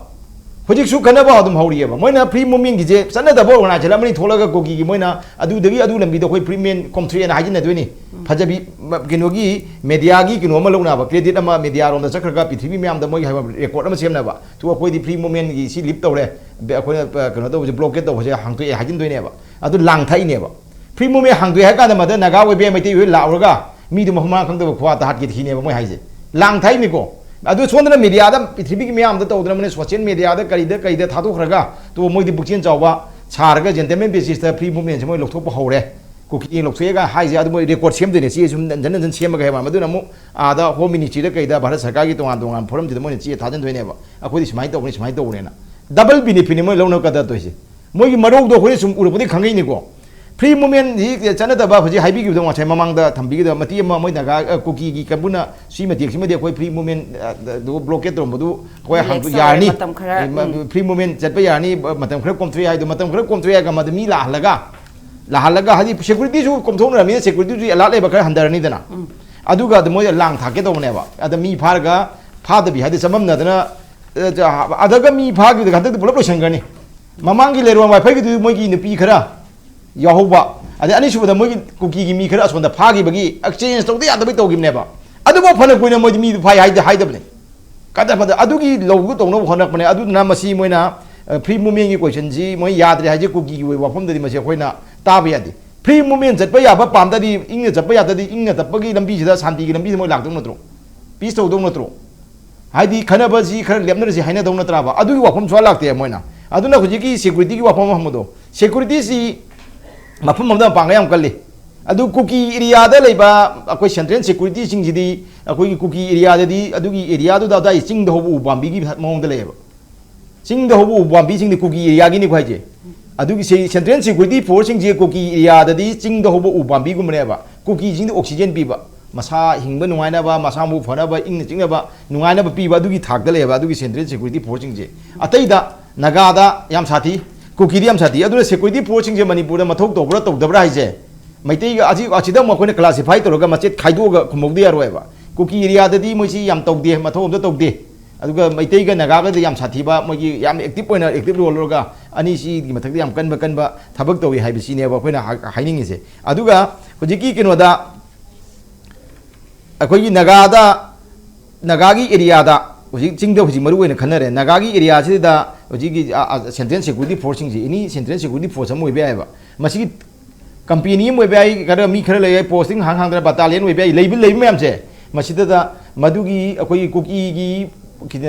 ꯍꯧꯖꯤꯛꯁꯨ ꯈꯠꯅꯕ ꯑꯗꯨꯝ ꯍꯧꯔꯤꯑꯕ꯫ ꯃꯣꯏꯅ ꯐ꯭ꯔꯤ ꯃꯨꯚꯃꯦꯟꯒꯤꯁꯦ ꯆꯠꯅꯗꯕ ꯑꯣꯔꯒꯅꯥꯏꯖꯦꯁꯟ ꯑꯃꯅꯤ ꯊꯣꯛꯂꯒ ꯀꯨꯀꯤꯒꯤ ꯃꯣꯏꯅ ꯑꯗꯨꯗꯒꯤ ꯑꯗꯨ ꯂꯝꯕꯤꯗ ꯑꯩꯈꯣꯏ ꯐ꯭ꯔꯤ ꯃꯦꯟ ꯀꯣꯝꯊ꯭ꯔꯦꯅ ꯍꯥꯏꯖꯤꯟꯅꯗꯣꯏꯅꯤ꯫ ꯐꯖꯕꯤ, ꯃ-, ꯀꯩꯅꯣꯒꯤ ꯃꯦꯗꯤꯌꯥꯒꯤ ꯀꯩꯅꯣ ꯑꯃ ꯂꯧꯅꯕ, ꯀ꯭ꯔꯦꯗꯤꯠ ꯑꯃ ꯃꯦꯗꯤꯌꯥꯔꯣꯝꯗ ꯆꯠꯈ꯭ꯔꯒ ꯄ꯭ꯔꯤꯊꯤꯕꯤ ꯃꯌꯥꯝꯗ ꯃꯣꯏꯒꯤ ꯍꯥꯏꯕ ꯔꯦꯀꯣꯔꯠ ꯑꯃ ꯁꯦꯝꯅꯕ꯫ ꯇꯨ ꯑꯩꯈꯣꯏꯗꯤ ꯐ꯭ꯔꯤ ꯃꯨꯚꯃꯦꯟꯒꯤ ꯁꯤ ꯂꯤꯞ ꯇꯧꯔꯦ, ꯕꯦ-, ꯑꯩꯈꯣꯏꯅ, ꯑ, ꯀꯩꯅꯣ ꯇꯧꯕꯁꯦ, ꯕ꯭ꯂꯣꯀꯦꯠ ꯇꯧꯕꯁꯦ ꯍꯥꯡꯇꯣꯛꯑꯦ ꯍꯥꯏꯖꯤꯟꯗꯣꯏꯅꯦꯕ꯫ ꯑꯗꯨ ꯂꯥꯡ ꯊꯛꯏꯅꯦꯕ꯫ ꯐ꯭ꯔꯤ ꯃꯨꯚꯃꯦꯟ ꯍꯥꯡꯗꯣꯛꯑꯦ ꯍꯥꯏ ꯀꯥꯟꯗ ꯃꯗ ꯅꯥꯒꯥ ꯑꯣꯏꯕ ꯌꯥꯏ, ꯃꯩꯇꯩ ꯑꯣꯏꯕ ꯂꯥꯛꯎꯔꯒ ꯃꯤꯗꯨ ꯃꯐꯝ ꯃꯔꯥꯡ ꯈꯪꯗꯕ ꯈꯨꯋꯥ ꯇꯍꯥꯠꯀꯦ ꯊꯤꯅꯦꯕ ꯃꯣꯏ ꯍꯥꯏꯁꯦ꯫ ꯂꯥꯡ ꯊꯥꯛꯏꯅꯤꯀꯣ꯫ ꯑꯗꯨ ꯁꯣꯝꯗꯅ ꯃꯦꯗꯤꯌꯥꯗ, ꯄ꯭ꯔꯤꯊꯤꯕꯤꯒꯤ ꯃꯌꯥꯝꯗ ꯇꯧꯗꯅ, ꯁꯣꯁꯤꯌꯦꯜ ꯃꯦꯗꯤꯌꯥꯗ ꯀꯔꯤꯗ ꯀꯔꯤꯗ ꯊꯥꯗꯣꯛꯈ꯭ꯔꯒ, ꯇꯣ ꯃꯣꯏꯗꯤ ꯄꯨꯛꯆꯦꯜ ꯆꯥꯎꯕ ꯁꯥꯔꯒ ꯖꯦꯟꯇꯜꯃꯦꯟ ꯕꯦꯁꯤꯁꯇ ꯐ꯭ꯔꯤ ꯃꯨꯚꯃꯦꯟꯁꯦ ꯃꯣꯏ ꯂꯧꯊꯣꯛꯄ ꯍꯧꯔꯦ꯫ ꯀꯨꯀꯤ ꯂꯧꯊꯣꯛꯑꯦꯒ ꯍꯥꯏꯁꯦ, ꯑꯗꯨ ꯃꯣꯏ ꯔꯦꯀꯣꯔꯠ ꯁꯦꯝꯗꯣꯏꯅꯦ, ꯆꯦ ꯁꯨꯝ ꯅꯟꯖꯟ ꯅꯟꯖꯟ ꯁꯦꯝꯃꯒ ꯍꯦꯛ꯫ ꯑꯗꯨꯅ ꯑꯃꯨꯛ ꯑꯥꯗ ꯍꯣꯝ ꯃꯤꯅꯤꯁꯇ꯭ꯔꯤꯗ ꯀꯩꯗ ꯚꯥꯔꯠ ꯁꯔꯀꯥꯔꯒꯤ ꯇꯣꯉꯥꯟ ꯇꯣꯉꯥꯟꯕ ꯐꯣꯔꯝꯁꯤꯗ ꯃꯣꯏꯅ ꯆꯦ ꯊꯥꯖꯤꯟꯗꯣꯏꯅꯦꯕ, ꯑꯩꯈꯣꯏꯗꯤ ꯁꯨꯃꯥꯏꯅ ꯇꯧꯕꯅꯤ, ꯁꯨꯃꯥꯏꯅ ꯇꯧꯕꯅꯦꯅ꯫ ꯗꯕꯜ ꯕꯤꯅꯤꯐꯤꯠꯅꯤ ꯃꯣꯏ ꯂꯧꯅꯕ ꯀꯗꯔ ꯇꯧꯔꯤꯁꯦ꯫ ꯃꯣꯏꯒꯤ ꯃꯔꯧꯗꯣ ꯑꯩꯈꯣꯏꯅ ꯁꯨꯝ ꯎꯔꯛꯄꯗꯒꯤ ꯈꯪꯉꯛꯏꯅꯤꯀꯣ꯫ ꯐ꯭ꯔꯤ ꯃꯨꯚꯃꯦꯟꯁꯤ ꯆꯠꯅꯗꯕ ꯍꯧꯖꯤꯛ ꯍꯥꯏꯕꯤꯈꯤꯕꯗꯣ, ꯉꯁꯥꯏ ꯃꯃꯥꯡꯗ ꯊꯝꯕꯤꯈꯤꯕꯗꯣ, ꯃꯇꯦꯛ ꯑꯃ ꯃꯣꯏ ꯅꯥꯒꯥ, ꯑ, ꯀꯨꯀꯤꯒꯤ ꯀꯥꯡꯕꯨꯅ ꯁꯤ ꯃꯇꯦꯛꯁꯤꯃꯗꯤ ꯑꯩꯈꯣꯏ ꯐ꯭ꯔꯤ ꯃꯨꯚꯃꯦꯟ, ꯑ, ꯗꯨ ꯕ꯭ꯂꯣꯀꯦꯠ ꯇꯧꯔꯝꯕꯗꯨ ꯑꯩꯈꯣꯏ ꯔꯤꯂꯦꯛꯁ ꯍꯥꯡꯗꯣꯛ ꯇꯧꯔꯦ ꯌꯥꯔꯅꯤ꯫ ꯃꯇꯝ ꯈꯔ, ꯑꯦ, ꯃ-, ꯎꯝ꯫ ꯐ꯭ꯔꯤ ꯃꯨꯚꯃꯦꯟ ꯆꯠꯄ ꯌꯥꯔꯅꯤ, ꯃꯇꯝ ꯈꯔ ꯀꯣꯝꯊꯣꯛꯑꯦ ꯍꯥꯏꯗꯣ, ꯃꯇꯝ ꯈꯔ ꯀꯣꯝꯊꯣꯛꯑꯦ ꯍꯥꯏꯔꯒ ꯃꯗꯨ ꯃꯤ ꯂꯥꯛꯍꯜꯂꯒ, ꯂꯥꯛꯍꯜꯂꯒ, ꯍꯥꯏꯗꯤ ꯁꯦꯀ꯭ꯌꯨꯔꯤꯇꯤꯁꯨ ꯀꯣꯝꯊꯣꯛꯅꯔꯕꯅꯤꯅ ꯁꯦꯀ꯭ꯌꯨꯔꯤꯇꯤꯁꯨ ꯑꯦꯂꯥꯔꯠ ꯂꯩꯕ ꯈꯔ ꯍꯟꯊꯔꯅꯤꯗꯅ꯫ ꯎꯝ꯫ ꯑꯗꯨꯒ ꯑꯗꯨ ꯃꯣꯏꯗ ꯂꯥꯡ ꯊꯥꯛꯀꯦ ꯇꯧꯕꯅꯦꯕ꯫ ꯑꯗ ꯃꯤ ꯐꯥꯔꯒ, ꯐꯥꯗꯕꯤ ꯍꯥꯏꯗꯤ ꯆꯃꯝꯅꯗꯅ, ꯑ, ꯑꯗꯒ ꯃꯤ ꯐꯥꯈꯤꯕꯗ ꯍꯟꯗꯛꯇꯤ ꯄꯨꯂꯞ ꯂꯣꯏꯁꯟꯈ꯭ꯔꯅꯤ꯫ ꯃꯃꯥꯡꯒꯤ ꯂꯩꯔꯣꯡ ꯋꯥꯏꯐꯩꯒꯤꯗꯨ ꯃꯣꯏꯒꯤ ꯅꯨꯄꯤ ꯈꯔ ꯌꯥꯎꯍꯧꯕ, ꯑꯗꯩ ꯑꯅꯤꯁꯨꯕꯗ ꯃꯣꯏꯒꯤ ꯀꯨꯀꯤꯒꯤ ꯃꯤ ꯈꯔ ꯑꯁꯣꯝꯗ ꯐꯥꯈꯤꯕꯒꯤ ꯑꯦꯛꯁꯆꯦꯟꯖ ꯇꯧꯗ ꯌꯥꯗꯕꯩ ꯇꯧꯈꯤꯕꯅꯦꯕ꯫ ꯑꯗꯨꯐꯥꯎ ꯐꯅ ꯀꯨꯏꯅ ꯃꯣꯏꯗꯤ ꯃꯤꯗꯨ ꯐꯥꯏ ꯍꯥꯏꯗ-, ꯍꯥꯏꯗꯕꯅꯦ꯫ ꯀꯗ ꯐꯗ ꯑꯗꯨꯒꯤ ꯂꯧꯕ ꯇꯧꯅꯕ ꯍꯣꯠꯅꯔꯛꯄꯅꯦ꯫ ꯑꯗꯨꯗꯨꯅ ꯃꯁꯤ ꯃꯣꯏꯅ ꯐ꯭ꯔꯤ ꯃꯨꯚꯃꯦꯟꯒꯤ ꯀꯣꯏꯁꯟꯁꯤ ꯃꯣꯏ ꯌꯥꯗ꯭ꯔꯦ ꯍꯥꯏꯁꯦ ꯀꯨꯀꯤꯒꯤ ꯑꯣꯏꯕ ꯋꯥꯐꯝꯗꯗꯤ ꯃꯁꯤ ꯑꯩꯈꯣꯏꯅ ꯇꯥꯕ ꯌꯥꯗꯦ꯫ ꯐ꯭ꯔꯤ ꯃꯨꯚꯃꯦꯟ ꯆꯠꯄ ꯌꯥꯕ ꯄꯥꯝꯗꯗꯤ, ꯏꯪꯅ ꯆꯠꯄ ꯌꯥꯗꯗꯤ, ꯏꯪꯅ ꯆꯠꯄꯒꯤ ꯂꯝꯕꯤꯁꯤꯗ, ꯁꯥꯟꯇꯤꯒꯤ ꯂꯝꯕꯤꯁꯤꯗ ꯃꯣꯏ ꯂꯥꯛꯇꯧ ꯅꯠꯇ꯭ꯔꯣ? ꯄꯤꯁ ꯇꯧꯗꯧ ꯅꯠꯇ꯭ꯔꯣ? ꯍꯥꯏꯗꯤ ꯈꯟꯅꯕꯁꯤ ꯈꯔ ꯂꯦꯞꯅꯔꯁꯤ ꯍꯥꯏꯅꯗꯧ ꯅꯠꯇ꯭ꯔꯕ? ꯑꯗꯨꯒꯤ ꯋꯥꯐꯝ ꯁꯨꯡꯂꯥꯛ ꯂꯥꯛꯇꯦ ꯃꯣꯏꯅ꯫ ꯑꯗꯨꯅ ꯍꯧꯖꯤꯛꯀꯤ ꯁꯦꯀ꯭ꯌꯨꯔꯤꯇꯤꯒꯤ ꯋꯥꯐꯝ ꯑꯃ ꯍꯪꯕꯗꯣ, ꯁꯦꯀ꯭ꯌꯨꯔꯤꯇꯤꯁꯤ ꯃꯐꯝ ꯑꯃꯗ ꯄꯥꯡꯒꯜ ꯌꯥꯝ ꯀꯜꯂꯤ꯫ ꯑꯗꯨ ꯀꯨꯀꯤ ꯑꯦꯔꯤꯌꯥꯗ ꯂꯩꯕ ꯑꯩꯈꯣꯏ ꯁꯦꯟꯇ꯭ꯔꯦꯜ ꯁꯦꯀ꯭ꯌꯨꯔꯤꯇꯤꯁꯤꯡꯁꯤꯗꯤ, ꯑꯩꯈꯣꯏꯒꯤ ꯀꯨꯀꯤ ꯑꯦꯔꯤꯌꯥꯗꯗꯤ, ꯑꯗꯨꯒꯤ ꯑꯦꯔꯤꯌꯥꯗꯨꯗ ꯑꯗꯥꯏ ꯆꯤꯡꯗ ꯍꯧꯕ ꯎ ꯄꯥꯝꯕꯤꯒꯤ ꯃꯑꯣꯡꯗ ꯂꯩꯌꯦꯕ꯫ ꯆꯤꯡꯗ ꯍꯧꯕ ꯎ ꯄꯥꯝꯕꯤꯁꯤꯡꯗꯤ ꯀꯨꯀꯤ ꯑꯦꯔꯤꯌꯥꯒꯤꯅꯤꯀꯣ ꯍꯥꯏꯁꯦ꯫ ꯑꯗꯨꯒꯤ ꯁꯦ-, ꯁꯦꯟꯇ꯭ꯔꯦꯜ ꯁꯦꯀ꯭ꯌꯨꯔꯤꯇꯤ ꯐꯣꯔꯁꯁꯤꯡꯁꯦ ꯀꯨꯀꯤ ꯑꯦꯔꯤꯌꯥꯗꯗꯤ ꯆꯤꯡꯗ ꯍꯧꯕ ꯎ ꯄꯥꯝꯕꯤꯒꯨꯝꯕꯅꯦꯕ꯫ ꯀꯨꯀꯤꯁꯤꯡꯗꯤ ꯑꯣꯛꯁꯤꯖꯦꯟ ꯄꯤꯕ, ꯃꯁꯥ ꯍꯤꯡꯕ ꯅꯨꯡꯉꯥꯏꯅꯕ, ꯃꯁꯥ ꯃꯎ ꯐꯅꯕ, ꯏꯪꯅ ꯆꯤꯛꯅꯕ, ꯅꯨꯡꯉꯥꯏꯅꯕ ꯄꯤꯕ, ꯑꯗꯨꯒꯤ ꯊꯥꯛꯇ ꯂꯩꯌꯦꯕ ꯑꯗꯨꯒꯤ ꯁꯦꯟꯇ꯭ꯔꯦꯜ ꯁꯦꯀ꯭ꯌꯨꯔꯤꯇꯤ ꯐꯣꯔꯁꯁꯤꯡꯁꯦ꯫ ꯑꯇꯩꯗ ꯅꯥꯒꯥꯗ ꯌꯥꯝ ꯁꯥꯊꯤ, ꯀꯨꯀꯤꯗꯤ ꯌꯥꯝ ꯁꯥꯊꯤ꯫ ꯑꯗꯨꯅ ꯁꯦꯀ꯭ꯌꯨꯔꯤꯇꯤ ꯐꯣꯔꯁꯁꯤꯡꯁꯦ ꯃꯅꯤꯄꯨꯔꯗ ꯃꯊꯧ ꯇꯧꯕ꯭ꯔꯥ ꯇꯧꯗꯕ꯭ꯔꯥ ꯍꯥꯏꯁꯦ, ꯃꯩꯇꯩꯒ ꯑꯁꯤ, ꯑꯁꯤꯗ ꯑꯃꯨꯛ ꯑꯩꯈꯣꯏꯅ ꯀ꯭ꯂꯥꯁꯤꯐꯥꯏ ꯇꯧꯔꯒ ꯃꯆꯦꯠ ꯈꯥꯏꯗꯣꯛꯑꯒ ꯈꯨꯝꯍꯧꯗ ꯌꯥꯔꯣꯏꯕ꯫ ꯀꯨꯀꯤ ꯑꯦꯔꯤꯌꯥꯗꯗꯤ ꯃꯣꯏꯁꯤ ꯌꯥꯝ ꯇꯧꯗꯦ, ꯃꯊꯧ ꯑꯝꯇ ꯇꯧꯗꯦ꯫ ꯑꯗꯨꯒ ꯃꯩꯇꯩꯒ ꯅꯥꯒꯥꯒꯗꯤ ꯌꯥꯝ ꯁꯥꯊꯤꯕ, ꯃꯣꯏꯒꯤ ꯌꯥꯝ ꯑꯦꯛꯇꯤꯚ ꯑꯣꯏꯅ, ꯑꯦꯛꯇꯤꯚ ꯔꯣꯜ ꯂꯧꯔꯒ ꯑꯅꯤꯁꯤꯒꯤ ꯃꯊꯛꯇ ꯌꯥꯝ ꯀꯟꯕ, ꯀꯟꯕ ꯊꯕꯛ ꯇꯧꯏ ꯍꯥꯏꯕꯁꯤꯅꯦꯕ ꯑꯩꯈꯣꯏꯅ ꯍꯥ-, ꯍꯥꯏꯅꯤꯡꯉꯤꯁꯦ꯫ ꯑꯗꯨꯒ ꯍꯧꯖꯤꯛꯀꯤ ꯀꯩꯅꯣꯗ, ꯑꯩꯈꯣꯏꯒꯤ ꯅꯥꯒꯥꯗ, ꯅꯥꯒꯥꯒꯤ ꯑꯦꯔꯤꯌꯥꯗ, ꯍꯧꯖꯤꯛ ꯆꯤꯡꯗ ꯍꯧꯖꯤꯛ ꯃꯔꯨ ꯑꯣꯏꯅ ꯈꯟꯅꯔꯦ꯫ ꯅꯥꯒꯥꯒꯤ ꯑꯦꯔꯤꯌꯥꯁꯤꯗ ꯍꯧꯖꯤꯛꯀꯤ, ꯑ, ꯑ, ꯁꯦꯟꯇ꯭ꯔꯦꯜ ꯁꯦꯀ꯭ꯌꯨꯔꯤꯇꯤ ꯐꯣꯔꯁꯁꯤꯡꯁꯦ, ꯑꯦꯅꯤ ꯁꯦꯟꯇ꯭ꯔꯦꯜ ꯁꯦꯀ꯭ꯌꯨꯔꯤꯇꯤ ꯐꯣꯔꯁ ꯑꯃ ꯑꯣꯏꯕ ꯌꯥꯏꯑꯕ꯫ ꯃꯁꯤꯒꯤ ꯀꯝꯄꯦꯅꯤ ꯑꯃ ꯑꯣꯏꯕ ꯌꯥꯏ, ꯈꯔ ꯃꯤ ꯈꯔ ꯂꯩ ꯌꯥꯏ, ꯄꯣꯁꯇꯤꯡ ꯍꯥꯡ ꯍꯥꯡꯗꯅ ꯕꯇꯥꯂꯤꯌꯟ ꯑꯣꯏꯕ ꯌꯥꯏ, ꯂꯩꯕ, ꯂꯩꯕ ꯃꯌꯥꯝꯁꯦ꯫ ꯃꯁꯤꯗ ꯃꯗꯨꯒꯤ ꯑꯩꯈꯣꯏꯒꯤ ꯀꯨꯀꯤꯒꯤ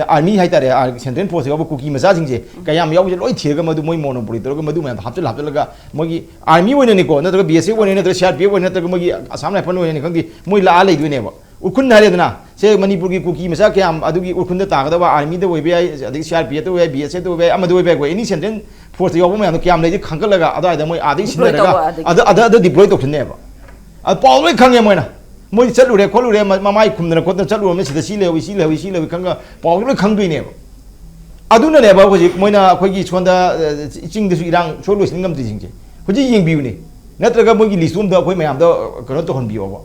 ꯑꯥꯔꯃꯤ ꯍꯥꯏꯇꯥꯔꯦ, ꯑꯥ, ꯁꯦꯟꯇ꯭ꯔꯦꯜ ꯐꯣꯔꯁꯇ ꯌꯥꯎꯕ ꯀꯨꯀꯤ ꯃꯆꯥꯁꯤꯡꯁꯦ ꯀꯌꯥꯝ ꯌꯥꯎꯒꯦ ꯂꯣꯏ ꯊꯤꯔꯒ ꯃꯗꯨ ꯃꯣꯏ ꯃꯣꯅꯣꯄꯣꯂꯤ ꯇꯧꯔꯒ ꯃꯗꯨ ꯃꯌꯥꯝꯗꯣ ꯍꯥꯞꯆꯤꯜ ꯍꯥꯞꯆꯤꯜꯂꯒ ꯃꯣꯏꯒꯤ ꯑꯥꯔꯃꯤ ꯑꯣꯏꯅꯅꯤꯀꯣ, ꯅꯠꯇ꯭ꯔꯒ ꯕꯤ ꯑꯦꯁ ꯑꯦꯐ ꯑꯣꯏꯅ, ꯅꯠꯇ꯭ꯔꯒ ꯁꯤ ꯑꯥꯔ ꯄꯤ ꯑꯦꯐ ꯑꯣꯏꯅ, ꯅꯠꯇ꯭ꯔꯒ ꯃꯣꯏꯒꯤ ꯑꯁꯥꯝ ꯔꯥꯏꯐꯜ ꯑꯣꯏꯅꯅꯤ ꯈꯪꯗꯦ, ꯃꯣꯏ ꯂꯥꯛꯑ ꯂꯩꯗꯣꯏꯅꯦꯕ꯫ ꯎꯈ꯭ꯔꯨꯜ ꯍꯥꯏꯔꯦꯗꯅ, ꯁꯦ ꯃꯅꯤꯄꯨꯔꯒꯤ ꯀꯨꯀꯤ ꯃꯆꯥ ꯀꯌꯥꯝ ꯑꯗꯨꯒꯤ ꯎꯈ꯭ꯔꯨꯜꯗ ꯇꯥꯒꯗꯕ ꯑꯥꯔꯃꯤꯗ ꯑꯣꯏꯕ ꯌꯥꯏ, ꯑꯗꯒꯤ ꯁꯤ ꯑꯥꯔ ꯄꯤ ꯑꯦꯐꯇ ꯑꯣꯏꯕ ꯌꯥꯏ, ꯕꯤ ꯑꯦꯁ ꯑꯦꯐꯇ ꯑꯣꯏꯕ ꯌꯥꯏ, ꯑꯃꯗ ꯑꯣꯏꯕ ꯌꯥꯏꯀꯣ, ꯑꯦꯅꯤ ꯁꯦꯟꯇ꯭ꯔꯦꯜ ꯐꯣꯔꯁꯇ ꯌꯥꯎꯕ ꯃꯌꯥꯝꯗꯣ ꯀꯌꯥꯝ ꯂꯩꯗꯤ ꯈꯪꯒꯠꯂꯒ ꯑꯗꯨꯋꯥꯏꯗ ꯃꯣꯏ ꯑꯥꯗꯒꯤ ꯗꯤꯄ꯭ꯂꯣꯏ ꯁꯤꯟꯅꯔꯒ ꯇꯧꯕ ꯑꯗꯒꯤ ꯑꯗ, ꯑꯗ, ꯑꯗ ꯗꯤꯄ꯭ꯂꯣꯏ ꯇꯧꯁꯤꯟꯅꯦꯕ꯫ ꯑꯗ ꯄꯥꯎ ꯂꯣꯏ ꯈꯪꯉꯦ ꯃꯣꯏꯅ꯫ ꯃꯣꯏ ꯆꯠꯂꯨꯔꯦ ꯈꯣꯠꯂꯨꯔꯦ, ꯃ-, ꯃꯃꯥꯏ ꯈꯨꯝꯗꯅ ꯈꯣꯠꯇꯅ ꯆꯠꯂꯨꯔꯕꯅꯤ, ꯁꯤꯗ ꯁꯤ ꯂꯩꯍꯧꯏ, ꯁꯤ ꯂꯩꯍꯧꯏ, ꯁꯤ ꯂꯩꯍꯧꯏ ꯈꯪꯉꯒ ꯄꯥꯎꯁꯦ ꯂꯣꯏ ꯈꯪꯗꯣꯏꯅꯦꯕ꯫ ꯑꯗꯨꯅꯅꯦꯕ ꯍꯧꯖꯤꯛ ꯃꯣꯏꯅ ꯑꯩꯈꯣꯏꯒꯤ ꯁꯣꯝꯗ, ꯑ, ꯆꯤꯡꯗꯁꯨ ꯏꯔꯥꯡ ꯁꯣ ꯂꯣꯏꯁꯤꯟ ꯉꯝꯗ꯭ꯔꯤꯁꯤꯡꯁꯦ꯫ ꯍꯧꯖꯤꯛ ꯌꯦꯡꯕꯤꯌꯨꯅꯦ꯫ ꯅꯠꯇ꯭ꯔꯒ ꯃꯣꯏꯒꯤ ꯂꯤꯁꯇꯨ ꯑꯝꯗ ꯑꯩꯈꯣꯏ ꯃꯌꯥꯝꯗ, ꯑ, ꯀꯩꯅꯣ ꯇꯧꯍꯟꯕꯤꯌꯣꯕ,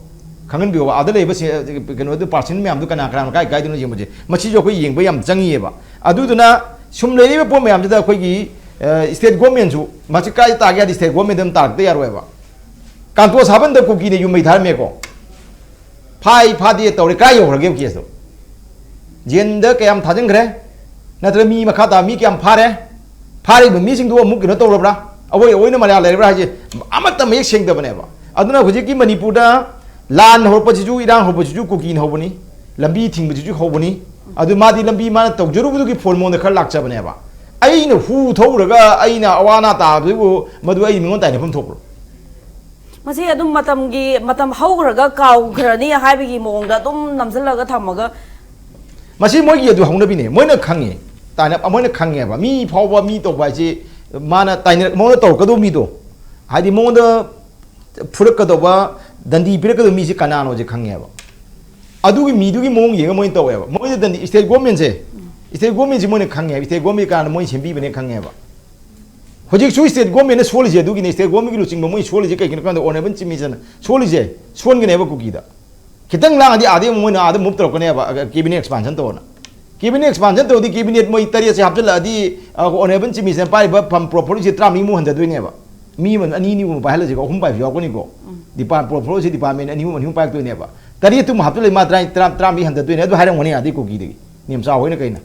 ꯈꯪꯍꯟꯕꯤꯌꯣꯕ꯫ ꯑꯥꯗ ꯂꯩꯕ ꯁꯦ-, ꯀꯩꯅꯣꯗꯨ ꯄꯥꯔꯁꯟ ꯃꯌꯥꯝꯗꯨ ꯀꯅꯥ ꯀꯅꯥꯅ ꯀꯥꯏ ꯀꯥꯏꯗꯅꯣ ꯌꯦꯡꯕꯁꯦ꯫ ꯃꯁꯤꯁꯨ ꯑꯩꯈꯣꯏ ꯌꯦꯡꯕ ꯌꯥꯝ ꯆꯪꯉꯤꯑꯕ꯫ ꯑꯗꯨꯗꯨꯅ ꯁꯨꯝ ꯂꯩꯔꯤꯕ ꯄꯣꯠ ꯃꯌꯥꯝꯁꯤꯗ ꯑꯩꯈꯣꯏꯒꯤ, ꯑ, ꯁ꯭ꯇꯦꯠ ꯒꯣꯔꯃꯦꯟꯁꯨ ꯃꯁꯤ ꯀꯥꯏ ꯇꯥꯒꯦ ꯍꯥꯏꯗꯤ ꯁ꯭ꯇꯦꯠ ꯒꯣꯔꯃꯦꯟꯗ ꯑꯗꯨꯝ ꯇꯥꯔꯛꯇ ꯌꯥꯔꯣꯏꯕ꯫ ꯀꯥꯟꯇꯣ ꯁꯥꯕꯟꯗ ꯀꯨꯀꯤꯅ ꯌꯨꯝ ꯃꯩ ꯊꯥꯔꯝꯃꯦꯀꯣ꯫ ꯐꯥꯏ ꯐꯥꯗꯦ ꯇꯧꯔꯦ, ꯀꯥꯏ ꯌꯧꯈ꯭ꯔꯒꯦꯕ ꯀꯦꯁꯇꯣ? ꯖꯦꯟꯗ ꯀꯌꯥꯝ ꯊꯥꯖꯤꯟꯈ꯭ꯔꯦ? ꯅꯠꯇ꯭ꯔꯒ ꯃꯤ ꯃꯈꯥ ꯇꯥꯕ ꯃꯤ ꯀꯌꯥꯝ ꯐꯥꯔꯦ? ꯐꯥꯔꯤꯕ ꯃꯤꯁꯤꯡꯗꯨ ꯑꯃꯨꯛ ꯀꯩꯅꯣ ꯇꯧꯔꯕ꯭ꯔꯥ? ꯑꯋꯣꯏ ꯑꯋꯣꯏꯅ ꯃꯔꯥ ꯂꯩꯔꯕ꯭ꯔꯥ ꯍꯥꯏꯁꯦ ꯑꯃꯠꯇ ꯃꯌꯦꯛ ꯁꯦꯡꯗꯕꯅꯦꯕ꯫ ꯑꯗꯨꯅ ꯍꯧꯖꯤꯛꯀꯤ ꯃꯅꯤꯄꯨꯔꯗ ꯂꯥꯟ ꯍꯧꯔꯛꯄꯁꯤꯁꯨ, ꯏꯔꯥꯡ ꯍꯧꯔꯛꯄꯁꯤꯁꯨ ꯀꯨꯀꯤꯅ ꯍꯧꯕꯅꯤ, ꯂꯝꯕꯤ ꯊꯤꯡꯕꯁꯤꯁꯨ ꯍꯧꯕꯅꯤ꯫ ꯑꯗꯨ ꯃꯥꯗꯤ ꯂꯝꯕꯤ ꯃꯥꯅ ꯇꯧꯖꯔꯨꯕꯗꯨꯒꯤ ꯐꯣꯟ ꯃꯉꯣꯟꯗ ꯈꯔ ꯂꯥꯛꯆꯕꯅꯦꯕ꯫ ꯑꯩꯅ ꯍꯨ ꯊꯧꯔꯒ ꯑꯩꯅ ꯑꯋꯥ ꯑꯅꯥ ꯇꯥꯕꯗꯨꯕꯨ ꯃꯗꯨ ꯑꯩ ꯃꯤꯉꯣꯟꯗ ꯇꯥꯏꯅꯐꯝ ꯊꯣꯛꯄ꯭ꯔꯣ? ꯃꯁꯤ ꯑꯗꯨꯝ ꯃꯇꯝꯒꯤ, ꯃꯇꯝ ꯍꯧꯈ꯭ꯔꯒ ꯀꯥꯎꯈ꯭ꯔꯅꯤ ꯍꯥꯏꯕꯒꯤ ꯃꯑꯣꯡꯗ ꯑꯗꯨꯝ ꯅꯝꯁꯤꯜꯂꯒ ꯊꯝꯃꯒ꯫ ꯃꯁꯤ ꯃꯣꯏꯒꯤ ꯑꯗꯨ ꯍꯧꯅꯕꯤꯅꯦ꯫ ꯃꯣꯏꯅ ꯈꯪꯉꯤ, ꯇꯥꯏꯅ ꯃꯣꯏꯅ ꯈꯪꯉꯦꯕ꯫ ꯃꯤ ꯐꯥꯎꯕ ꯃꯤ ꯇꯧꯕ ꯍꯥꯏꯁꯤ ꯃꯥꯅ ꯇꯥꯏꯅ ꯃꯉꯣꯟꯗ ꯇꯧꯔꯛꯀꯗꯧꯕ ꯃꯤꯗꯣ, ꯍꯥꯏꯗꯤ ꯃꯉꯣꯟꯗ ꯐꯨꯔꯛꯀꯗꯧꯕ, ꯗꯟꯗꯤ ꯄꯤꯔꯛꯀꯗꯧꯕ ꯃꯤꯁꯤ ꯀꯅꯥꯅꯣꯁꯦ ꯈꯪꯉꯦꯕ꯫ ꯑꯗꯨꯒꯤ ꯃꯤꯗꯨꯒꯤ ꯃꯑꯣꯡ ꯌꯦꯡꯉꯒ ꯃꯣꯏꯅ ꯇꯧꯋꯦꯕ꯫ ꯃꯣꯏꯗ ꯗꯟꯗꯤ, state government ꯁꯦ, state government ꯁꯤ ꯃꯣꯏꯅ ꯈꯪꯉꯦꯕ꯫ State government ꯀꯅꯥꯅ ꯃꯣꯏꯅ ꯁꯦꯝꯕꯤꯕꯅꯦ ꯈꯪꯉꯦꯕ꯫ ꯍꯧꯖꯤꯛꯁꯨ state government ꯅ ꯁꯣꯜꯂꯤꯁꯦ ꯑꯗꯨꯒꯤꯅꯦ꯫ State government ꯀꯤ ꯂꯨꯆꯤꯡꯕ ꯃꯣꯏ ꯁꯣꯜꯂꯤꯁꯦ ꯀꯩꯒꯤꯅꯣ ꯈꯪꯗ, honourable chief minister ꯅ ꯁꯣꯜꯂꯤꯁꯦ꯫ ꯁꯣꯟꯒꯅꯦꯕ ꯀꯨꯀꯤꯗ꯫ ꯈꯤꯇꯪ ꯂꯥꯡꯉꯗꯤ ꯑꯥꯗꯩ ꯑꯃꯨꯛ ꯃꯣꯏꯅ ꯑꯥꯗ move ꯇꯧꯔꯛꯀꯅꯦꯕ, cabinet expansion ꯇꯧꯔꯅ꯫ Cabinet expansion ꯇꯧꯔꯗꯤ cabinet ꯃꯣꯏ ꯇꯔꯦꯠꯁꯦ ꯍꯥꯞꯆꯤꯜꯂꯛꯑꯗꯤ, honourable chief minister ꯅ ꯄꯥꯏꯔꯤꯕ ꯄꯝ portfolio ꯁꯦ ꯇꯔꯥꯃꯔꯤꯃꯨꯛ ꯍꯟꯊꯗꯣꯏꯅꯦꯕ꯫ ꯃꯤ ꯑꯃ ꯑꯅꯤ ꯑꯅꯤꯒꯨꯝꯕ ꯄꯥꯏꯍꯜꯂꯁꯤꯀꯣ, ꯑꯍꯨꯝ ꯄꯥꯏꯕꯁꯨ ꯌꯥꯎꯔꯛꯀꯅꯤꯀꯣ꯫ Department portfolio ꯁꯦ department ꯑꯅꯤ ꯑꯍꯨꯝ ꯑꯅꯤ ꯑꯍꯨꯝ ꯄꯥꯏꯔꯛꯇꯣꯏꯅꯦꯕ꯫ ꯇꯔꯦꯠꯇꯨꯃ ꯍꯥꯞꯆꯤꯜꯂꯛꯑꯗꯤ ꯃꯥ ꯇꯔꯥ, ꯇꯔꯥ, ꯇꯔꯥꯃꯔꯤ ꯍꯟꯊꯗꯣꯏꯅꯦ꯫ ꯑꯗꯨ ꯍꯥꯏꯔꯝꯒꯅꯤ ꯑꯥꯗꯩ ꯀꯨꯀꯤꯗꯒꯤ ꯅꯦꯝꯆꯥ ꯍꯣꯏꯅ ꯀꯩꯅ꯫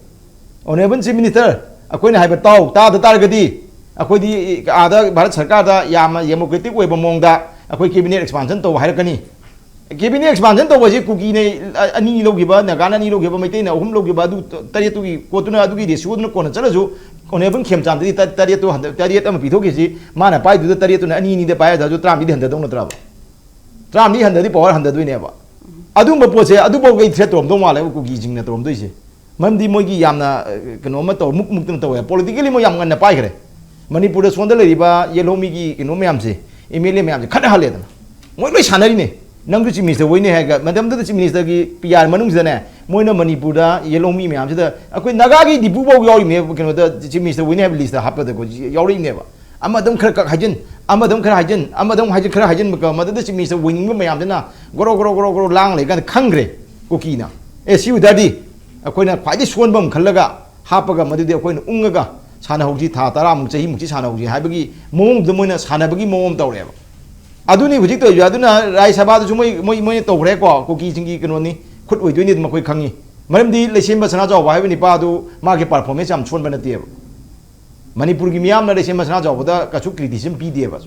Honourable chief minister, ꯑꯩꯈꯣꯏꯅ ꯍꯥꯏꯕ ꯇꯥꯎ, ꯇꯥꯗ ꯇꯥꯔꯒꯗꯤ ꯑꯩꯈꯣꯏꯗꯤ ꯑꯥꯗ ꯚꯥꯔꯠ ꯁꯔꯀꯥꯔꯗ ꯌꯥꯝꯅ democratic ꯑꯣꯏꯕ ꯃꯑꯣꯡꯗ ꯑꯩꯈꯣꯏ cabinet expansion ꯇꯧ ꯍꯥꯏꯔꯛꯀꯅꯤ꯫ Cabinet expansion ꯇꯧꯕꯁꯤ ꯀꯨꯀꯤꯅ ꯑꯅꯤ ꯂꯧꯈꯤꯕ, ꯅꯥꯒꯥꯅ ꯑꯅꯤ ꯂꯧꯈꯤꯕ, ꯃꯩꯇꯩꯅ ꯑꯍꯨꯝ ꯂꯧꯈꯤꯕ, ꯑꯗꯨ ꯇꯔꯦꯠꯇꯨꯒꯤ ꯄꯣꯠꯇꯨꯅ, ꯑꯗꯨꯒꯤ ratio ꯗꯨꯅ ꯀꯣꯟꯅ ꯆꯠꯂꯁꯨ, honourable ꯈꯦꯝꯆꯥꯟꯗꯗꯤ ꯇ-, ꯇꯔꯦꯠꯇꯨ ꯍꯟꯗ-, ꯇꯔꯦꯠ ꯑꯃ ꯄꯤꯊꯣꯛꯈꯤꯁꯤ, ꯃꯥꯅ ꯄꯥꯏꯗꯨꯗ ꯇꯔꯦꯠꯇꯨꯅ ꯑꯅꯤ ꯑꯅꯤꯗ ꯄꯥꯏꯔꯗꯁꯨ ꯇꯔꯥꯃꯔꯤꯗꯤ ꯍꯟꯊꯗꯧ ꯅꯠꯇ꯭ꯔꯕ? ꯇꯔꯥꯃꯔꯤ ꯍꯟꯊꯗꯤ power ꯍꯟꯊꯗꯣꯏꯅꯦꯕ꯫ ꯑꯗꯨꯒꯨꯝꯕ ꯄꯣꯠꯁꯦ ꯑꯗꯨꯐꯥꯎꯒ ꯑꯩ threat ꯇꯧꯔꯝꯗꯧ ꯃꯥꯜꯂꯦꯕ ꯀꯨꯀꯤꯁꯤꯡꯅ ꯇꯧꯔꯝꯗꯣꯏꯁꯦ꯫ ꯃꯔꯝꯗꯤ ꯃꯣꯏꯒꯤ ꯌꯥꯝꯅ, ꯑ, ꯀꯩꯅꯣ ꯑꯃ ꯇꯧ, ꯃꯨꯛ ꯃꯨꯛꯇꯅ ꯇꯧꯋꯦ꯫ Politically ꯃꯣꯏ ꯌꯥꯝ ꯉꯟꯅ ꯄꯥꯏꯈ꯭ꯔꯦ꯫ ꯃꯅꯤꯄꯨꯔꯗ ꯁꯣꯝꯗ ꯂꯩꯔꯤꯕ ꯌꯦꯜꯍꯧꯃꯤꯒꯤ ꯀꯩꯅꯣ ꯃꯌꯥꯝꯁꯦ, MLA ꯃꯌꯥꯝꯁꯦ ꯈꯠꯅꯍꯜꯂꯦꯗꯅ꯫ ꯃꯣꯏ ꯂꯣꯏ ꯁꯥꯟꯅꯔꯤꯅꯦ꯫ ꯅꯪꯁꯨ chief minister ꯑꯣꯏꯅꯤ ꯍꯥꯏꯔꯒ, ꯃꯇꯝꯗꯨꯗ chief minister ꯒꯤ PR ꯃꯅꯨꯡꯁꯤꯗꯅꯦ, ꯃꯣꯏꯅ ꯃꯅꯤꯄꯨꯔꯗ ꯌꯦꯜꯍꯧꯃꯤ ꯃꯌꯥꯝꯁꯤꯗ, ꯑꯩꯈꯣꯏ ꯅꯥꯒꯥꯒꯤ ꯗꯤꯄꯨ ꯐꯥꯎ ꯌꯥꯎꯔꯤꯅꯦ ꯀꯩꯅꯣꯗ, chief minister ꯑꯣꯏꯅꯤ ꯍꯥꯏꯕ list ꯇ ꯍꯥꯞꯄꯗꯀꯣ ꯌꯥꯎꯔꯛꯏꯅꯦꯕ꯫ ꯑꯃꯗ ꯑꯃꯨꯛ ꯈꯔ ꯈꯛ ꯍꯥꯏꯖꯤꯟ, ꯑꯃꯗ ꯑꯃꯨꯛ ꯈꯔ ꯍꯥꯏꯖꯤꯟ, ꯑꯃꯗ ꯑꯃꯨꯛ ꯍꯥꯏꯖꯤꯟ, ꯈꯔ ꯍꯥꯏꯖꯤꯟꯕ ꯃꯗꯨꯗ chief minister ꯑꯣꯏꯅꯤꯡꯕ ꯃꯌꯥꯝꯗꯨꯅ ꯒꯣꯔꯣ ꯒꯣꯔꯣ ꯒꯣꯔꯣ ꯒꯣꯔꯣ ꯂꯥꯡ ꯂꯩꯀꯥꯟꯗ ꯈꯪꯈ꯭ꯔꯦ ꯀꯨꯀꯤꯅ꯫ ꯑꯦ, ꯁꯤ ꯑꯣꯏꯇꯥꯔꯗꯤ ꯑꯩꯈꯣꯏꯅ ꯈ꯭ꯋꯥꯏꯗꯒꯤ ꯁꯣꯟꯕ ꯑꯃ ꯈꯜꯂꯒ ꯍꯥꯞꯄꯒ ꯃꯗꯨꯗꯤ ꯑꯩꯈꯣꯏꯅ ꯎꯪꯉꯒ ꯁꯥꯟꯅꯍꯧꯁꯤ, ꯊꯥ ꯇꯔꯥꯃꯨꯛ, ꯆꯍꯤꯃꯨꯛꯁꯤ ꯁꯥꯟꯅꯍꯧꯁꯤ ꯍꯥꯏꯕꯒꯤ ꯃꯑꯣꯡꯗꯨꯗ ꯃꯣꯏꯅ ꯁꯥꯟꯅꯕꯒꯤ ꯃꯑꯣꯡ ꯑꯃ ꯇꯧꯔꯦꯕ꯫ ꯑꯗꯨꯅꯤ ꯍꯧꯖꯤꯛ ꯇꯧꯔꯤꯁꯦ꯫ ꯑꯗꯨꯅ ꯔꯥꯖ꯭ꯌ ꯁꯚꯥꯗꯨꯁꯨ ꯃꯣꯏ, ꯃꯣꯏ, ꯃꯣꯏꯅ ꯇꯧꯈ꯭ꯔꯦꯀꯣ, ꯀꯨꯀꯤꯁꯤꯡꯒꯤ ꯀꯩꯅꯣꯅꯤ, ꯈꯨꯠ ꯑꯣꯏꯗꯣꯏꯅꯤ ꯑꯗꯨꯝ ꯑꯩꯈꯣꯏ ꯈꯪꯉꯤ꯫ ꯃꯔꯝꯗꯤ ꯂꯩꯁꯦꯝꯕ ꯁꯅꯥꯖꯥꯎꯕ ꯍꯥꯏꯕ ꯅꯤꯄꯥꯗꯨ ꯃꯥꯒꯤ performance ꯌꯥꯝ ꯁꯣꯟꯕ ꯅꯠꯇꯦꯕ꯫ ꯃꯅꯤꯄꯨꯔꯒꯤ ꯃꯤꯌꯥꯝꯅ ꯂꯩꯁꯦꯝꯕ ꯁꯅꯥꯖꯥꯎꯕꯗ ꯀꯩꯁꯨ criticism ꯄꯤꯗꯦꯕ꯫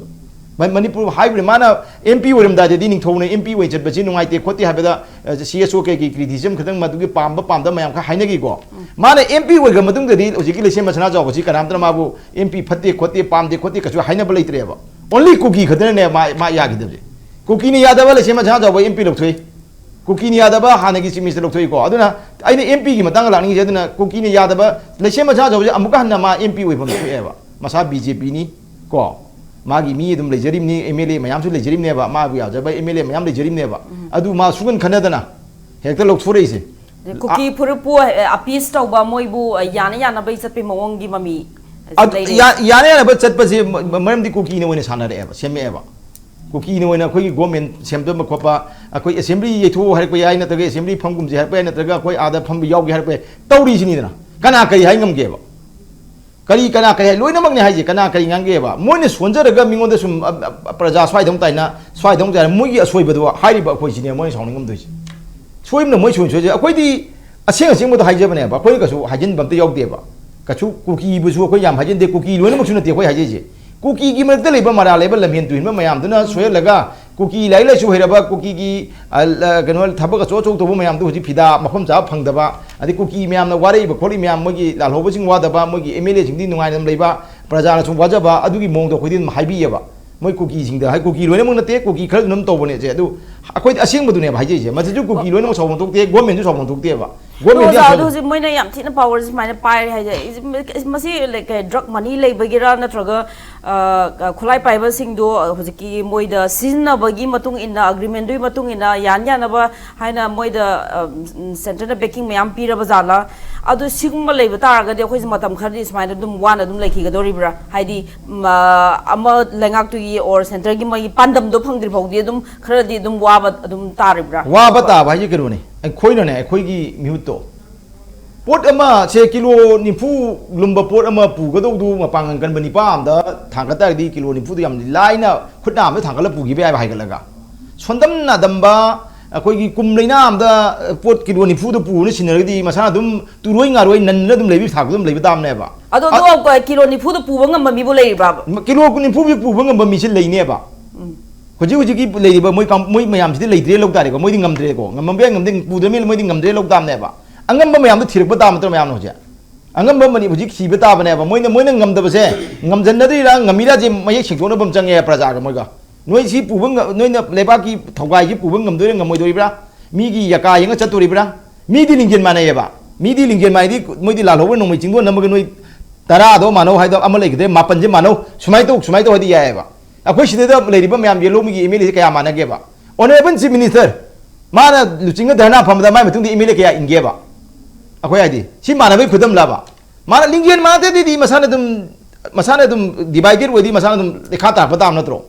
ꯃ- ꯃꯅꯤꯄꯨꯔ ꯍꯥꯏꯕꯗꯤ ꯃꯥꯅ M P ꯑꯣꯏꯔꯝꯗꯥꯏꯗꯗꯤ ꯅꯤꯡꯊꯧꯅ M P ꯑꯣꯏꯅ ꯆꯠꯄꯁꯤ ꯅꯨꯡꯉꯥꯏꯇꯦ ꯈꯣꯠꯇꯦ ꯍꯥꯏꯕꯗ, ꯑ, C S O ꯀꯩꯒꯤ criticism ꯈꯤꯇꯪ ꯃꯗꯨꯒꯤ ꯄꯥꯝꯕ ꯄꯥꯝꯗꯕ ꯃꯌꯥꯝ ꯈꯔ ꯍꯥꯏꯅꯈꯤꯀꯣ꯫ ꯃꯥꯅ M P ꯑꯣꯏꯈ꯭ꯔ ꯃꯇꯨꯡꯗꯗꯤ ꯍꯧꯖꯤꯛꯀꯤ ꯂꯩꯁꯦꯝꯕ ꯁꯅꯥꯖꯥꯎꯕꯁꯤ ꯀꯅꯥꯝꯇꯅ ꯃꯥꯕꯨ M P ꯐꯠꯇꯦ ꯈꯣꯠꯇꯦ ꯄꯥꯝꯗꯦ ꯈꯣꯠꯇꯦ ꯀꯩꯁꯨ ꯍꯥꯏꯅꯕ ꯂꯩꯇ꯭ꯔꯦꯕ꯫ Only ꯀꯨꯀꯤ ꯈꯛꯇꯅꯅꯦ ꯃꯥ, ꯃꯥ ꯌꯥꯈꯤꯗꯕꯁꯦ꯫ ꯀꯨꯀꯤꯅ ꯌꯥꯗꯕ ꯂꯩꯁꯦꯝꯕ ꯁꯅꯥꯖꯥꯎꯕ M P ꯂꯧꯊꯣꯛꯏ꯫ ꯀꯨꯀꯤꯅ ꯌꯥꯗꯕ ꯍꯥꯟꯅꯒꯤ Chief Minister ꯂꯧꯊꯣꯛꯏꯀꯣ꯫ ꯑꯗꯨꯅ ꯑꯩꯅ M Pꯒꯤ ꯃꯇꯥꯡꯗ ꯂꯥꯛꯅꯤꯡꯉꯤꯁꯦ, ꯑꯗꯨꯅ ꯀꯨꯀꯤꯅ ꯌꯥꯗꯕ ꯂꯩꯁꯦꯝꯕ ꯁꯅꯥꯖꯥꯎꯕꯁꯦ ꯑꯃꯨꯛꯀ ꯍꯟꯅ ꯃꯥ M P ꯑꯣꯏꯐꯝ ꯊꯣꯛꯑꯦꯕ꯫ ꯃꯁꯥ B J Pꯅꯤ ꯀꯣ, ꯃꯥꯒꯤ ꯃꯤ ꯑꯗꯨꯝ ꯂꯩꯖꯔꯤꯕꯅꯤ, M L A ꯃꯌꯥꯝꯁꯨ ꯂꯩꯖꯔꯤꯕꯅꯦꯕ, ꯃꯥꯕꯨ ꯌꯥꯖꯕ M L A ꯃꯌꯥꯝ ꯂꯩꯖꯔꯤꯕꯅꯦꯕ꯫ ꯑꯗꯨ ꯃꯥ ꯁꯨꯡꯈꯟ ꯈꯟꯅꯗꯅ ꯍꯦꯛꯇ ꯂꯧꯊꯣꯔꯛꯏꯁꯦ꯫ ꯀꯨꯀꯤ ꯐꯨꯔꯨꯞꯄꯨ ꯑ, appease ꯇꯧꯕ, ꯃꯣꯏꯕꯨ, ꯑ, ꯌꯥꯅ ꯌꯥꯅꯕꯒꯤ ꯆꯠꯄꯒꯤ ꯃꯑꯣꯡꯒꯤ ꯃꯃꯤ, ꯑ, ꯑꯗꯨ ꯂꯩꯔꯦ꯫ ꯌꯥ-, ꯌꯥꯅ ꯌꯥꯅꯕ ꯆꯠꯄꯁꯦ ꯃ-, ꯃ-, ꯃꯔꯝꯗꯤ ꯀꯨꯀꯤꯅ ꯑꯣꯏꯅ ꯁꯥꯟꯅꯔꯛꯑꯦꯕ, ꯁꯦꯝꯃꯛꯑꯦꯕ꯫ ꯀꯨꯀꯤꯅ ꯑꯣꯏꯅ ꯑꯩꯈꯣꯏꯒꯤ government ꯁꯦꯝꯗꯣꯛꯄ ꯈꯣꯠꯄ, ꯑꯩꯈꯣꯏ assembly ꯌꯩꯊꯣꯛꯑꯣ ꯍꯥꯏꯔꯛꯄ ꯌꯥꯏ, ꯅꯠꯇ꯭ꯔꯒ assembly ꯐꯝꯒꯨꯝꯁꯦ ꯍꯥꯏꯔꯛꯄ ꯌꯥꯏ, ꯅꯠꯇ꯭ꯔꯒ ꯑꯩꯈꯣꯏ ꯑꯥꯗ ꯐꯝꯕ ꯌꯥꯎꯒꯦ ꯍꯥꯏꯔꯛꯄ ꯌꯥꯏ꯫ ꯇꯧꯔꯤꯁꯤꯅꯤꯗꯅ꯫ ꯀꯅꯥ ꯀꯔꯤ ꯍꯥꯏ ꯉꯝꯒꯦꯕ? ꯀꯔꯤ ꯀꯅꯥ ꯀꯔꯤ ꯍꯥꯏ? ꯂꯣꯏꯅꯃꯛꯅꯦ ꯍꯥꯏꯁꯦ꯫ ꯀꯅꯥ ꯀꯔꯤ ꯉꯥꯡꯒꯦꯕ? ꯃꯣꯏꯅ ꯁꯣꯟꯖꯔꯒ ꯃꯤꯉꯣꯟꯗ ꯁꯨꯝ, ꯑ, ꯑ, ꯄ꯭ꯔꯖꯥ ꯁ꯭ꯋꯥꯏꯗ ꯑꯃꯨꯛ ꯇꯥꯏꯅ, ꯁ꯭ꯋꯥꯏꯗ ꯑꯃꯨꯛ ꯇꯥꯏꯅ, ꯃꯣꯏꯒꯤ ꯑꯁꯣꯏꯕꯗꯣꯏꯁꯦ ꯍꯥꯏꯔꯤꯕ ꯑꯩꯈꯣꯏꯁꯤꯅꯦ ꯃꯣꯏꯅ ꯁꯥꯎꯅꯤꯡꯉꯝꯗꯣꯏꯁꯦ꯫ ꯁꯣꯏꯕꯅ ꯃꯣꯏ ꯁꯣꯏ ꯁꯣꯏꯖꯩ꯫ ꯑꯩꯈꯣꯏꯗꯤ ꯑꯁꯦꯡ ꯑꯁꯦꯡꯕꯗꯣ ꯍꯥꯏꯖꯕꯅꯦꯕ꯫ ꯑꯩꯈꯣꯏꯅ ꯀꯩꯁꯨ ꯍꯥꯏꯖꯤꯟꯕ ꯑꯝꯇ ꯌꯥꯎꯗꯦꯕ꯫ ꯀꯩꯁꯨ ꯀꯨꯀꯤꯕꯨꯁꯨ ꯑꯩꯈꯣꯏ ꯌꯥꯝ ꯍꯥꯏꯖꯤꯟꯗꯦ꯫ ꯀꯨꯀꯤ ꯂꯣꯏꯅꯃꯛꯁꯨ ꯅꯠꯇꯦ ꯑꯩꯈꯣꯏ ꯍꯥꯏꯖꯩꯁꯦ꯫ ꯀꯨꯀꯤꯒꯤ ꯃꯔꯛꯇ ꯂꯩꯕ ꯃꯔꯥꯜ ꯂꯩꯕ ꯂꯝꯍꯦꯟ ꯇꯨꯍꯦꯟꯕ ꯃꯌꯥꯝꯗꯨꯅ ꯁꯣꯏꯍꯜꯂꯒ ꯀꯨꯀꯤ ꯂꯥꯏꯔꯤꯛ ꯂꯥꯏꯁꯨ ꯍꯩꯔꯕ ꯀꯨꯀꯤꯒꯤ, ꯑ, ꯂ-, ꯀꯩꯅꯣ ꯊꯕꯛ ꯑꯆꯧ ꯑꯆꯧ ꯇꯧꯕ ꯃꯌꯥꯝꯗꯨ ꯍꯧꯖꯤꯛ ꯐꯤꯗꯥ ꯃꯐꯝ ꯆꯥꯕ ꯐꯪꯗꯕ, ꯑꯗꯩ ꯀꯨꯀꯤ ꯃꯌꯥꯝꯅ ꯋꯥꯔꯛꯏꯕ ꯈꯣꯠꯂꯤ ꯃꯌꯥꯝ, ꯃꯣꯏꯒꯤ ꯂꯥꯜꯍꯧꯕꯁꯤꯡ ꯋꯥꯗꯕ, ꯃꯣꯏꯒꯤ M L Aꯁꯤꯡꯗꯤ ꯅꯨꯡꯉꯥꯏꯅ ꯑꯗꯨꯝ ꯂꯩꯕ, ꯄ꯭ꯔꯖꯥꯅꯁꯨ ꯋꯥꯖꯕ, ꯑꯗꯨꯒꯤ ꯃꯑꯣꯡꯗꯣ ꯑꯩꯈꯣꯏꯗꯤ ꯑꯗꯨꯝ ꯍꯥꯏꯕꯤꯌꯦꯕ꯫ ꯃꯣꯏ ꯀꯨꯀꯤꯁꯤꯡꯗ ꯍꯥꯏ, ꯀꯨꯀꯤ ꯂꯣꯏꯅꯃꯛ ꯅꯠꯇꯦ, ꯀꯨꯀꯤ ꯈꯔꯁꯨ ꯑꯗꯨꯝ ꯇꯧꯕꯅꯦ ꯁꯦ꯫ ꯑꯗꯨ ꯑꯩꯈꯣꯏꯗꯤ ꯑꯁꯦꯡꯕꯗꯨꯅꯦꯕ ꯍꯥꯏꯖꯩꯁꯦ꯫ ꯃꯁꯤꯁꯨ ꯀꯨꯀꯤ ꯂꯣꯏꯅꯃꯛ ꯁꯥꯎꯐꯝ ꯊꯣꯛꯇꯦ, governmentꯁꯨ ꯁꯥꯎꯐꯝ ꯊꯣꯛꯇꯦꯕ꯫ ꯑꯗꯣ governmentꯗꯤ ꯑꯣꯖꯥ, ꯑꯗꯣ ꯌꯥꯝ ꯍꯧꯖꯤꯛ ꯃꯣꯏꯅ ꯌꯥꯝ ꯊꯤꯅ powerꯁꯦ ꯁꯨꯃꯥꯏꯅ ꯄꯥꯏꯔꯦ ꯍꯥꯏꯁꯦ, ꯏꯁ-, ꯃꯁꯤ, like, drug money ꯂꯩꯕꯒꯤꯔꯥ, ꯅꯠꯇ꯭ꯔꯒ, ꯑ, ꯈꯨꯠꯂꯥꯏ ꯄꯥꯏꯕꯁꯤꯡꯗꯣ ꯍꯧꯖꯤꯛꯀꯤ ꯃꯣꯏꯗ ꯁꯤꯖꯤꯟꯅꯕꯒꯤ ꯃꯇꯨꯡ ꯏꯟꯅ, agreementꯗꯨꯒꯤ ꯃꯇꯨꯡ ꯏꯟꯅ, ꯌꯥꯟ ꯌꯥꯅꯕ ꯍꯥꯏꯅ ꯃꯣꯏꯗ, ꯑ, centreꯅ backing ꯃꯌꯥꯝ ꯄꯤꯔꯕ ꯖꯥꯠꯂꯥ? ꯑꯗꯨ ꯁꯤꯒꯨꯝꯕ ꯂꯩꯕ ꯇꯥꯔꯒꯗꯤ ꯑꯩꯈꯣꯏꯁꯦ ꯃꯇꯝ ꯈꯔꯗꯤ ꯁꯨꯃꯥꯏꯅ ꯑꯗꯨꯝ ꯋꯥꯅ ꯑꯗꯨꯝ ꯂꯩꯈꯤꯒꯗꯧꯔꯤꯕ꯭ꯔꯥ? ꯍꯥꯏꯗꯤ, ꯃ-, ꯑꯃ ꯂꯩꯉꯥꯛꯇꯨꯒꯤ or centreꯒꯤ ꯃꯣꯏꯒꯤ ꯄꯥꯟꯗꯝꯗꯣ ꯐꯪꯗ꯭ꯔꯤ ꯐꯥꯎꯗꯤ ꯑꯗꯨꯝ ꯈꯔꯗꯤ ꯑꯗꯨꯝ ꯋꯥꯕ ꯑꯗꯨꯝ ꯇꯥꯔꯤꯕ꯭ꯔꯥ? ꯋꯥꯕ ꯇꯥꯕ ꯍꯥꯏꯁꯦ ꯀꯩꯅꯣꯅꯦ, ꯑꯩꯈꯣꯏꯅꯅꯦ, ꯑꯩꯈꯣꯏꯒꯤ ꯃꯤꯍꯨꯠꯇꯣ, ꯄꯣꯠ ꯑꯃ ꯁꯦ ꯀꯤꯂꯣ ꯅꯤꯐꯨ ꯂꯨꯝꯕ ꯄꯣꯠ ꯑꯃ ꯄꯨꯒꯗꯧꯗꯨ ꯃꯄꯥꯡꯒꯜ ꯀꯟꯕ ꯅꯤꯄꯥ ꯑꯝꯗ ꯊꯥꯡꯒꯠ ꯇꯥꯔꯗꯤ ꯀꯤꯂꯣ ꯅꯤꯐꯨꯗꯨ ꯌꯥꯝ ꯂꯥꯏꯅ ꯈꯨꯠ ꯅꯥꯝꯗ ꯊꯥꯡꯒꯠꯂ ꯄꯨꯈꯤꯕ ꯌꯥꯏꯕ ꯍꯥꯏꯒꯠꯂꯒ꯫ ꯁꯣꯟꯗꯝ ꯅꯥꯗꯝꯕ ꯑꯩꯈꯣꯏꯒꯤ ꯀꯨꯝ ꯂꯩꯅꯥ ꯑꯝꯗ ꯄꯣꯠ ꯀꯤꯂꯣ ꯅꯤꯐꯨꯗ ꯄꯨꯕꯅ ꯁꯤꯟꯅꯔꯒꯗꯤ ꯃꯁꯥꯅ ꯑꯗꯨꯝ ꯇꯨꯔꯣꯏ ꯉꯥꯔꯣꯏ ꯅꯟꯗꯅ ꯑꯗꯨꯝ ꯂꯩꯕꯒꯤ ꯊꯥꯛꯇ ꯑꯗꯨꯝ ꯂꯩꯕ ꯇꯥꯕꯅꯦꯕ꯫ ꯑꯗꯣ ꯑ- ꯑꯗꯨ ꯀꯤꯂꯣ ꯅꯤꯐꯨꯗ ꯄꯨꯕ ꯉꯝꯕ ꯃꯤꯕꯨ ꯂꯩꯔꯤꯕ꯭ꯔꯥꯕ? ꯀꯤꯂꯣ ꯅꯤꯐꯨꯒꯤ ꯄꯨꯕ ꯉꯝꯕ ꯃꯤꯁꯦ ꯂꯩꯅꯦꯕ꯫ ꯎꯝ꯫ ꯍꯧꯖꯤꯛ ꯍꯧꯖꯤꯛꯀꯤ ꯂꯩꯔꯤꯕ ꯃꯣꯏ ꯀꯥꯡ-, ꯃꯣꯏ ꯃꯌꯥꯝꯁꯤꯗꯤ ꯂꯩꯇ꯭ꯔꯦ ꯂꯧ ꯇꯥꯔꯦꯀꯣ꯫ ꯃꯣꯏꯗꯤ ꯉꯝꯗ꯭ꯔꯦꯀꯣ, ꯉꯝꯃꯝꯕ ꯌꯥꯏ, ꯉꯝꯗꯦ, ꯄꯨꯗ꯭ꯔꯕꯅꯤꯅ ꯃꯣꯏꯗꯤ ꯉꯝꯗ꯭ꯔꯦ ꯂꯧ ꯇꯥꯕꯅꯦꯕ꯫ ꯑꯉꯝꯕ ꯃꯌꯥꯝꯗꯣ ꯊꯤꯔꯛꯄ ꯇꯥꯕ ꯅꯠꯇ꯭ꯔꯣ ꯃꯌꯥꯝꯅ ꯍꯧꯖꯤꯛ? ꯑꯉꯝꯕ ꯑꯃꯅꯤ ꯍꯧꯖꯤꯛ ꯊꯤꯕ ꯇꯥꯕꯅꯦꯕ꯫ ꯃꯣꯏꯅ, ꯃꯣꯏꯅ ꯉꯝꯗꯕꯁꯦ, ꯉꯝꯖꯟꯅꯗ꯭ꯔꯤꯔꯥ ꯉꯝꯃꯤꯔꯥꯁꯦ ꯃꯌꯦꯛ ꯁꯦꯡꯗꯣꯛꯅꯕ ꯑꯃ ꯆꯪꯉꯦ ꯄ꯭ꯔꯖꯥꯒ ꯃꯣꯏꯒ꯫ ꯅꯣꯏ ꯁꯤ ꯄꯨꯕ ꯉ-, ꯅꯣꯏꯅ ꯂꯩꯕꯥꯛꯀꯤ ꯊꯧꯒꯥꯏꯁꯤ ꯄꯨꯕ ꯉꯝꯗꯣꯏꯔꯥ ꯉꯝꯃꯣꯏꯗꯣꯔꯤꯕ꯭ꯔꯥ? ꯃꯤꯒꯤ ꯌꯥꯀꯥ ꯌꯦꯡꯉ ꯆꯠꯇꯣꯔꯤꯕ꯭ꯔꯥ? ꯃꯤꯗꯤ ꯂꯤꯡꯖꯦꯜ ꯃꯥꯟꯅꯩꯌꯦꯕ꯫ ꯃꯤꯗꯤ ꯂꯤꯡꯖꯦꯜ ꯃꯥꯟꯅꯩꯗꯤ ꯃꯣꯏꯗꯤ ꯂꯥꯜꯍꯧꯕ ꯅꯣꯡꯃꯩ ꯆꯤꯡꯗꯣꯟ ꯅꯝꯃꯒ ꯅꯣꯏ ꯇꯔꯥꯗꯣ ꯃꯥꯟꯅꯧ ꯍꯥꯏꯗꯣ ꯑꯃ ꯂꯩꯈꯤꯗ꯭ꯔꯦ, ꯃꯥꯄꯟꯁꯦ ꯃꯥꯟꯅꯧ, ꯁꯨꯃꯥꯏꯅ ꯇꯧ, ꯁꯨꯃꯥꯏꯅ ꯇꯧ ꯍꯥꯏꯗꯤ ꯌꯥꯏꯑꯕ꯫ ꯑꯩꯈꯣꯏ ꯁꯤꯗꯩꯗ ꯂꯩꯔꯤꯕ ꯃꯌꯥꯝ ꯌꯦꯜꯍꯧꯃꯤꯒꯤ ꯑꯦꯝ ꯑꯦꯜ ꯑꯦꯁꯦ ꯀꯌꯥ ꯃꯥꯟꯅꯒꯦꯕ? Honourable Chief Minister, ꯃꯥꯅ ꯂꯨꯆꯤꯡꯉ ꯙꯔꯅꯥ ꯐꯝꯕꯗ ꯃꯥꯏ ꯃꯇꯨꯡꯗ ꯑꯦꯝ ꯑꯦꯜ ꯑꯦ ꯀꯌꯥ ꯏꯟꯒꯦꯕ? ꯑꯩꯈꯣꯏ ꯍꯥꯏꯗꯤ ꯁꯤ ꯃꯥꯟꯅꯕꯒꯤ ꯈꯨꯗꯝꯂꯕ? ꯃꯥꯅ ꯂꯤꯡꯖꯦꯜ ꯃꯥꯟꯅꯗꯦꯗꯤ ꯃꯁꯥꯅ ꯑꯗꯨꯝ, ꯃꯁꯥꯅ ꯑꯗꯨꯝ divided ꯑꯣꯏꯗꯤ ꯃꯁꯥꯅ ꯑꯗꯨꯝ ꯂꯩꯈꯥ ꯇꯥꯔꯛꯄ ꯇꯥꯕ ꯅꯠꯇ꯭ꯔꯣ?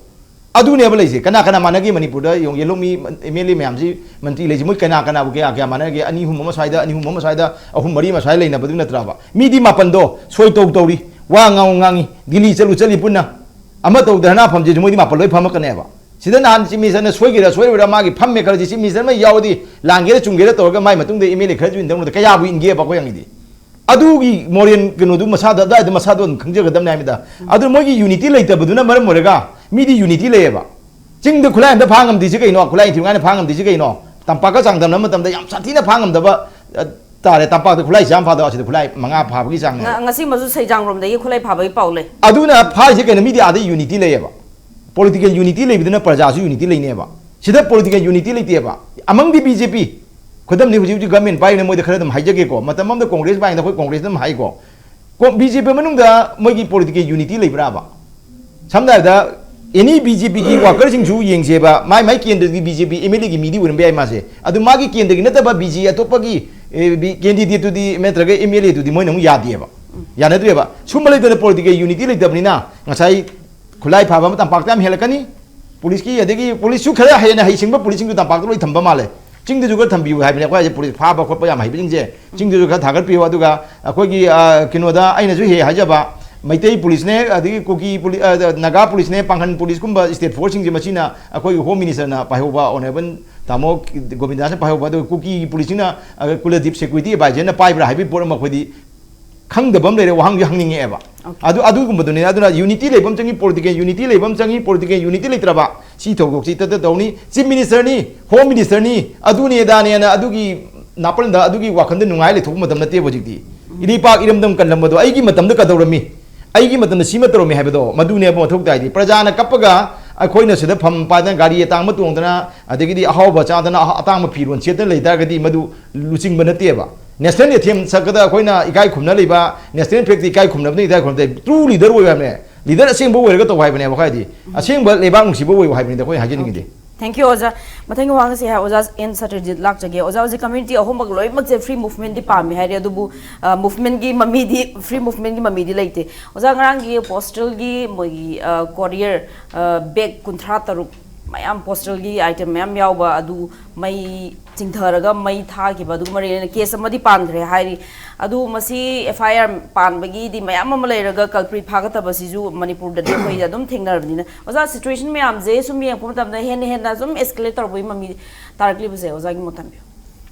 ꯑꯗꯨꯅꯦꯕ ꯂꯩꯁꯦ꯫ ꯀꯅꯥ ꯀꯅꯥ ꯃꯥꯟꯅꯒꯦ ꯃꯅꯤꯄꯨꯔꯗ ꯌꯦꯡꯉꯨ, ꯌꯦꯜꯍꯧꯃꯤ ꯑꯦꯝ ꯑꯦꯜ ꯑꯦ ꯃꯌꯥꯝꯁꯤ, ꯃꯟꯇ꯭ꯔꯤ ꯂꯩꯁꯤ, ꯃꯣꯏ ꯀꯅꯥ ꯀꯅꯥꯕꯨ ꯀꯌꯥ ꯀꯌꯥ ꯃꯥꯟꯅꯒꯦ? ꯑꯅꯤ ꯑꯍꯨꯝ ꯑꯃ ꯁ꯭ꯋꯥꯏꯗ, ꯑꯅꯤ ꯑꯍꯨꯝ ꯑꯃ ꯁ꯭ꯋꯥꯏꯗ, ꯑꯍꯨꯝ ꯃꯔꯤ ꯑꯃ ꯁ꯭ꯋꯥꯏꯗ ꯂꯩꯅꯕꯗꯨ ꯅꯠꯇ꯭ꯔꯕ? ꯃꯤꯗꯤ ꯃꯥꯄꯟꯗꯣ ꯁꯣꯏ ꯇꯧ ꯇꯧꯔꯤ, ꯋꯥ ꯉꯥꯡ ꯉꯥꯡꯉꯤ, ꯗꯤꯜꯂꯤ ꯆꯠꯂꯨ ꯆꯠꯂꯤ ꯄꯨꯟꯅ, ꯑꯃ ꯇꯧ ꯙꯔꯅꯥ ꯐꯝꯁꯤꯁꯨ ꯃꯣꯏꯗꯤ ꯃꯥꯄꯟ ꯂꯣꯏ ꯐꯝꯃꯛꯀꯅꯦꯕ꯫ ꯁꯤꯗ ꯅꯍꯥꯟ Chief Minister ꯅ ꯁꯣꯏꯒꯦꯔꯥ ꯁꯣꯏꯔꯣꯏꯔꯥ ꯃꯥꯒꯤ ꯐꯝꯃꯦ ꯈꯜꯂꯁꯤ, Chief Minister ꯑꯃ ꯌꯥꯎꯔꯗꯤ ꯂꯥꯟꯒꯦꯔꯥ ꯆꯨꯝꯒꯦꯔꯥ ꯇꯧꯔꯒ ꯃꯥꯏ ꯃꯇꯨꯡꯗ ꯑꯦꯝ ꯑꯦꯜ ꯑꯦ ꯈꯔꯁꯨ ꯏꯟꯗꯧ ꯅꯠꯇ꯭ꯔꯣ? ꯀꯌꯥꯕꯨ ꯏꯟꯒꯦꯕ ꯑꯩꯈꯣꯏ ꯍꯪꯉꯤꯗꯤ? ꯑꯗꯨꯒꯤ ꯃꯣꯔꯦꯜ ꯀꯩꯅꯣꯗꯨ ꯃꯁꯥꯗ ꯑꯗꯨꯋꯥꯏꯗ ꯃꯁꯥꯗꯣ ꯑꯗꯨꯝ ꯈꯪꯖꯒꯗꯕꯅꯤ ꯍꯥꯏꯕꯗ꯫ ꯑꯗꯨ ꯃꯣꯏꯒꯤ unity ꯂꯩꯇꯕꯗꯨꯅ ꯃꯔꯝ ꯑꯣꯏꯔꯒ ꯃꯤꯗꯤ unity ꯂꯩꯌꯦꯕ꯫ ꯆꯤꯡꯗ ꯈꯨꯠꯂꯥꯏ ꯑꯝꯇ ꯐꯥ ꯉꯝꯗ꯭ꯔꯤꯁꯤ ꯀꯩꯅꯣ? ꯈꯨꯠꯂꯥꯏ ꯅꯤꯡꯊꯤꯅꯤꯉꯥꯏꯅ ꯐꯥ ꯉꯝꯗ꯭ꯔꯤꯁꯤ ꯀꯩꯅꯣ? ꯇꯝꯄꯥꯛꯀ ꯆꯥꯡꯗꯝꯅꯕ ꯃꯇꯝꯗ ꯌꯥꯝ ꯁꯥꯊꯤꯅ ꯐꯥ ꯉꯝꯗꯕ, ꯑ, ꯇꯥꯔꯦ꯫ ꯇꯝꯄꯥꯛꯇ ꯈꯨꯠꯂꯥꯏ ꯆꯥꯝ ꯐꯥꯗꯕ, ꯑꯁꯤꯗ ꯈꯨꯠꯂꯥꯏ ꯃꯉꯥ ꯐꯥꯕꯒꯤ ꯆꯥꯡꯅꯦꯕ꯫ ꯉ-, ꯉꯁꯤꯃꯁꯨ ꯁꯩꯖꯥꯡꯔꯣꯝꯗꯒꯤ ꯈꯨꯠꯂꯥꯏ ꯐꯥꯕꯒꯤ ꯄꯥꯎ ꯂꯩ꯫ ꯑꯗꯨꯅ ꯐꯥꯔꯤꯁꯦ ꯀꯩꯅꯣ? ꯃꯤꯗꯤ ꯑꯥꯗ unity ꯂꯩꯌꯦꯕ꯫ Political unity ꯂꯩꯕꯗꯨꯅ ꯄ꯭ꯔꯖꯥꯁꯨ unity ꯂꯩꯅꯦꯕ꯫ ꯁꯤꯗ political unity ꯂꯩꯇꯦꯕ꯫ Among the B J P, ꯈꯨꯗꯝꯗꯤ ꯍꯧꯖꯤꯛ ꯍꯧꯖꯤꯛ government ꯄꯥꯏꯔꯤꯅ ꯃꯣꯏꯗ ꯈꯔ ꯑꯗꯨꯝ ꯍꯥꯏꯖꯒꯦꯀꯣ꯫ ꯃꯇꯝ ꯑꯃꯗ Congress ꯄꯥꯏꯔꯤꯉꯩꯗ ꯑꯩꯈꯣꯏ Congress ꯑꯗꯨꯝ ꯍꯥꯏꯀꯣ꯫ ꯀꯣ-, B J P ꯃꯅꯨꯡꯗ ꯃꯣꯏꯒꯤ political unity ꯂꯩꯕ꯭ꯔꯥꯕ? ꯁꯝꯅ ꯍꯥꯏꯔꯕꯗ, any B J P ꯒꯤ worker ꯁꯤꯡꯁꯨ ꯌꯦꯡꯁꯦꯕ, ꯃꯥꯏ ꯃꯥꯏ ꯀꯦꯟꯗ꯭ꯔꯒꯤ B J P M L A ꯒꯤ ꯃꯤꯗꯤ ꯑꯣꯏꯔꯝꯕ ꯌꯥꯏ ꯃꯥꯁꯦ꯫ ꯑꯗꯨ ꯃꯥꯒꯤ ꯀꯦꯟꯗ꯭ꯔꯒꯤ ꯅꯠꯇꯕ B J P ꯑꯇꯣꯞꯄꯒꯤ, ꯑꯦ, B-, candidate ꯇꯨꯗꯤ ꯅꯠꯇ꯭ꯔꯒ M L A ꯗꯨꯗꯤ ꯃꯣꯏꯅ ꯑꯃꯨꯛ ꯌꯥꯗꯦꯕ꯫ ꯌꯥꯅꯗ꯭ꯔꯦꯕ꯫ ꯁꯨꯝꯕ ꯂꯩꯇꯅ political unity ꯂꯩꯇꯕꯅꯤꯅ ꯉꯁꯥꯏ ꯈꯨꯠꯂꯥꯏ ꯐꯥꯕ ꯑꯃ ꯇꯝꯄꯥꯛꯇ ꯌꯥꯝ ꯍꯦꯜꯂꯛꯀꯅꯤ꯫ ꯄꯨꯂꯤꯁꯀꯤ, ꯑꯗꯒꯤ ꯄꯨꯂꯤꯁꯁꯨ ꯈꯔ ꯍꯦꯟꯅ ꯍꯩꯁꯤꯡꯕ ꯄꯨꯂꯤꯁꯁꯤꯡꯁꯨ ꯇꯝꯄꯥꯛꯇ ꯂꯣꯏ ꯊꯝꯕ ꯃꯥꯜꯂꯦ꯫ ꯆꯤꯡꯗꯁꯨ ꯈꯔ ꯊꯝꯕꯤꯌꯨ ꯍꯥꯏꯕꯅꯦ ꯑꯩꯈꯣꯏ ꯍꯧꯖꯤꯛ ꯄꯨꯂꯤꯁ ꯐꯥꯕ ꯈꯣꯠꯄ ꯌꯥꯝ ꯍꯩꯕꯁꯤꯡꯁꯦ꯫ ꯆꯤꯡꯗꯁꯨ ꯈꯔ ꯊꯥꯒꯠꯄꯤꯌꯨ꯫ ꯑꯗꯨꯒ ꯑꯩꯈꯣꯏꯒꯤ, ꯑ, ꯀꯩꯅꯣꯗ ꯑꯩꯅꯁꯨ ꯍꯦꯛ ꯍꯥꯏꯖꯕ, ꯃꯩꯇꯩ ꯄꯨꯂꯤꯁꯅꯦ, ꯑꯗꯒꯤ ꯀꯨꯀꯤ ꯄꯨꯂꯤ-, ꯑ, ꯅꯥꯒꯥ ꯄꯨꯂꯤꯁꯅꯦ, ꯄꯥꯡꯒꯟ ꯄꯨꯂꯤꯁꯀꯨꯝꯕ state force ꯁꯤꯡꯁꯦ ꯃꯁꯤꯅ ꯑꯩꯈꯣꯏꯒꯤ Home Minister ꯅ ꯄꯥꯏꯍꯧꯕ Honourable ꯇꯥꯃꯣ ꯒꯣꯕꯤꯟꯗꯥꯁꯅ ꯄꯥꯏꯍꯧꯕ, ꯑꯗꯨꯒ ꯀꯨꯀꯤꯒꯤ ꯄꯨꯂꯤꯁꯁꯤꯡꯅ, ꯑ, ꯀꯨꯂꯗꯤꯞ ꯁꯦꯀ꯭ꯌꯨꯔꯤꯇꯤ ꯑꯦꯗꯚꯥꯏꯖꯔꯅ ꯄꯥꯏꯕ꯭ꯔꯥ ꯍꯥꯏꯕꯒꯤ ꯄꯣꯠ ꯑꯃ ꯑꯩꯈꯣꯏꯗꯤ ꯈꯪꯗꯕ ꯑꯃ ꯂꯩꯔꯦ, ꯋꯥꯍꯪꯁꯨ ꯍꯪꯅꯤꯡꯉꯛꯑꯦꯕ꯫ ꯑꯗꯨ, ꯑꯗꯨꯒꯨꯝꯕꯗꯨꯅꯤꯅ꯫ ꯑꯗꯨꯅ ꯌꯨꯅꯤꯇꯤ ꯂꯩꯕ ꯑꯃ ꯆꯪꯉꯤ, ꯄꯣꯂꯤꯇꯤꯀꯦꯜ ꯌꯨꯅꯤꯇꯤ ꯂꯩꯕ ꯑꯃ ꯆꯪꯉꯤ꯫ ꯄꯣꯂꯤꯇꯤꯀꯦꯜ ꯌꯨꯅꯤꯇꯤ ꯂꯩꯇ꯭ꯔꯕ, ꯁꯤ ꯊꯧꯗꯣꯛꯁꯤ ꯇꯠꯇ ꯇꯧꯅꯤ, ꯆꯤꯐ ꯃꯤꯅꯤꯁꯇꯔꯅꯤ, ꯍꯣꯝ ꯃꯤꯅꯤꯁꯇꯔꯅꯤ, ꯑꯗꯨꯅꯤ ꯑꯗꯥꯅꯦꯅ ꯑꯗꯨꯒꯤ ꯅꯥꯄꯜꯗ, ꯑꯗꯨꯒꯤ ꯋꯥꯈꯜꯗ ꯅꯨꯡꯉꯥꯏ ꯂꯩꯊꯣꯛꯄ ꯃꯇꯝ ꯅꯠꯇꯦꯕ ꯍꯧꯖꯤꯛꯇꯤ꯫ ꯏꯔꯩꯄꯥꯛ ꯏꯔꯝꯗꯝ ꯀꯜꯂꯝꯕꯗꯣ ꯑꯩꯒꯤ ꯃꯇꯝꯗ ꯀꯗꯧꯔꯝꯃꯤ, ꯑꯩꯒꯤ ꯃꯇꯝꯗ ꯁꯤꯃ ꯇꯧꯔꯝꯃꯤ ꯍꯥꯏꯕꯗꯣ ꯃꯗꯨꯅꯦꯕ ꯃꯊꯧ ꯇꯥꯏꯗꯤ꯫ ꯄ꯭ꯔꯖꯥꯅ ꯀꯞꯄꯒ ꯑꯩꯈꯣꯏꯅ ꯁꯤꯗ ꯐꯝ ꯄꯥꯏꯗꯅ ꯒꯥꯔꯤ ꯑꯇꯥꯡꯕ ꯇꯣꯡꯗꯅ, ꯑꯗꯒꯤꯗꯤ ꯑꯍꯥꯎꯕ ꯆꯥꯗꯅ, ꯑꯍ-, ꯑꯇꯥꯡꯕ ꯐꯤꯔꯣꯟ ꯁꯦꯠꯇꯅ ꯂꯩ ꯇꯥꯔꯒꯗꯤ ꯃꯗꯨ ꯂꯨꯆꯤꯡꯕ ꯅꯠꯇꯦꯕ꯫ ꯅꯦꯁꯅꯦꯜ ꯑꯦꯊꯦꯝ ꯁꯛꯄꯗ ꯑꯩꯈꯣꯏꯅ ꯏꯀꯥꯏ ꯈꯨꯝꯅ ꯂꯩꯕ, ꯅꯦꯁꯅꯦꯜ ꯐ꯭ꯂꯦꯒꯇ ꯏꯀꯥꯏ ꯈꯨꯝꯅꯕꯅ ꯏꯀꯥꯏ ꯈꯨꯝꯅꯕ ꯅꯠꯇꯦ꯫ ꯇ꯭ꯔꯨ ꯂꯤꯗꯔ ꯑꯣꯏꯕ ꯍꯥꯏꯕꯅꯦ꯫ ꯂꯤꯗꯔ ꯑꯁꯦꯡꯕ ꯑꯣꯏꯔꯒ ꯇꯧ ꯍꯥꯏꯕꯅꯦꯕ꯫ ꯈ꯭ꯋꯥꯏꯗꯤ ꯑꯁꯦꯡꯕ ꯂꯩꯕꯥꯛ ꯅꯨꯡꯁꯤꯕ ꯑꯣꯏꯌꯨ ꯍꯥꯏꯕꯅꯤꯗ ꯑꯩꯈꯣꯏꯅ ꯍꯥꯏꯖꯅꯤꯡꯉꯤꯗꯤ꯫ Thank you ꯑꯣꯖꯥ꯫ ꯃꯊꯪꯒꯤ ꯋꯥꯍꯪꯁꯦ ꯑꯣꯖꯥ ꯑꯦꯟ ꯁꯇ꯭ꯔꯖꯤꯠ ꯂꯥꯛꯆꯒꯦ꯫ ꯑꯣꯖꯥ, ꯍꯧꯖꯤꯛ ꯀꯝꯃ꯭ꯌꯨꯅꯤꯇꯤ ꯑꯍꯨꯝꯃꯛ ꯂꯣꯏꯅꯃꯛꯁꯦ ꯐ꯭ꯔꯤ ꯃꯨꯚꯃꯦꯟꯠꯇꯤ ꯄꯥꯝꯃꯤ ꯍꯥꯏꯔꯦ, ꯑꯗꯨꯕꯨ ꯃꯨꯚꯃꯦꯟꯠꯀꯤ ꯃꯃꯤꯗꯤ, ꯐ꯭ꯔꯤ ꯃꯨꯚꯃꯦꯟꯠꯀꯤ ꯃꯃꯤꯗꯤ ꯂꯩꯇꯦ꯫ ꯑꯣꯖꯥ, ꯉꯔꯥꯡꯒꯤ ꯄꯣꯁꯇꯦꯜꯒꯤ ꯃꯣꯏꯒꯤ ꯀꯣꯔꯤꯌꯔ ꯕꯦꯒ ꯀꯨꯟꯊ꯭ꯔꯥ ꯇꯔꯨꯛ, ꯃꯌꯥꯝ ꯄꯣꯁꯇꯦꯜꯒꯤ ꯑꯥꯏꯇꯦꯝ ꯃꯌꯥꯝ ꯌꯥꯎꯕ ꯑꯗꯨ ꯃꯩ ꯆꯤꯡꯊꯔꯒ ꯃꯩ ꯊꯥꯈꯤꯕ ꯑꯗꯨꯒ ꯃꯔꯤ ꯂꯩꯅꯅ ꯀꯦꯁ ꯑꯃꯗꯤ ꯄꯥꯟꯈ꯭ꯔꯦ ꯍꯥꯏꯔꯤ꯫ ꯑꯗꯨ ꯃꯁꯤ ꯑꯦꯐ ꯑꯥꯏ ꯑꯥꯔ ꯄꯥꯟꯕꯒꯤꯗꯤ ꯃꯌꯥꯝ ꯑꯃ ꯂꯩꯔꯒ ꯀꯜꯄ꯭ꯔꯤꯠ ꯐꯥꯒꯠꯇꯕꯁꯤꯁꯨ ꯃꯅꯤꯄꯨꯔꯗꯗꯤ ꯑꯩꯈꯣꯏ ꯑꯗꯨꯝ ꯊꯦꯡꯅꯔꯕꯅꯤꯅ꯫ ꯑꯣꯖꯥ, ꯁꯤꯆꯨꯋꯦꯁꯟ ꯃꯌꯥꯝꯁꯦ ꯁꯨꯝ ꯌꯦꯡꯉꯛꯄ ꯃꯇꯝꯗ ꯍꯦꯟꯅ ꯍꯦꯟꯅ ꯁꯨꯝ ꯑꯦꯁꯀꯦꯂꯦꯠ ꯇꯧꯔꯛꯄꯒꯤ ꯃꯃꯤ ꯇꯥꯔꯛꯂꯤꯕꯁꯦ ꯑꯣꯖꯥꯒꯤ ꯃꯣꯠ ꯊꯝꯕꯤꯌꯨ꯫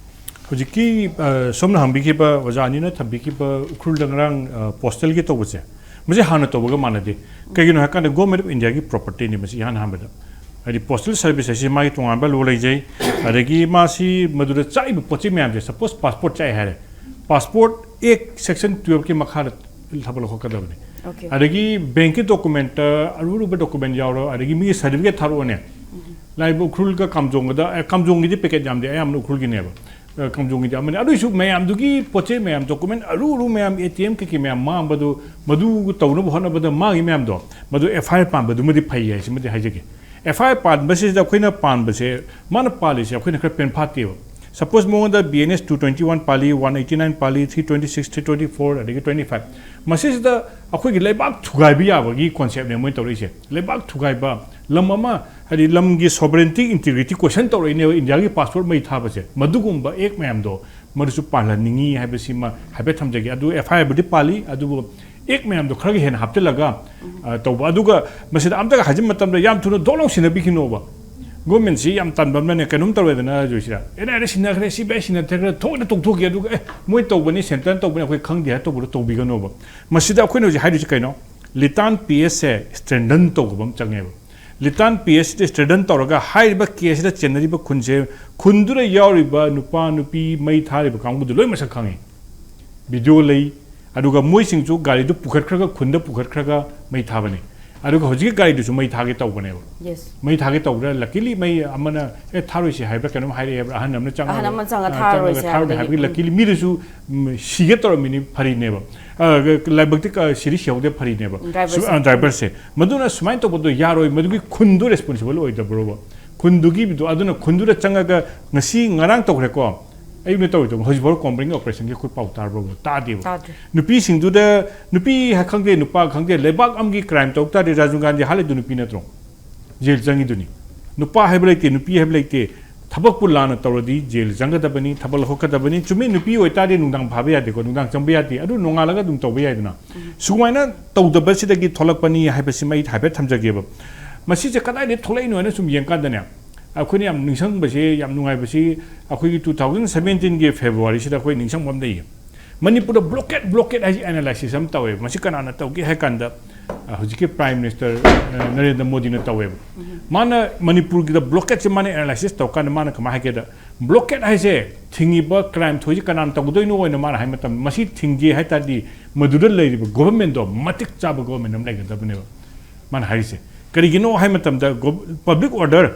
ꯍꯧꯖꯤꯛꯀꯤ ꯑ, ꯁꯣꯝꯅ ꯍꯪꯕꯤꯈꯤꯕ, ꯑꯣꯖꯥ ꯑꯅꯤꯅ ꯊꯝꯕꯤꯈꯤꯕ ꯎꯈ꯭ꯔꯨꯜꯗ ꯉꯔꯥꯡ ꯄꯣꯁꯇꯦꯜꯒꯤ ꯇꯧꯕꯁꯦ, ꯃꯁꯤ ꯍꯥꯟꯅ ꯇꯧꯕꯒ ꯃꯥꯟꯅꯗꯦ꯫ ꯀꯩꯒꯤꯅꯣ ꯍꯥꯏꯀꯥꯟꯗ ꯒꯣꯔꯃꯦꯟ ꯑꯣꯐ ꯏꯟꯗꯤꯌꯥꯒꯤ ꯄ꯭ꯔꯣꯄꯔꯇꯤꯅꯤ ꯃꯁꯤ ꯏꯍꯥꯟ ꯍꯥꯟꯕꯗ꯫ ꯍꯥꯏꯗꯤ ꯄꯣꯁꯇꯦꯜ ꯁꯥꯔꯚꯤꯁ ꯍꯥꯏꯁꯤ ꯃꯥꯒꯤ ꯇꯣꯉꯥꯟꯕ ꯂꯣ ꯂꯩꯖꯩ꯫ ꯑꯗꯒꯤ ꯃꯥꯁꯤ ꯃꯗꯨꯗ ꯆꯥꯛꯏꯕ ꯄꯣꯠ ꯆꯩ ꯃꯌꯥꯝꯁꯦ, ꯁꯄꯣꯁ ꯄꯥꯁꯄꯣꯔꯠ ꯆꯥꯛꯑꯦ ꯍꯥꯏꯔꯦ, ꯄꯥꯁꯄꯣꯔꯠ ꯑꯦꯛ ꯁꯦꯛꯁꯟ ꯇꯨꯌꯦꯜꯐꯀꯤ ꯃꯈꯥꯗ ꯊꯕꯛ ꯂꯧꯈꯠꯀꯗꯕꯅꯤ꯫ Okay. ꯑꯗꯒꯤ ꯕꯦꯡꯀꯤ ꯗꯣꯀꯨꯃꯦꯟꯇ, ꯑꯔꯨ ꯑꯔꯨꯕ ꯗꯣꯀꯨꯃꯦꯟ ꯌꯥꯎꯔꯣ, ꯑꯗꯒꯤ ꯃꯤꯒꯤ ꯁꯥꯔꯇꯤꯐꯤꯀꯦꯠ ꯊꯥꯔꯛꯑꯣꯅꯦ꯫ ꯂꯥꯛꯏꯕ ꯎꯈ꯭ꯔꯨꯜꯒ ꯀꯥꯝꯖꯣꯡꯒꯗ, ꯑꯦ, ꯀꯥꯝꯖꯣꯡꯒꯤꯗꯤ ꯄꯦꯀꯦꯠ ꯌꯥꯝꯗꯦ, ꯑꯌꯥꯝꯕꯅ ꯎꯈ꯭ꯔꯨꯜꯒꯤꯅꯦꯕ꯫ ꯑ, ꯀꯥꯝꯖꯣꯡꯒꯤꯗꯤ ꯑꯃꯅꯤ꯫ ꯑꯗꯨꯏꯁꯨ ꯃꯌꯥꯝꯗꯨꯒꯤ ꯄꯣꯠ ꯆꯩ ꯃꯌꯥꯝ, ꯗꯣꯀꯨꯃꯦꯟ ꯑꯔꯨ ꯑꯔꯨ ꯃꯌꯥꯝ, ꯑꯦ ꯇꯤ ꯑꯦꯝ ꯀꯩꯀꯩ ꯃꯌꯥꯝ ꯃꯥꯡꯕꯗꯨ, ꯃꯗꯨ ꯇꯧꯅꯕ ꯍꯣꯠꯅꯕꯗ ꯃꯥꯒꯤ ꯃꯌꯥꯝꯗꯣ, ꯃꯗꯨ ꯑꯦꯐ ꯑꯥꯏ ꯑꯥꯔ ꯄꯥꯟꯕꯗꯨꯃꯗꯤ ꯐꯩ ꯍꯥꯏꯁꯤꯃꯗꯤ ꯍꯥꯏꯖꯒꯦ꯫ ꯑꯦꯐ ꯑꯥꯏ ꯑꯥꯔ ꯄꯥꯟꯕꯁꯤꯗ ꯑꯩꯈꯣꯏꯅ ꯄꯥꯟꯕꯁꯦ, ꯃꯥꯅ ꯄꯥꯜꯂꯤꯁꯦ ꯑꯩꯈꯣꯏꯅ ꯈꯔ ꯄꯦꯟꯐꯥꯠꯇꯦꯕ꯫ ꯁꯄꯣꯁ ꯃꯉꯣꯟꯗ B N S two twenty one ꯄꯥꯜꯂꯤ, ꯋꯥꯟ ꯑꯩꯠꯇꯤ ꯅꯥꯏꯟ ꯄꯥꯜꯂꯤ, three twenty six, three twenty four, ꯑꯗꯒꯤ ꯇ꯭ꯋꯦꯟꯇꯤ ꯐꯥꯏꯚ, ꯃꯁꯤꯁꯤꯗ ꯑꯩꯈꯣꯏꯒꯤ ꯂꯩꯕꯥꯛ ꯊꯨꯒꯥꯏꯕ ꯌꯥꯕꯒꯤ ꯀꯣꯟꯁꯦꯞꯅꯦ ꯃꯣꯏꯅ ꯇꯧꯔꯛꯏꯁꯦ꯫ ꯂꯩꯕꯥꯛ ꯊꯨꯒꯥꯏꯕ, ꯂꯝ ꯑꯃ, ꯍꯥꯏꯗꯤ ꯂꯝꯒꯤ ꯁꯣꯕꯔꯦꯟꯇꯤ, ꯏꯟꯇꯤꯒ꯭ꯔꯤꯇꯤ ꯀꯣꯏꯁꯟ ꯇꯧꯔꯛꯏꯅꯦꯕ ꯏꯟꯗꯤꯌꯥꯒꯤ ꯄꯥꯁꯄꯣꯔꯠ ꯃꯩ ꯊꯥꯕꯁꯦ꯫ ꯃꯗꯨꯒꯨꯝꯕ ꯑꯦꯛ ꯃꯌꯥꯝꯗꯣ ꯃꯗꯨꯁꯨ ꯄꯥꯜꯍꯟꯅꯤꯡꯉꯤ ꯍꯥꯏꯕꯁꯤꯃ ꯍꯥꯏꯐꯦꯠ ꯊꯝꯖꯒꯦ꯫ ꯑꯗꯨ ꯑꯦꯐ ꯑꯥꯏ ꯑꯥꯔꯕꯨꯗꯤ ꯄꯥꯜꯂꯤ, ꯑꯗꯨꯕꯨ ꯑꯦꯛ ꯃꯌꯥꯝꯗꯣ ꯈꯔꯒ ꯍꯦꯟꯅ ꯍꯥꯞꯆꯤꯜꯂꯒ, ꯑ, ꯇꯧꯕ꯫ ꯑꯗꯨꯒ ꯃꯁꯤꯗ ꯑꯝꯇꯒ ꯍꯥꯏꯖꯤꯟꯕ ꯃꯇꯝꯗ ꯌꯥꯝ ꯊꯨꯅ ꯗꯣꯛ ꯂꯥꯎ ꯁꯤꯟꯅꯕꯤꯈꯤꯅꯣꯕ꯫ ꯒꯣꯔꯃꯦꯟꯁꯤ ꯌꯥꯝ ꯇꯟꯕ ꯑꯃꯅꯅꯦ, ꯀꯩꯅꯣꯝ ꯇꯧꯔꯦꯗꯅ ꯍꯧꯖꯤꯛꯁꯤꯗ, and I A ꯁꯤꯟꯅꯈ꯭ꯔꯦ, C B ꯑꯥꯏ ꯁꯤꯟꯅꯊꯈ꯭ꯔꯦ, ꯊꯣꯛꯅ ꯇꯣꯛꯊꯣꯛꯈꯤ꯫ ꯑꯗꯨꯒ ꯑꯦ, ꯃꯣꯏ ꯇꯧꯕꯅꯤ, ꯁꯦꯟꯇꯔꯅ ꯇꯧꯕꯅꯤ, ꯑꯩꯈꯣꯏ ꯈꯪꯗꯦ ꯍꯥꯏ ꯇꯧꯕꯗꯣ ꯇꯧꯕꯤꯒꯅꯣꯕ꯫ ꯃꯁꯤꯗ ꯑꯩꯈꯣꯏꯅ ꯍꯧꯖꯤꯛ ꯍꯥꯏꯗꯣꯏꯁꯦ ꯀꯩꯅꯣ? ꯂꯤꯇꯥꯟ ꯄꯤ ꯑꯦꯁꯁꯦ ꯁ꯭ꯇ꯭ꯔꯦꯟꯗꯟ ꯇꯧꯕ ꯑꯃ ꯆꯪꯉꯦꯕ꯫ ꯂꯤꯇꯥꯟ ꯄꯤ ꯑꯦꯁꯁꯤꯗ ꯁ꯭ꯇ꯭ꯔꯦꯟꯗꯟ ꯇꯧꯔꯒ ꯍꯥꯏꯔꯤꯕ ꯀꯦꯁꯁꯤꯗ ꯆꯦꯟꯅꯔꯤꯕ ꯈꯨꯟꯁꯦ, ꯈꯨꯟꯗꯨꯗ ꯌꯥꯎꯔꯤꯕ ꯅꯨꯄꯥ ꯅꯨꯄꯤ ꯃꯩ ꯊꯥꯔꯤꯕ ꯀꯥꯡꯕꯨꯗꯨ ꯂꯣꯏ ꯃꯁꯛ ꯈꯪꯉꯤ꯫ ꯚꯤꯗꯤꯑꯣ ꯂꯩ꯫ ꯑꯗꯨꯒ ꯃꯣꯏꯁꯤꯡꯁꯨ ꯒꯥꯔꯤꯗꯨ ꯄꯨꯈꯠꯈ꯭ꯔꯒ, ꯈꯨꯟꯗ ꯄꯨꯈꯠꯈ꯭ꯔꯒ ꯃꯩ ꯊꯥꯕꯅꯤ꯫ ꯑꯗꯨꯒ ꯍꯧꯖꯤꯛꯀꯤ ꯒꯥꯔꯤꯗꯨꯁꯨ ꯃꯩ ꯊꯥꯒꯦ ꯇꯧꯕꯅꯦꯕ꯫ ꯌꯦꯁ꯫ ꯃꯩ ꯊꯥꯒꯦ ꯇꯧꯕꯗ ꯂꯀꯤꯂꯤ ꯃꯩ ꯑꯃꯅ, "ꯑꯦ, ꯊꯥꯔꯣꯏꯁꯤ" ꯍꯥꯏꯕ꯭ꯔꯥ ꯀꯩꯅꯣꯝ ꯍꯥꯏꯔꯛꯑꯦꯕ, ꯑꯍꯟ ꯑꯃꯅ ꯆꯪꯉꯒ, ꯑꯍꯟ ꯑꯃ ꯆꯪꯉꯒ ꯑ, "ꯊꯥꯔꯣꯏꯁꯤ" ꯆꯪꯉꯒ ꯊꯥꯔꯣꯏ ꯍꯥꯏꯕꯗꯒꯤ, ꯍꯥꯏꯕꯒꯤ ꯎꯝ꯫ ꯂꯀꯤꯂꯤ ꯃꯤꯗꯨꯁꯨ, ꯎꯝ, ꯁꯤꯒꯦ ꯇꯧꯔꯝꯃꯤꯅꯤ, ꯐꯔꯤꯅꯦꯕ꯫ ꯑ, ꯂꯥꯏꯕꯛꯇꯤ ꯀ-, ꯁꯤꯗꯤ ꯁꯤꯍꯧꯗꯦ, ꯐꯔꯤꯅꯦꯕ꯫ ꯗ꯭ꯔꯥꯏꯚꯔꯁꯦ꯫ ꯁꯨ-, ꯑ, ꯗ꯭ꯔꯥꯏꯚꯔꯁꯦ꯫ ꯃꯗꯨꯅ ꯁꯨꯃꯥꯏꯅ ꯇꯧꯕꯗꯣ ꯌꯥꯔꯣꯏ, ꯃꯗꯨꯒꯤ ꯈꯨꯟꯗꯣ ꯔꯦꯁꯄꯣꯟꯁꯤꯕꯜ ꯑꯣꯏꯗꯕ꯭ꯔꯣꯕ? ꯈꯨꯟꯗꯨꯒꯤ ꯃꯤꯗꯣ, ꯑꯗꯨꯅ ꯈꯨꯟꯗꯨꯗ ꯆꯪꯉꯒ ꯉꯁꯤ ꯉꯔꯥꯡ ꯇꯧꯈ꯭ꯔꯦꯀꯣ, ꯑꯌꯨꯛꯅ ꯇꯧꯔꯤꯗꯣ, ꯍꯧꯖꯤꯛꯐꯥꯎ ꯀꯣꯝꯕ꯭ꯔꯤꯡ ꯑꯣꯄꯔꯦꯁꯟꯒꯤ ꯑꯩꯈꯣꯏ ꯄꯥꯎ ꯇꯥꯔꯕ꯭ꯔꯣ? ꯇꯥꯗꯦꯕ꯫ ꯇꯥꯗ꯭ꯔꯦ꯫ ꯅꯨꯄꯤꯁꯤꯡꯗꯨꯗ, ꯅꯨꯄꯤ ꯍꯥꯏ ꯈꯪꯗꯦ, ꯅꯨꯄꯥ ꯈꯪꯗꯦ, ꯂꯩꯕꯥꯛ ꯑꯃꯒꯤ ꯀ꯭ꯔꯥꯏꯝ ꯇꯧ ꯇꯥꯔꯗꯤ ꯔꯥꯖꯤꯕ ꯒꯥꯟꯙꯤ ꯍꯥꯠꯂꯤꯗꯨ ꯅꯨꯄꯤ ꯅꯠꯇ꯭ꯔꯣ? ꯖꯦꯜ ꯆꯪꯉꯤꯗꯨꯅꯤ꯫ ꯅꯨꯄꯥ ꯍꯥꯏꯕ ꯂꯩꯇꯦ, ꯅꯨꯄꯤ ꯍꯥꯏꯕ ꯂꯩꯇꯦ꯫ ꯊꯕꯛꯄꯨ ꯂꯥꯟꯅ ꯇꯧꯔꯗꯤ ꯖꯦꯜ ꯆꯪꯒꯗꯕꯅꯤ, ꯊꯕꯛ ꯂꯧꯊꯣꯛꯀꯗꯕꯅꯤ꯫ ꯆꯨꯝꯃꯤ, ꯅꯨꯄꯤ ꯑꯣꯏꯇꯥꯔꯗꯤ ꯅꯨꯡꯗꯥꯡ ꯐꯥꯕ ꯌꯥꯗꯦꯀꯣ, ꯅꯨꯡꯗꯥꯡ ꯆꯪꯕ ꯌꯥꯗꯦ, ꯑꯗꯨ ꯅꯣꯡꯉꯥꯜꯂꯒ ꯑꯗꯨꯝ ꯇꯧꯕ ꯌꯥꯏꯗꯅ꯫ ꯁꯨꯃꯥꯏꯅ ꯇꯧꯗꯕꯁꯤꯗꯒꯤ ꯊꯣꯛꯂꯛꯄꯅꯤ ꯍꯥꯏꯕꯁꯤꯃ ꯑꯩ ꯍꯥꯏꯐꯦꯠ ꯊꯝꯖꯒꯦꯕ꯫ ꯃꯁꯤꯁꯦ ꯀꯗꯥꯏꯗꯒꯤ ꯊꯣꯛꯂꯛꯏꯅꯣ ꯍꯥꯏꯅ ꯁꯨꯝ ꯌꯦꯡꯀꯥꯟꯗꯅꯦ, ꯑꯩꯈꯣꯏꯅ ꯌꯥꯝ ꯅꯤꯡꯁꯤꯡꯕꯁꯤ, ꯌꯥꯝ ꯅꯨꯡꯉꯥꯏꯕꯁꯤ, ꯑꯩꯈꯣꯏꯒꯤ two thousand seventeen ꯒꯤ February ꯁꯤꯗ ꯑꯩꯈꯣꯏ ꯅꯤꯡꯁꯤꯡꯕ ꯑꯃ ꯂꯩꯌꯦ꯫ ꯃꯅꯤꯄꯨꯔꯗ ꯕ꯭ꯂꯣꯀꯦꯠ, ꯕ꯭ꯂꯣꯀꯦꯠ ꯍꯥꯏꯁꯤ ꯑꯦꯅꯥꯂꯥꯏꯁꯤꯁ ꯑꯃ ꯇꯧꯋꯦꯕ꯫ ꯃꯁꯤ ꯀꯅꯥꯅ ꯇꯧꯒꯦ ꯍꯥꯏ ꯀꯥꯟꯗ, ꯑ, ꯍꯧꯖꯤꯛꯀꯤ ꯄ꯭ꯔꯥꯏꯝ ꯃꯤꯅꯤꯁꯇꯔ, ꯑ, ꯅꯔꯦꯟꯗ꯭ꯔ ꯃꯣꯗꯤꯅ ꯇꯧꯋꯦꯕ꯫ ꯃꯥꯅ ꯃꯅꯤꯄꯨꯔꯒꯤꯗ ꯕ꯭ꯂꯣꯀꯦꯠꯁꯦ ꯃꯥꯅ ꯑꯦꯅꯥꯂꯥꯏꯁꯤꯁ ꯇꯧꯔꯀꯥꯟꯗ ꯃꯥꯅ ꯀꯃꯥꯏꯅ ꯍꯥꯏꯒꯦꯗ, ꯕ꯭ꯂꯣꯀꯦꯠ ꯍꯥꯏꯁꯦ ꯊꯤꯡꯉꯤꯕ ꯀ꯭ꯔꯥꯏꯝ ꯊꯣꯛꯏꯁꯦ ꯀꯅꯥꯅ ꯇꯧꯒꯗꯣꯏꯅꯣ ꯍꯥꯏꯅ ꯃꯥꯅ ꯍꯥꯏ ꯃꯇꯝꯗ, ꯃꯁꯤ ꯊꯤꯡꯒꯦ ꯍꯥꯏ ꯇꯥꯔꯗꯤ ꯃꯗꯨꯗ ꯂꯩꯔꯤꯕ ꯒꯣꯚꯔꯟꯃꯦꯟꯗꯣ ꯃꯇꯤꯛ ꯆꯥꯕ ꯒꯣꯚꯔꯟꯃꯦꯟ ꯑꯃ ꯂꯩꯒꯗꯕꯅꯦꯕ꯫ ꯃꯥꯅ ꯍꯥꯏꯔꯤꯁꯦ ꯀꯔꯤꯒꯤꯅꯣ ꯍꯥꯏ ꯃꯇꯝꯗ, ꯒꯣ-, ꯄꯕ꯭ꯂꯤꯛ ꯑꯣꯔꯗꯔ,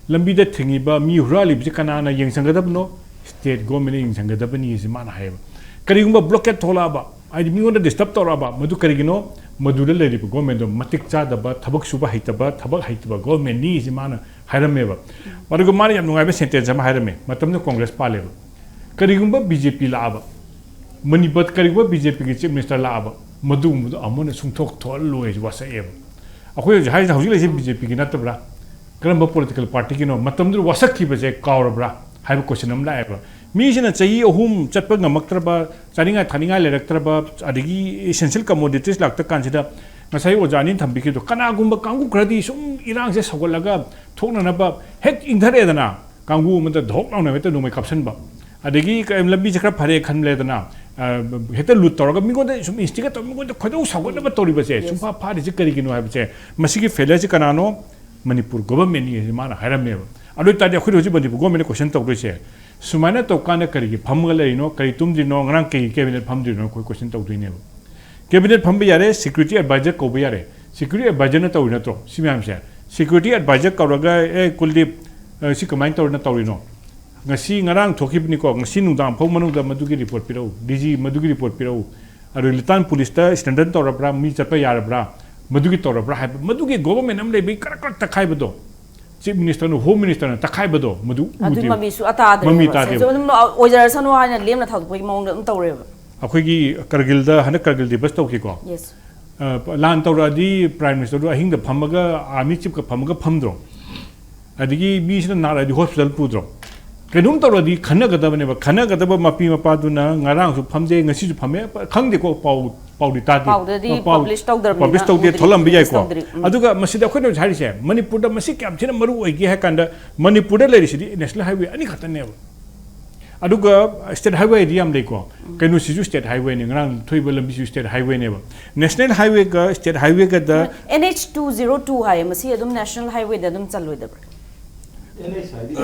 ꯂꯝꯕꯤꯗ ꯊꯤꯡꯉꯤꯕ ꯃꯤ ꯍꯨꯔꯥꯜꯂꯤꯕꯁꯤ ꯀꯅꯥꯅ ꯌꯦꯡꯁꯤꯟꯒꯗꯕꯅꯣ? ꯁ꯭ꯇꯦꯠ ꯒꯣꯔꯃꯦꯟꯅ ꯌꯦꯡꯁꯤꯟꯒꯗꯕꯅꯤ ꯁꯤ ꯃꯥꯅ ꯍꯥꯏꯌꯦꯕ꯫ ꯀꯔꯤꯒꯨꯝꯕ ꯕ꯭ꯂꯣꯀꯦꯠ ꯊꯣꯛꯂꯛꯑꯕ, ꯍꯥꯏꯗꯤ ꯃꯤꯉꯣꯟꯗ ꯗꯤꯁꯇꯔꯕ ꯇꯧꯔꯛꯑꯕ, ꯃꯗꯨ ꯀꯔꯤꯒꯤꯅꯣ? ꯃꯗꯨꯗ ꯂꯩꯔꯤꯕ ꯒꯣꯔꯃꯦꯟꯗꯣ ꯃꯇꯤꯛ ꯆꯥꯗꯕ, ꯊꯕꯛ ꯁꯨꯕ ꯍꯩꯇꯕ, ꯊꯕꯛ ꯍꯩꯇꯕ ꯒꯣꯔꯃꯦꯟꯅꯤ ꯁꯤ ꯃꯥꯅ ꯍꯥꯏꯔꯝꯃꯦꯕ꯫ ꯑꯗꯨꯒ ꯃꯥꯅ ꯌꯥꯝ ꯅꯨꯡꯉꯥꯏꯕ ꯁꯦꯟꯇꯦꯟꯁ ꯑꯃ ꯍꯥꯏꯔꯝꯃꯦ, ꯃꯇꯝꯗꯨꯗ ꯀꯣꯡꯒ꯭ꯔꯦꯁ ꯄꯥꯜꯂꯦꯕ꯫ ꯀꯔꯤꯒꯨꯝꯕ ꯕꯤ ꯖꯦ ꯄꯤ ꯂꯥꯛꯑꯕ, ꯃꯅꯤꯄꯨꯔ ꯀꯔꯤꯒꯨꯝꯕ ꯕꯤ ꯖꯦ ꯄꯤꯒꯤ ꯆꯤꯐ ꯃꯤꯅꯤꯁꯇꯔ ꯂꯥꯛꯑꯕ, ꯃꯗꯨꯒꯨꯝꯕꯗꯣ ꯑꯃꯨꯛ ꯍꯟꯅ ꯁꯨꯡꯊꯣꯛ ꯊꯣꯛꯍꯜꯂꯣꯏ ꯍꯥꯏꯁꯤ ꯋꯥꯁꯛꯑꯦꯕ꯫ ꯑꯩꯈꯣꯏ ꯍꯧꯖꯤꯛ ꯍꯥꯏꯔꯤꯁꯦ, ꯍꯧꯖꯤꯛ ꯂꯩꯔꯤꯁꯦ ꯕꯤ ꯖꯦ ꯄꯤꯒꯤ ꯅꯠꯇꯕ꯭ꯔꯥ? ꯀꯔꯝꯕ ꯄꯣꯂꯤꯇꯤꯀꯦꯜ ꯄꯥꯔꯇꯤꯒꯤꯅꯣ? ꯃꯇꯝꯗꯨꯗ ꯋꯥꯁꯛꯈꯤꯕꯁꯦ ꯀꯥꯎꯔꯕ꯭ꯔꯥ ꯍꯥꯏꯕ ꯀꯣꯏꯁꯟ ꯑꯃ ꯂꯥꯛꯑꯦꯕ꯫ ꯃꯤꯁꯤꯅ ꯆꯍꯤ ꯑꯍꯨꯝ ꯆꯠꯄ ꯉꯝꯃꯛꯇ꯭ꯔꯕ, ꯆꯥꯅꯤꯡꯉꯥꯏ ꯊꯛꯅꯤꯡꯉꯥꯏ ꯂꯩꯔꯛꯇ꯭ꯔꯕ, ꯑꯗꯒꯤ ꯏꯁꯦꯟꯁꯤꯌꯦꯜ ꯀꯃꯣꯗꯤꯇꯤꯁ ꯂꯥꯛꯇ ꯀꯥꯟꯁꯤꯗ ꯉꯁꯥꯏ ꯑꯣꯖꯥꯅꯤ ꯊꯝꯕꯤꯈꯤꯕꯗꯣ, ꯀꯅꯥꯒꯨꯝꯕ ꯀꯥꯡꯕꯨ ꯈꯔꯗꯤ ꯁꯨꯝ ꯏꯔꯥꯡꯁꯦ ꯁꯧꯒꯠꯂꯒ ꯊꯣꯛꯅꯅꯕ ꯍꯦꯛ ꯏꯪꯊꯔꯛꯑꯦꯗꯅ, ꯀꯥꯡꯕꯨ ꯑꯃꯗ ꯙꯣꯛ ꯂꯥꯎꯅ ꯍꯦꯛꯇ ꯅꯣꯡꯃꯩ ꯀꯥꯞꯁꯟꯕ, ꯑꯗꯒꯤ ꯀ-, ꯂꯝꯕꯤꯁꯦ ꯈꯔ ꯐꯔꯦ ꯈꯟꯂꯦꯗꯅ, ꯑ, ꯍꯦꯛꯇ ꯂꯨꯠ ꯇꯧꯔꯒ ꯃꯤꯉꯣꯟꯗ ꯁꯨꯝ ꯏꯟꯁꯇꯤꯒꯦꯠ ꯇꯧꯔꯒ ꯃꯤꯉꯣꯟꯗ ꯈꯣꯏꯗꯧ ꯁꯥꯎꯒꯠꯅꯕ ꯇꯧꯔꯤꯕꯁꯦ ꯁꯨꯡꯐꯥ ꯐꯥꯔꯤꯁꯦ ꯀꯔꯤꯒꯤꯅꯣ ꯍꯥꯏꯕꯁꯦ, ꯃꯁꯤꯒꯤ ꯐꯦꯂꯔꯁꯦ ꯀꯅꯥꯅꯣ? ꯃꯅꯤꯄꯨꯔ ꯒꯣꯚꯔꯟꯃꯦꯟꯠꯅꯤ ꯍꯥꯏꯁꯦ ꯃꯥꯅ ꯍꯥꯏꯔꯝꯃꯦꯕ꯫ ꯑꯗꯨ ꯑꯣꯏ ꯇꯥꯔꯗꯤ ꯑꯩꯈꯣꯏꯗ ꯍꯧꯖꯤꯛ ꯃꯅꯤꯄꯨꯔ ꯒꯣꯚꯔꯟꯃꯦꯟꯠꯅ ꯀꯣꯏꯁꯟ ꯇꯧꯗꯣꯏꯁꯦ, ꯁꯨꯃꯥꯏꯅ ꯇꯧꯀꯥꯟꯗ ꯀꯔꯤꯒꯤ ꯐꯝꯃꯒ ꯂꯩꯔꯤꯅꯣ, ꯀꯔꯤ ꯇꯨꯝꯗ꯭ꯔꯤꯅꯣ, ꯉꯔꯥꯡ ꯀꯩꯒꯤ ꯀꯦꯕꯤꯅꯦꯠ ꯐꯝꯗ꯭ꯔꯤꯅꯣ, ꯑꯩꯈꯣꯏ ꯀꯣꯏꯁꯟ ꯇꯧꯗꯣꯏꯅꯦꯕ꯫ ꯀꯦꯕꯤꯅꯦꯠ ꯐꯝꯕ ꯌꯥꯔꯦ, ꯁꯦꯀ꯭ꯌꯨꯔꯤꯇꯤ ꯑꯦꯗꯚꯥꯏꯖꯔ ꯀꯧꯕ ꯌꯥꯔꯦ, ꯁꯦꯀ꯭ꯌꯨꯔꯤꯇꯤ ꯑꯦꯗꯚꯥꯏꯖꯔꯅ ꯇꯧꯔꯤ ꯅꯠꯇ꯭ꯔꯣ ꯁꯤ ꯃꯌꯥꯝꯁꯦ? ꯁꯦꯀ꯭ꯌꯨꯔꯤꯇꯤ ꯑꯦꯗꯚꯥꯏꯖꯔ ꯀꯧꯔꯒ, "ꯑꯦ ꯀꯨꯜꯗꯤꯞ, ꯑ, ꯁꯤ ꯀꯃꯥꯏꯅ ꯇꯧꯔꯤꯅꯣ ꯇꯧꯔꯤꯅꯣ? ꯉꯁꯤ ꯉꯔꯥꯡ ꯊꯣꯛꯈꯤꯕꯅꯤꯀꯣ, ꯉꯁꯤ ꯅꯨꯡꯗꯥꯡ ꯐꯥꯎ ꯃꯅꯨꯡꯗ ꯃꯗꯨꯒꯤ ꯔꯤꯄꯣꯔꯠ ꯄꯤꯔꯛꯎ, ꯗꯤ ꯖꯤ ꯃꯗꯨꯒꯤ ꯔꯤꯄꯣꯔꯠ ꯄꯤꯔꯛꯎ, ꯑꯗꯨ ꯂꯤꯇꯥꯟ ꯄꯨꯂꯤꯁꯇ ꯁ꯭ꯇꯦꯟꯗꯔꯗ ꯇꯧꯔꯕ꯭ꯔꯥ, ꯃꯤ ꯆꯠꯄ ꯌꯥꯔꯕ꯭ꯔꯥ, ꯃꯗꯨꯒꯤ ꯇꯧꯔꯕ꯭ꯔꯥ?" ꯍꯥꯏꯕ, ꯃꯗꯨꯒꯤ ꯒꯣꯚꯔꯟꯃꯦꯟꯠ ꯑꯃ ꯂꯩꯕꯒꯤ ꯀꯔꯛ ꯀꯔꯛ ꯇꯛꯈꯥꯏꯕꯗꯣ, ꯆꯤꯐ ꯃꯤꯅꯤꯁꯇꯔꯅ, ꯍꯣꯝ ꯃꯤꯅꯤꯁꯇꯔꯅ ꯇꯛꯈꯥꯏꯕꯗꯣ, ꯃꯗꯨ ꯑꯗꯨꯏ ꯎꯗꯦꯕ꯫ ꯃꯃꯤ ꯁꯨꯛꯇꯥ ꯇꯥꯗ꯭ꯔꯦꯕ꯫ ꯃꯃꯤ ꯇꯥꯗꯦꯕ꯫ ꯑꯗꯨꯝ ꯑꯣꯏꯖꯔꯁꯅꯨ ꯍꯥꯏꯅ ꯂꯦꯝꯅ ꯊꯥꯗꯣꯛꯄꯒꯤ ꯃꯑꯣꯡꯗ ꯑꯗꯨꯝ ꯇꯧꯔꯦꯕ꯫ ꯑꯩꯈꯣꯏꯒꯤ ꯀꯔꯒꯤꯜꯗ, ꯍꯟꯗꯛ ꯀꯔꯒꯤꯜ ꯗꯤꯕꯁ ꯇꯧꯈꯤꯀꯣ꯫ ꯌꯦꯁ꯫ ꯑ, ꯂꯥꯟ ꯇꯧꯔꯛꯑꯗꯤ ꯄ꯭ꯔꯥꯏꯝ ꯃꯤꯅꯤꯁꯇꯔꯗꯨ ꯑꯍꯤꯡꯗ ꯐꯝꯃꯒ, ꯑꯥꯔꯃꯤ ꯆꯤꯐꯀ ꯐꯝꯃꯒ ꯐꯝꯗ꯭ꯔꯣ? ꯑꯗꯒꯤ ꯃꯤꯁꯤꯅ ꯅꯥꯔꯛꯑꯗꯤ ꯍꯣꯁꯄꯤꯇꯥꯜ ꯄꯨꯗ꯭ꯔꯣ? ꯀꯩꯅꯣꯝ ꯇꯧꯔꯗꯤ ꯈꯟꯅꯒꯗꯕꯅꯦꯕ꯫ ꯈꯟꯅꯒꯗꯕ ꯃꯄꯤ ꯃꯄꯥꯗꯨꯅ ꯉꯔꯥꯡꯁꯨ ꯐꯝꯗꯦ, ꯉꯁꯤꯁꯨ ꯐꯝꯃꯦ, ꯈꯪꯗꯦꯀꯣ, ꯄꯥꯎ, ꯄꯥꯎꯗꯤ ꯇꯥꯗꯦ꯫ ꯄꯥꯎꯗꯗꯤ ꯄꯥꯎ ꯄꯕ꯭ꯂꯤꯁ ꯇꯧꯗ꯭ꯔꯕꯅꯤꯅ ꯄꯕ꯭ꯂꯤꯁ ꯇꯧꯗꯦ, ꯎꯗ꯭ꯔꯤ, ꯊꯣꯛꯂꯝꯕ ꯄꯕ꯭ꯂꯤꯁ ꯌꯥꯏꯀꯣ꯫ ꯇꯧꯗ꯭ꯔꯤ꯫ ꯎꯝ꯫ ꯑꯗꯨꯒ ꯃꯁꯤꯗ ꯑꯩꯈꯣꯏꯅ ꯍꯧꯖꯤꯛ ꯍꯥꯏꯔꯤꯁꯦ, ꯃꯅꯤꯄꯨꯔꯗ ꯃꯁꯤ ꯀꯌꯥꯝ ꯊꯤꯅ ꯃꯔꯨ ꯑꯣꯏꯒꯦ ꯍꯥꯏ ꯀꯥꯟꯗ, ꯃꯅꯤꯄꯨꯔꯗ ꯂꯩꯔꯤꯁꯤꯗꯤ ꯅꯦꯁꯅꯦꯜ ꯍꯥꯏꯋꯦ ꯑꯅꯤꯈꯛꯇꯅꯦꯕ꯫ ꯑꯗꯨꯒ ꯁ꯭ꯇꯦꯠ ꯍꯥꯏꯋꯦꯗꯤ ꯌꯥꯝ ꯂꯩꯀꯣ꯫ ꯎꯝ꯫ ꯀꯩꯅꯣꯁꯤꯁꯨ ꯁ꯭ꯇꯦꯠ ꯍꯥꯏꯋꯦꯅꯤ, ꯉꯔꯥꯡ ꯊꯣꯛꯏꯕ ꯂꯝꯕꯤꯁꯤꯁꯨ ꯁ꯭ꯇꯦꯠ ꯍꯥꯏꯋꯦꯅꯦꯕ꯫ ꯅꯦꯁꯅꯦꯜ ꯍꯥꯏꯋꯦꯒ ꯁ꯭ꯇꯦꯠ ꯍꯥꯏꯋꯦꯒꯗ N H two zero two ꯍꯥꯏꯌꯦ, ꯃꯁꯤ ꯑꯗꯨꯝ ꯅꯦꯁꯅꯦꯜ ꯍꯥꯏꯋꯦꯗ ꯑꯗꯨꯝ ꯆꯜꯂꯣꯏꯗꯕ꯭ꯔꯥ? ꯑꯦꯟ ꯑꯩꯆ ꯍꯥꯏꯗꯤ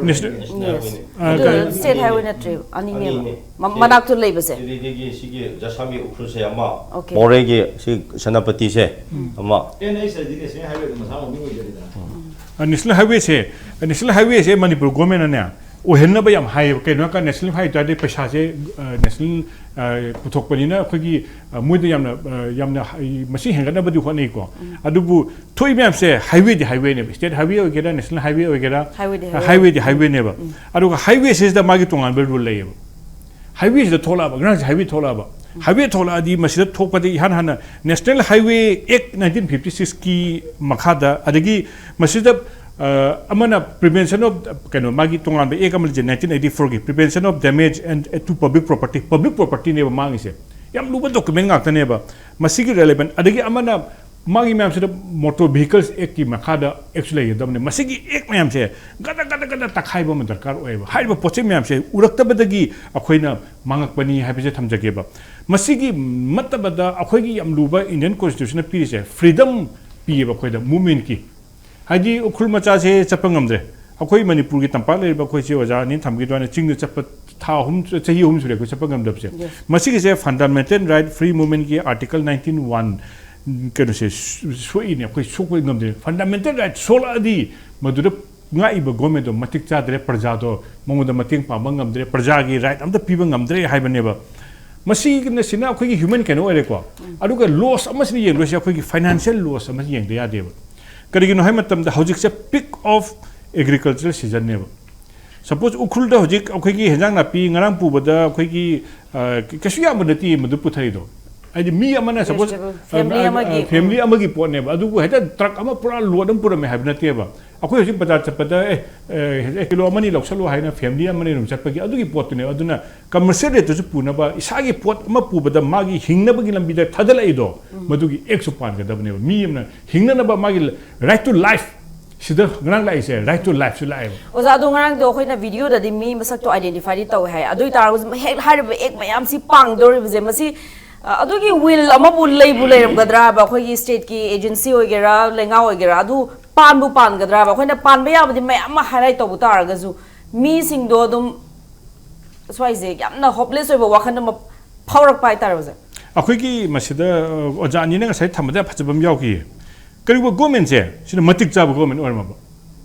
ꯅꯦꯁꯅꯦꯜ ꯍꯥꯏꯋꯦꯅꯦ꯫ National yes. ꯍꯥꯏꯋꯦꯅꯦ꯫ ꯑ, ꯑꯗꯨ ꯀꯩ- ꯁ꯭ꯇꯦꯠ ꯍꯥꯏꯋꯦ ꯅꯠꯇ꯭ꯔꯦꯕ, ꯑꯅꯤꯅꯦꯕ꯫ ꯑꯅꯤꯅꯦ꯫ ꯃ-, ꯁꯤ ꯃꯅꯥꯛꯇ ꯂꯩꯕꯁꯦ꯫ ꯁꯤꯗꯒꯤ ꯁꯤꯒꯤ ꯖꯁꯥꯃꯤ ꯎꯈ꯭ꯔꯨꯜꯁꯦ ꯑꯃ, ꯑꯣꯀꯦ꯫ ꯃꯣꯔꯦꯒꯤ ꯁꯤ ꯁꯦꯅꯥꯄꯇꯤꯁꯦ ꯎꯝ꯫ ꯑꯃ꯫ ꯑꯦꯟ ꯑꯩꯆ ꯍꯥꯏꯗꯤ ꯅꯦꯁꯅꯦꯜ ꯍꯥꯏꯋꯦ ꯑꯗꯨꯝ ꯃꯁꯥꯃꯛ ꯃꯃꯤꯡ ꯑꯣꯏꯖꯔꯤꯗꯅ꯫ ꯎꯝ꯫ ꯑ, ꯅꯦꯁꯅꯦꯜ ꯍꯥꯏꯋꯦꯁꯦ, ꯅꯦꯁꯅꯦꯜ ꯍꯥꯏꯋꯦꯁꯦ ꯃꯅꯤꯄꯨꯔ ꯒꯣꯔꯃꯦꯟꯅꯅꯦ ꯑꯣꯏꯍꯟꯅꯕ ꯌꯥꯝ ꯍꯥꯏꯌꯦꯕ꯫ ꯀꯩꯅꯣ ꯍꯥꯏꯔꯀꯥꯟꯗ ꯅꯦꯁꯅꯦꯜ ꯍꯥꯏ ꯇꯥꯔꯗꯤ ꯄꯩꯁꯥꯁꯦ, ꯑ, ꯅꯦꯁꯅꯦꯜ, ꯑ, ꯄꯨꯊꯣꯛꯄꯅꯤꯅ ꯑꯩꯈꯣꯏꯒꯤ, ꯑ, ꯃꯣꯏꯗ ꯌꯥꯝꯅ, ꯑ, ꯌꯥꯝꯅ ꯍ-, ꯃꯁꯤꯡ ꯍꯦꯟꯒꯠꯅꯕꯗꯤ ꯍꯣꯠꯅꯩꯀꯣ꯫ ꯎꯝ꯫ ꯑꯗꯨꯕꯨ ꯊꯣꯛꯏ ꯃꯌꯥꯝꯁꯦ ꯍꯥꯏꯋꯦꯗꯤ ꯍꯥꯏꯋꯦꯅꯦꯕ, ꯁ꯭ꯇꯦꯠ ꯍꯥꯏꯋꯦ ꯑꯣꯏꯒꯦꯔꯥ, ꯅꯦꯁꯅꯦꯜ ꯍꯥꯏꯋꯦ ꯑꯣꯏꯒꯦꯔꯥ, ꯍꯥꯏꯋꯦꯗꯤ ꯍꯥꯏꯋꯦ꯫ ꯍꯥꯏꯋꯦꯗꯤ ꯍꯥꯏꯋꯦꯅꯦꯕ꯫ ꯎꯝ꯫ ꯑꯗꯨꯒ ꯍꯥꯏꯋꯦꯁꯤꯗ ꯃꯥꯒꯤ ꯇꯣꯉꯥꯟꯕ ꯔꯨꯜ ꯂꯩꯌꯦꯕ꯫ ꯍꯥꯏꯋꯦꯁꯤꯗ ꯊꯣꯛꯂꯛꯑꯕ, ꯉꯔꯥꯡꯁꯦ ꯍꯥꯏꯋꯦ ꯊꯣꯛꯂꯛꯑꯕ꯫ ꯍꯥꯏꯋꯦ ꯊꯣꯛꯂꯛꯑꯗꯤ ꯃꯁꯤꯗ ꯊꯣꯛꯄꯗ ꯏꯍꯥꯟ ꯍꯥꯟꯅ ꯅꯦꯁꯅꯦꯜ ꯍꯥꯏꯋꯦ ꯑꯦꯛ ꯅꯥꯏꯟꯇꯤꯟ ꯐꯤꯐꯇꯤ ꯁꯤꯛꯁꯀꯤ ꯃꯈꯥꯗ, ꯑꯗꯒꯤ ꯃꯁꯤꯗ, ꯑ, ꯑꯃꯅ prevention of, ꯀꯩꯅꯣ, ꯃꯥꯒꯤ ꯇꯣꯉꯥꯟꯕ ꯑꯦꯛ ꯑꯃ ꯂꯩꯖꯩ, ꯅꯥꯏꯟꯇꯤꯟ ꯑꯩꯠꯇꯤ ꯐꯣꯔꯒꯤ, Prevention of Damage and, to Public Property, public ꯄ꯭ꯔꯣꯄꯔꯇꯤꯅꯦꯕ ꯃꯥꯡꯉꯤꯁꯦ꯫ ꯌꯥꯝ ꯂꯨꯕ ꯗꯣꯀꯨꯃꯦꯟ ꯉꯥꯛꯇꯅꯦꯕ꯫ ꯃꯁꯤꯒꯤ ꯔꯦꯂꯦꯕꯦꯟ, ꯑꯗꯒꯤ ꯑꯃꯅ ꯃꯥꯒꯤ ꯃꯌꯥꯝꯁꯤꯗ ꯃꯣꯇꯣꯔ ꯚꯤꯍꯤꯀꯜꯁ ꯑꯦꯛꯀꯤ ꯃꯈꯥꯗ ꯑꯦꯛꯁꯨ ꯂꯩꯒꯗꯕꯅꯤ꯫ ꯃꯁꯤꯒꯤ ꯑꯦꯛ ꯃꯌꯥꯝꯁꯦ ꯒꯗ ꯒꯗ ꯒꯗ ꯇꯛꯈꯥꯏꯕ ꯑꯃ ꯗꯔꯀꯥꯔ ꯑꯣꯏꯌꯦꯕ꯫ ꯍꯥꯏꯔꯤꯕ ꯄꯣꯠꯁꯦ ꯃꯌꯥꯝꯁꯦ ꯎꯔꯛꯇꯕꯗꯒꯤ ꯑꯩꯈꯣꯏꯅ ꯃꯥꯡꯉꯛꯄꯅꯤ ꯍꯥꯏꯕꯁꯦ ꯊꯝꯖꯒꯦꯕ꯫ ꯃꯁꯤꯒꯤ ꯅꯠꯇꯕꯗ ꯑꯩꯈꯣꯏꯒꯤ ꯌꯥꯝ ꯂꯨꯕ ꯏꯟꯗꯤꯌꯟ ꯀꯣꯟꯁꯇꯤꯇ꯭ꯌꯨꯁꯟꯅ ꯄꯤꯔꯤꯁꯦ ꯐ꯭ꯔꯤꯗꯝ ꯄꯤꯌꯦꯕ ꯑꯩꯈꯣꯏꯗ ꯃꯨꯚꯃꯦꯟꯠꯀꯤ꯫ ꯍꯥꯏꯗꯤ ꯎꯈ꯭ꯔꯨꯜ ꯃꯆꯥꯁꯦ ꯆꯠꯄ ꯉꯝꯗ꯭ꯔꯦ꯫ ꯑꯩꯈꯣꯏ ꯃꯅꯤꯄꯨꯔꯒꯤ ꯇꯝꯄꯥꯛ ꯂꯩꯔꯤꯕ ꯑꯩꯈꯣꯏꯁꯦ ꯑꯣꯖꯥ ꯑꯅꯤ ꯊꯝꯈꯤꯗꯣꯏꯅ ꯆꯤꯡꯗ ꯆꯠꯄ ꯊꯥ ꯑꯍꯨꯝ, ꯆꯍꯤ ꯑꯍꯨꯝ ꯁꯨꯔꯦ ꯑꯩꯈꯣꯏ ꯆꯠꯄ ꯉꯝꯗꯕꯁꯦ꯫ Yes. ꯃꯁꯤꯒꯤꯁꯦ ꯐꯟꯗꯥꯃꯦꯟꯇꯦꯜ ꯔꯥꯏꯠ ꯐ꯭ꯔꯤ ꯃꯨꯚꯃꯦꯟꯠꯀꯤ ꯑꯥꯔꯇꯤꯀꯜ ꯅꯥꯏꯟꯇꯤꯟ ꯋꯥꯟ ꯀꯩꯅꯣꯁꯦ ꯁꯣꯛꯏꯅꯦ꯫ ꯑꯩꯈꯣꯏ ꯁꯣꯛꯄ ꯉꯝꯗ꯭ꯔꯦ꯫ ꯐꯟꯗꯥꯃꯦꯟꯇꯦꯜ ꯔꯥꯏꯠ ꯁꯣꯛꯂꯛꯑꯗꯤ ꯃꯗꯨꯗ ꯉꯥꯛꯏꯕ ꯒꯣꯔꯃꯦꯟꯗꯣ ꯃꯇꯤꯛ ꯆꯥꯗ꯭ꯔꯦ, ꯄ꯭ꯔꯖꯥꯗꯣ ꯃꯉꯣꯟꯗ ꯃꯇꯦꯡ ꯄꯥꯡꯕ ꯉꯝꯗ꯭ꯔꯦ, ꯄ꯭ꯔꯖꯥꯒꯤ ꯔꯥꯏꯠ ꯑꯝꯇ ꯄꯤꯕ ꯉꯝꯗ꯭ꯔꯦ ꯍꯥꯏꯕꯅꯦꯕ꯫ ꯃꯁꯤꯅꯁꯤꯅ ꯑꯩꯈꯣꯏꯒꯤ ꯍ꯭ꯌꯨꯃꯦꯟ ꯀꯩꯅꯣ ꯑꯣꯏꯔꯦꯀꯣ꯫ ꯑꯗꯨꯒ ꯂꯣꯁ ꯑꯃꯁꯤꯅ ꯌꯦꯡꯗꯣꯏꯁꯦ ꯑꯩꯈꯣꯏꯒꯤ ꯐꯥꯏꯅꯥꯟꯁꯤꯌꯦꯜ ꯂꯣꯁ ꯑꯃ ꯌꯦꯡꯗ ꯌꯥꯗꯦꯕ꯫ ꯀꯔꯤꯒꯤꯅꯣ ꯍꯥꯏꯕ ꯃꯇꯝꯗ ꯍꯧꯖꯤꯛꯁꯦ ꯄꯤꯛ ꯑꯣꯐ ꯑꯦꯒ꯭ꯔꯤꯀꯜꯆꯔ ꯁꯤꯖꯟꯅꯦꯕ꯫ ꯁꯄꯣꯁ ꯎꯈ꯭ꯔꯨꯜꯗ ꯍꯧꯖꯤꯛ ꯑꯩꯈꯣꯏꯒꯤ ꯍꯦꯟꯖꯥꯡ ꯅꯥꯄꯤ ꯉꯔꯥꯡ ꯄꯨꯕꯗ ꯑꯩꯈꯣꯏꯒꯤ, ꯑ, ꯀꯩꯁꯨ ꯌꯥꯝꯕ ꯅꯠꯇꯦ ꯃꯗꯨ ꯄꯨꯊꯔꯤꯗꯣ꯫ ꯍꯥꯏꯗꯤ ꯃꯤ ꯑꯃꯅ ꯁꯄꯣꯁ, ꯚꯦꯖꯤꯇꯦꯕꯜ, ꯐꯦꯃꯤꯂꯤ ꯑ, ꯑ, ꯑꯃꯒꯤ꯫ ꯐꯦꯃꯤꯂꯤ ꯑꯃꯒꯤ ꯄꯣꯠꯅꯦꯕ꯫ ꯑꯗꯨꯕꯨ ꯍꯦꯛꯇ ꯇ꯭ꯔꯛ ꯑꯃ ꯄꯨꯔꯥ ꯂꯣꯗ ꯑꯃ ꯄꯨꯔꯝꯃꯦ ꯍꯥꯏꯕ ꯅꯠꯇꯦꯕ꯫ ꯑꯩꯈꯣꯏ ꯍꯧꯖꯤꯛ ꯕꯖꯥꯔ ꯆꯠꯄꯗ, "ꯑꯦ, ꯑꯦ, ꯀꯤꯂꯣ ꯑꯃꯅꯤ ꯂꯧꯁꯜꯂꯣ" ꯍꯥꯏꯅ ꯐꯦꯃꯤꯂꯤ ꯑꯃꯅꯤ ꯑꯗꯨꯝ ꯆꯠꯄꯒꯤ ꯑꯗꯨꯒꯤ ꯄꯣꯠꯇꯨꯅꯦꯕ꯫ ꯑꯗꯨꯅ ꯀꯃꯔꯁꯤꯌꯦꯜ ꯔꯦꯠꯇꯁꯨ ꯄꯨꯅꯕ ꯏꯁꯥꯒꯤ ꯄꯣꯠ ꯑꯃ ꯄꯨꯕꯗ ꯃꯥꯒꯤ ꯍꯤꯡꯅꯕꯒꯤ ꯂꯝꯕꯤꯗ ꯊꯥꯗꯂꯛꯏꯗꯣ, ꯃꯗꯨꯒꯤ ꯑꯦꯛꯁꯨ ꯄꯥꯟꯒꯗꯕꯅꯦꯕ꯫ ꯃꯤ ꯑꯃꯅ ꯍꯤꯡꯅꯅꯕ ꯃꯥꯒꯤ right to life ꯁꯤꯗ ꯉꯔꯥꯡ ꯂꯥꯛꯏꯁꯦ, right to lifeꯁꯨ ꯂꯥꯛꯑꯦꯕ꯫ ꯑꯣꯖꯥ, ꯑꯗꯣ ꯉꯔꯥꯡꯗꯣ ꯑꯩꯈꯣꯏꯅ ꯚꯤꯗꯤꯑꯣꯗꯗꯤ ꯃꯤ ꯃꯁꯛꯇꯣ ꯑꯥꯏꯗꯦꯟꯇꯤꯐꯥꯏꯗꯤ ꯇꯧꯋꯦ ꯍꯥꯏ꯫ ꯑꯗꯨ ꯑꯣꯏ ꯇꯥꯔꯒꯁꯨ ꯍꯦꯛ ꯍꯥꯏꯔꯤꯕ ꯑꯦꯛ ꯃꯌꯥꯝꯁꯤ ꯄꯥꯡꯗꯧꯔꯤꯕꯁꯦ, ꯃꯁꯤ, ꯑ, ꯑꯗꯨꯒꯤ ꯋꯤꯜ ꯑꯃꯕꯨ ꯂꯩꯕꯨ ꯂꯩꯔꯝꯒꯗ꯭ꯔꯥ ꯍꯥꯏꯕ? ꯑꯩꯈꯣꯏꯒꯤ ꯁ꯭ꯇꯦꯠꯀꯤ ꯑꯦꯖꯦꯟꯁꯤ ꯑꯣꯏꯒꯦꯔꯥ, ꯂꯩꯉꯥꯛ ꯑꯣꯏꯒꯦꯔꯥ, ꯑꯗꯨ ꯄꯥꯟꯕꯨ ꯄꯥꯟꯒꯗ꯭ꯔꯥ ꯍꯥꯏꯕ? ꯑꯩꯈꯣꯏꯅ ꯄꯥꯟꯕ ꯌꯥꯕꯗꯤ ꯃꯌꯥꯝ ꯑꯃ ꯍꯥꯏꯂꯥꯏꯠ ꯇꯧꯕ ꯇꯥꯔꯒꯁꯨ, ꯃꯤꯁꯤꯡꯗꯣ ꯑꯗꯨꯝ ꯁ꯭ꯋꯥꯏꯁꯦ ꯌꯥꯝꯅ ꯍꯣꯞꯂꯦꯁ ꯑꯣꯏꯕ ꯋꯥꯈꯜ ꯑꯃ ꯐꯥꯎꯔꯛꯄ ꯍꯥꯏꯇꯥꯔꯦ, ꯑꯣꯖꯥ꯫ ꯑꯩꯈꯣꯏꯒꯤ ꯃꯁꯤꯗ, ꯑ, ꯑꯣꯖꯥ ꯑꯅꯤꯅ ꯉꯁꯥꯏ ꯊꯝꯕꯗ ꯌꯥꯝ ꯐꯖꯕ ꯑꯃ ꯌꯥꯎꯈꯤꯌꯦ꯫ ꯀꯔꯤꯒꯨꯝꯕ ꯒꯣꯔꯃꯦꯟꯁꯦ ꯁꯤꯅ ꯃꯇꯤꯛ ꯆꯥꯕ ꯒꯣꯔꯃꯦꯟ ꯑꯣꯏꯔꯝꯃꯕ,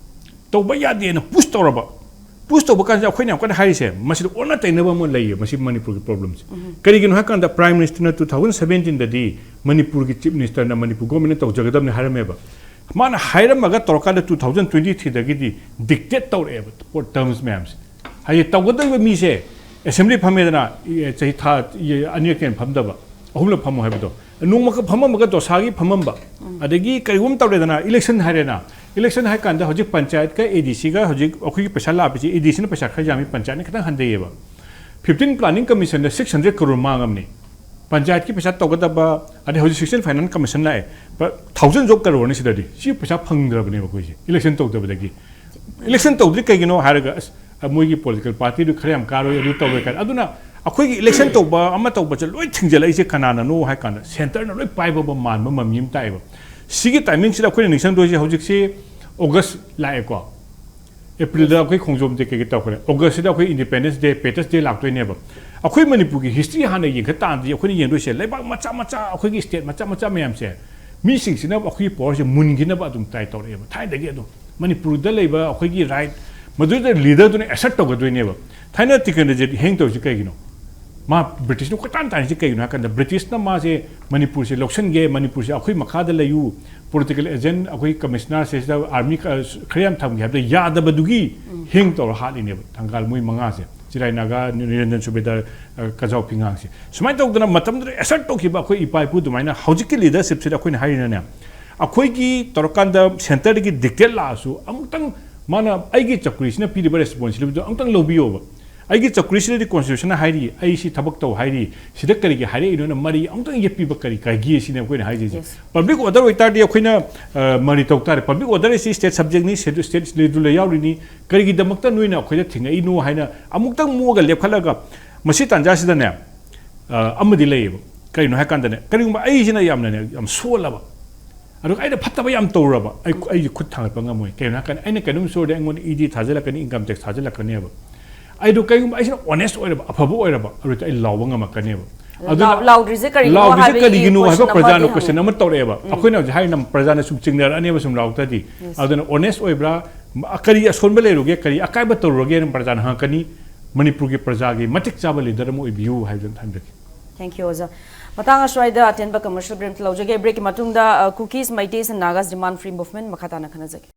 ꯇꯧꯕ ꯌꯥꯗꯦꯅ ꯄꯨꯁ ꯇꯧꯔꯕ, ꯄꯨꯁ ꯇꯧꯕ ꯀꯥꯟꯁꯤꯗ ꯑꯩꯈꯣꯏꯅ ꯌꯥꯝ ꯀꯟꯅ ꯍꯥꯏꯔꯤꯁꯦ, ꯃꯁꯤꯗ ꯑꯣꯟꯅ ꯇꯩꯅꯕ ꯑꯃ ꯂꯩꯌꯦ ꯃꯁꯤ ꯃꯅꯤꯄꯨꯔꯒꯤ ꯄ꯭ꯔꯣꯕ꯭ꯂꯦꯝꯁꯦ꯫ ꯀꯔꯤꯒꯤꯅꯣ ꯍꯥꯏꯀꯥꯟꯗ ꯄ꯭ꯔꯥꯏꯝ ꯃꯤꯅꯤꯁꯇꯔꯅ ꯇꯨ ꯊꯥꯎꯖꯟ ꯁꯕꯦꯟꯇꯤꯟꯗꯗꯤ ꯃꯅꯤꯄꯨꯔꯒꯤ ꯆꯤꯐ ꯃꯤꯅꯤꯁꯇꯔꯅ ꯃꯅꯤꯄꯨꯔ ꯒꯣꯔꯃꯦꯟꯅ ꯇꯧꯖꯒꯗꯕꯅꯤ ꯍꯥꯏꯔꯝꯃꯦꯕ꯫ ꯃꯥꯅ ꯍꯥꯏꯔꯝꯃꯒ ꯇꯧꯔꯀꯥꯟꯗ ꯇꯨ ꯊꯥꯎꯖꯟ ꯇ꯭ꯋꯦꯟꯇꯤ ꯊ꯭ꯔꯤꯗꯒꯤꯗꯤ ꯗꯤꯛꯇꯦꯠ ꯇꯧꯔꯛꯑꯦꯕ ꯇꯔꯝꯁ ꯃꯌꯥꯝꯁꯦ꯫ ꯍꯥꯏꯗꯤ ꯇꯧꯒꯗꯧꯔꯤꯕ ꯃꯤꯁꯦ ꯑꯦꯁꯦꯝꯕ꯭ꯂꯤ ꯐꯝꯃꯦꯗꯅ, ꯏ-, ꯆꯍꯤ ꯊꯥ, ꯏ-, ꯑꯅꯤꯔꯛꯇꯩ ꯍꯦꯟꯅ ꯐꯝꯗꯕ, ꯑꯍꯨꯝꯂꯛ ꯐꯝꯃꯣ ꯍꯥꯏꯕꯗꯣ, ꯅꯣꯡꯃꯈꯛ ꯐꯝꯃꯝꯃꯒ ꯗꯣꯁꯥꯒꯤ ꯐꯝꯃꯝꯕ, ꯑꯗꯒꯤ ꯀꯔꯤꯒꯨꯝꯕ ꯇꯧꯔꯦꯗꯅ, ꯏꯂꯦꯛꯁꯟ ꯍꯥꯏꯔꯦꯅ, ꯏꯂꯦꯛꯁꯟ ꯍꯥꯏ ꯀꯥꯟꯗ ꯍꯧꯖꯤꯛ ꯄꯟꯆꯥꯌꯠꯀ ꯑꯦ ꯗꯤ ꯁꯤꯒ ꯍꯧꯖꯤꯛ ꯑꯩꯈꯣꯏꯒꯤ ꯄꯩꯁꯥ ꯂꯥꯛꯄꯁꯦ, ꯑꯦ ꯗꯤ ꯁꯤꯅ ꯄꯩꯁꯥ ꯈꯔ ꯌꯥꯝꯃꯤ, ꯄꯟꯆꯥꯌꯠꯅ ꯈꯤꯇꯪ ꯍꯟꯊꯩꯌꯦꯕ꯫ ꯐꯤꯐꯇꯤꯟ ꯄ꯭ꯂꯥꯅꯤꯡ ꯀꯃꯤꯁꯟꯗ ꯁꯤꯛꯁ ꯍꯟꯗ꯭ꯔꯦꯠ ꯀꯔꯣꯔ ꯃꯥꯡꯉꯝꯅꯤ꯫ ꯄꯟꯆꯥꯌꯠꯀꯤ ꯄꯩꯁꯥ ꯇꯧꯒꯗꯕ, ꯑꯗꯩ ꯍꯧꯖꯤꯛ ꯁꯤꯛꯁꯇꯤꯟ ꯐꯥꯏꯅꯥꯟꯁ ꯀꯃꯤꯁꯟ ꯂꯥꯛꯑꯦ, ꯊꯥꯎꯖꯟ ꯖꯣꯕ ꯀꯔꯣꯔꯅꯤ ꯁꯤꯗꯗꯤ꯫ ꯁꯤ ꯄꯩꯁꯥ ꯐꯪꯗ꯭ꯔꯕꯅꯦꯕ ꯑꯩꯈꯣꯏꯁꯦ, ꯏꯂꯦꯛꯁꯟ ꯇꯧꯗꯕꯗꯒꯤ꯫ ꯏꯂꯦꯛꯁꯟ ꯇꯧꯗ꯭ꯔꯤ ꯀꯩꯒꯤꯅꯣ ꯍꯥꯏꯔꯒ, ꯑꯁ, ꯃꯣꯏꯒꯤ ꯄꯣꯂꯤꯇꯤꯀꯦꯜ ꯄꯥꯔꯇꯤꯗꯨ ꯈꯔ ꯌꯥꯝ ꯀꯥꯔꯣꯏ, ꯑꯗꯨ ꯇꯧꯔꯣꯏ ꯀꯥꯏꯅ꯫ ꯑꯗꯨꯅ ꯑꯩꯈꯣꯏꯒꯤ ꯏꯂꯦꯛꯁꯟ ꯇꯧꯕ ꯑꯃ ꯇꯧꯕꯁꯦ ꯂꯣꯏ ꯊꯤꯡꯖꯤꯜꯂꯛꯏꯁꯦ ꯀꯅꯥꯅꯅꯣ ꯍꯥꯏ ꯀꯥꯟꯗ, ꯁꯦꯟꯇꯔꯅ ꯂꯣꯏ ꯄꯥꯏꯕ ꯃꯥꯟꯕ ꯃꯃꯤ ꯑꯃ ꯇꯥꯛꯑꯦꯕ꯫ ꯁꯤꯒꯤ ꯇꯥꯏꯃꯤꯡꯁꯤꯗ ꯑꯩꯈꯣꯏꯅ ꯅꯤꯡꯁꯤꯡꯗꯣꯏꯁꯦ ꯍꯧꯖꯤꯛꯁꯤ ꯑꯣꯒꯁ ꯂꯥꯛꯑꯦꯀꯣ, ꯑꯦꯄ꯭ꯔꯤꯜꯗ ꯑꯩꯈꯣꯏ ꯈꯣꯡꯖꯣꯝ ꯗꯦ ꯀꯩꯀꯩ ꯇꯧꯈ꯭ꯔꯦ, ꯑꯣꯒꯁꯁꯤꯗ ꯑꯩꯈꯣꯏ ꯏꯟꯗꯤꯄꯦꯟꯗꯦꯟꯁ ꯗꯦ, ꯄꯦꯇ꯭ꯔꯤꯌꯠꯁ ꯗꯦ ꯂꯥꯛꯇꯣꯏꯅꯦꯕ꯫ ꯑꯩꯈꯣꯏ ꯃꯅꯤꯄꯨꯔꯒꯤ ꯍꯤꯁꯇ꯭ꯔꯤ ꯍꯥꯟꯅ ꯌꯦꯡꯈꯠ ꯇꯥꯔꯗꯤ, ꯑꯩꯈꯣꯏꯅ ꯌꯦꯡꯗꯣꯏꯁꯦ ꯂꯩꯕꯥꯛ ꯃꯆꯥ ꯃꯆꯥ, ꯑꯩꯈꯣꯏꯒꯤ ꯁ꯭ꯇꯦꯠ ꯃꯆꯥ ꯃꯆꯥ ꯃꯌꯥꯝꯁꯦ, ꯃꯤꯁꯤꯡꯁꯤꯅ ꯑꯩꯈꯣꯏꯒꯤ ꯄꯋꯥꯔꯁꯦ ꯃꯨꯟꯈꯤꯅꯕ ꯑꯗꯨꯝ ꯇ꯭ꯔꯥꯏ ꯇꯧꯔꯛꯑꯦꯕ ꯊꯥꯏꯅꯗꯒꯤ꯫ ꯑꯗꯨꯝ ꯃꯅꯤꯄꯨꯔꯗ ꯂꯩꯕ ꯑꯩꯈꯣꯏꯒꯤ ꯔꯥꯏꯠ, ꯃꯗꯨꯗ ꯂꯤꯗꯔꯗꯨꯅ ꯑꯦꯁꯔꯠ ꯇꯧꯒꯗꯣꯏꯅꯦꯕ꯫ ꯊꯥꯏꯅ ꯇꯤꯀꯦꯟꯗ꯭ꯔꯖꯤꯠ ꯍꯦꯡ ꯇꯧꯔꯤꯁꯦ ꯀꯩꯒꯤꯅꯣ? ꯃꯥ ꯕ꯭ꯔꯤꯇꯤꯁꯅ ꯀꯣꯏꯇꯥꯟ ꯇꯥꯟꯅꯔꯤꯁꯦ ꯀꯩꯒꯤꯅꯣ ꯍꯥꯏ ꯀꯥꯟꯗ, ꯕ꯭ꯔꯤꯇꯤꯁꯅ ꯃꯥꯁꯦ ꯃꯅꯤꯄꯨꯔꯁꯦ ꯂꯧꯁꯤꯟꯒꯦ, ꯃꯅꯤꯄꯨꯔꯁꯦ ꯑꯩꯈꯣꯏ ꯃꯈꯥꯗ ꯂꯩꯌꯨ, ꯄꯣꯂꯤꯇꯤꯀꯦꯜ ꯑꯦꯖꯦꯟ ꯑꯩꯈꯣꯏ ꯀꯃꯤꯁꯅꯔꯁꯦ ꯁꯤꯗ ꯑꯥꯔꯃꯤ ꯈ-, ꯈꯔ ꯌꯥꯝ ꯊꯝꯒꯦ ꯍꯥꯏꯕꯗ ꯌꯥꯗꯕꯗꯨꯒꯤ ꯍꯦꯡ ꯇꯧꯔ ꯍꯥꯠꯂꯤꯅꯦꯕ ꯊꯪꯒꯥꯜ ꯃꯣꯏ ꯃꯉꯥꯁꯦ, ꯆꯤꯔꯥꯏ ꯅꯥꯒꯥ, ꯅꯤꯔꯟꯖꯟ ꯁꯨꯕꯦꯗꯥꯔ, ꯑ, ꯀꯖꯥꯎ ꯐꯤꯉꯥꯡꯁꯦ꯫ ꯁꯨꯃꯥꯏꯅ ꯇꯧꯗꯅ ꯃꯇꯝꯗꯨꯗ ꯑꯦꯁꯔꯠ ꯇꯧꯈꯤꯕ ꯑꯩꯈꯣꯏ ꯏꯄꯥ ꯏꯄꯨ ꯑꯗꯨꯃꯥꯏꯅ ꯍꯧꯖꯤꯛꯀꯤ ꯂꯤꯗꯔꯁꯤꯞꯁꯤꯗ ꯑꯩꯈꯣꯏꯅ ꯍꯥꯏꯔꯤꯅꯅꯦ, ꯑꯩꯈꯣꯏꯒꯤ ꯇꯧꯔꯀꯥꯟꯗ ꯁꯦꯟꯇꯔꯗꯒꯤ ꯗꯤꯛꯇꯦꯠ ꯂꯥꯛꯑꯁꯨ ꯑꯃꯨꯛꯇꯪ ꯃꯥꯅ ꯑꯩꯒꯤ ꯆꯧꯀ꯭ꯔꯤꯁꯤꯅ ꯄꯤꯔꯤꯕ ꯔꯦꯁꯄꯣꯟꯁꯤꯕꯤꯂꯤꯇꯤꯗꯣ ꯑꯃꯨꯛꯇꯪ ꯂꯧꯕꯤꯌꯣꯕ꯫ ꯑꯩꯒꯤ ꯆꯧꯀ꯭ꯔꯤꯁꯤꯗꯗꯤ ꯀꯣꯟꯁꯇꯤꯇ꯭ꯌꯨꯁꯟꯅ ꯍꯥꯏꯔꯤ, ꯑꯩ ꯁꯤ ꯊꯕꯛ ꯇꯧ ꯍꯥꯏꯔꯤ, ꯁꯤꯗ ꯀꯔꯤꯒꯤ ꯍꯥꯏꯔꯛꯏꯅꯣꯅ ꯃꯔꯤ ꯑꯃꯨꯛꯇꯪ ꯌꯦꯠꯄꯤꯕ ꯀꯔꯤ ꯀꯥꯏꯒꯦ ꯁꯤꯅꯤ ꯑꯩꯈꯣꯏꯅ ꯍꯥꯏꯖꯩꯁꯦ꯫ Yes. ꯄꯕ꯭ꯂꯤꯛ ꯑꯣꯔꯗꯔ ꯑꯣꯏꯇꯥꯔꯗꯤ ꯑꯩꯈꯣꯏꯅ, ꯑ, ꯃꯔꯤ ꯇꯧ ꯇꯥꯔꯦ꯫ ꯄꯕ꯭ꯂꯤꯛ ꯑꯣꯔꯗꯔ ꯑꯁꯤ ꯁ꯭ꯇꯦꯠ ꯁꯕꯖꯦꯛꯅꯤ, ꯁꯦꯗꯨ-, ꯁ꯭ꯇꯦꯠ ꯁꯦꯗꯨꯜꯗ ꯌꯥꯎꯔꯤꯅꯤ, ꯀꯔꯤꯒꯤꯗꯃꯛꯇ ꯅꯣꯏꯅ ꯑꯩꯈꯣꯏꯗ ꯊꯦꯡꯉꯛꯏꯅꯣ ꯍꯥꯏꯅ ꯑꯃꯨꯛꯇꯪ ꯃꯣꯛꯑꯒ ꯂꯦꯞꯈꯠꯂꯒ, ꯃꯁꯤ ꯇꯥꯟꯖꯥꯁꯤꯗꯅꯦ, ꯑ, ꯑꯃꯗꯤ ꯂꯩꯌꯦꯕ꯫ ꯀꯔꯤꯅꯣ ꯍꯥꯏ ꯀꯥꯟꯗꯅꯦ, ꯀꯔꯤꯒꯨꯝꯕ ꯑꯩꯁꯤꯅ ꯌꯥꯝꯅꯅꯦ, ꯌꯥꯝ ꯁꯣꯜꯂꯕ, ꯑꯗꯨꯒ ꯑꯩꯅ ꯐꯠꯇꯕ ꯌꯥꯝ ꯇꯧꯔꯕ, ꯑꯩ, ꯑꯩꯁꯦ ꯈꯨꯠ ꯊꯥꯡꯒꯠꯄ ꯉꯝꯃꯣꯏ꯫ ꯀꯩꯒꯤꯅꯣ ꯍꯥꯏ ꯀꯥꯟꯗ, ꯑꯩꯅ ꯀꯩꯅꯣꯝ ꯁꯣꯏꯔꯗꯤ ꯑꯩꯉꯣꯟꯗ ꯏ ꯗꯤ ꯊꯥꯖꯤꯜꯂꯛꯀꯅꯤ, ꯏꯟꯀꯝ ꯇꯦꯛꯁ ꯊꯥꯖꯤꯜꯂꯛꯀꯅꯦꯕ꯫ ꯑꯩꯗꯣ ꯀꯩꯒꯨꯝꯕ ꯑꯩꯁꯤꯅ ꯑꯣꯅꯦꯁ ꯑꯣꯏꯔꯕ, ꯑꯐꯕ ꯑꯣꯏꯔꯕ, ꯑꯗꯨꯗꯤ ꯑꯩ ꯂꯥꯎꯕ ꯉꯝꯃꯛꯀꯅꯦꯕ꯫ ꯑꯗꯨꯅ ꯂꯥꯎ-, ꯂꯥꯎꯗ꯭ꯔꯤꯁꯦ ꯀꯔꯤꯒꯤꯅꯣ ꯂꯥꯎꯗ꯭ꯔꯤꯁꯦ ꯍꯥꯏꯕꯒꯤ ꯀꯔꯤꯒꯤꯅꯣ ꯍꯥꯏꯕ question ꯑꯃꯗꯤ ꯄ꯭ꯔꯖꯥꯅ ꯍꯪꯉꯤ꯫ ꯀꯣꯏꯁꯟ ꯑꯃ ꯇꯧꯔꯛꯑꯦꯕ꯫ ꯎꯝ꯫ ꯑꯩꯈꯣꯏꯅ ꯍꯧꯖꯤꯛ ꯍꯥꯏꯔꯤꯅ ꯄ꯭ꯔꯖꯥꯅ ꯁꯨꯝ ꯆꯤꯡꯅꯔꯛꯑꯅꯦꯕ ꯁꯨꯝ ꯂꯥꯎꯔꯛꯇ꯭ꯔꯗꯤ꯫ Yes. ꯑꯗꯨꯅ ꯑꯣꯅꯦꯁ ꯑꯣꯏꯕ꯭ꯔꯥ, ꯀꯔꯤ ꯑꯁꯣꯟꯕ ꯂꯩꯔꯨꯒꯦ, ꯀꯔꯤ ꯑꯀꯥꯏꯕ ꯇꯧꯔꯨꯔꯒꯦꯅ ꯄ꯭ꯔꯖꯥꯅ ꯍꯪꯉꯛꯀꯅꯤ꯫ ꯃꯅꯤꯄꯨꯔꯒꯤ ꯄ꯭ꯔꯖꯥꯒꯤ ꯃꯇꯤꯛ ꯆꯥꯕ ꯂꯤꯗꯔ ꯑꯃ ꯑꯣꯏꯕꯤꯌꯨ ꯍꯥꯏꯕꯗꯨ ꯑꯝꯇ ꯊꯝꯖꯒꯦ꯫ Thank you, ꯑꯣꯖꯥ꯫ ꯃꯇꯥꯡ ꯑꯁ꯭ꯋꯥꯏꯗ ꯑꯇꯦꯟꯕ commercial break ꯑꯝꯇ ꯂꯧꯖꯒꯦ꯫ Breakꯀꯤ ꯃꯇꯨꯡꯗ, ꯑ, Kukis, Meiteis and Nagas Demand Free Movement ꯃꯈꯥ ꯇꯥꯅ ꯈꯟꯅꯖꯒꯦ꯫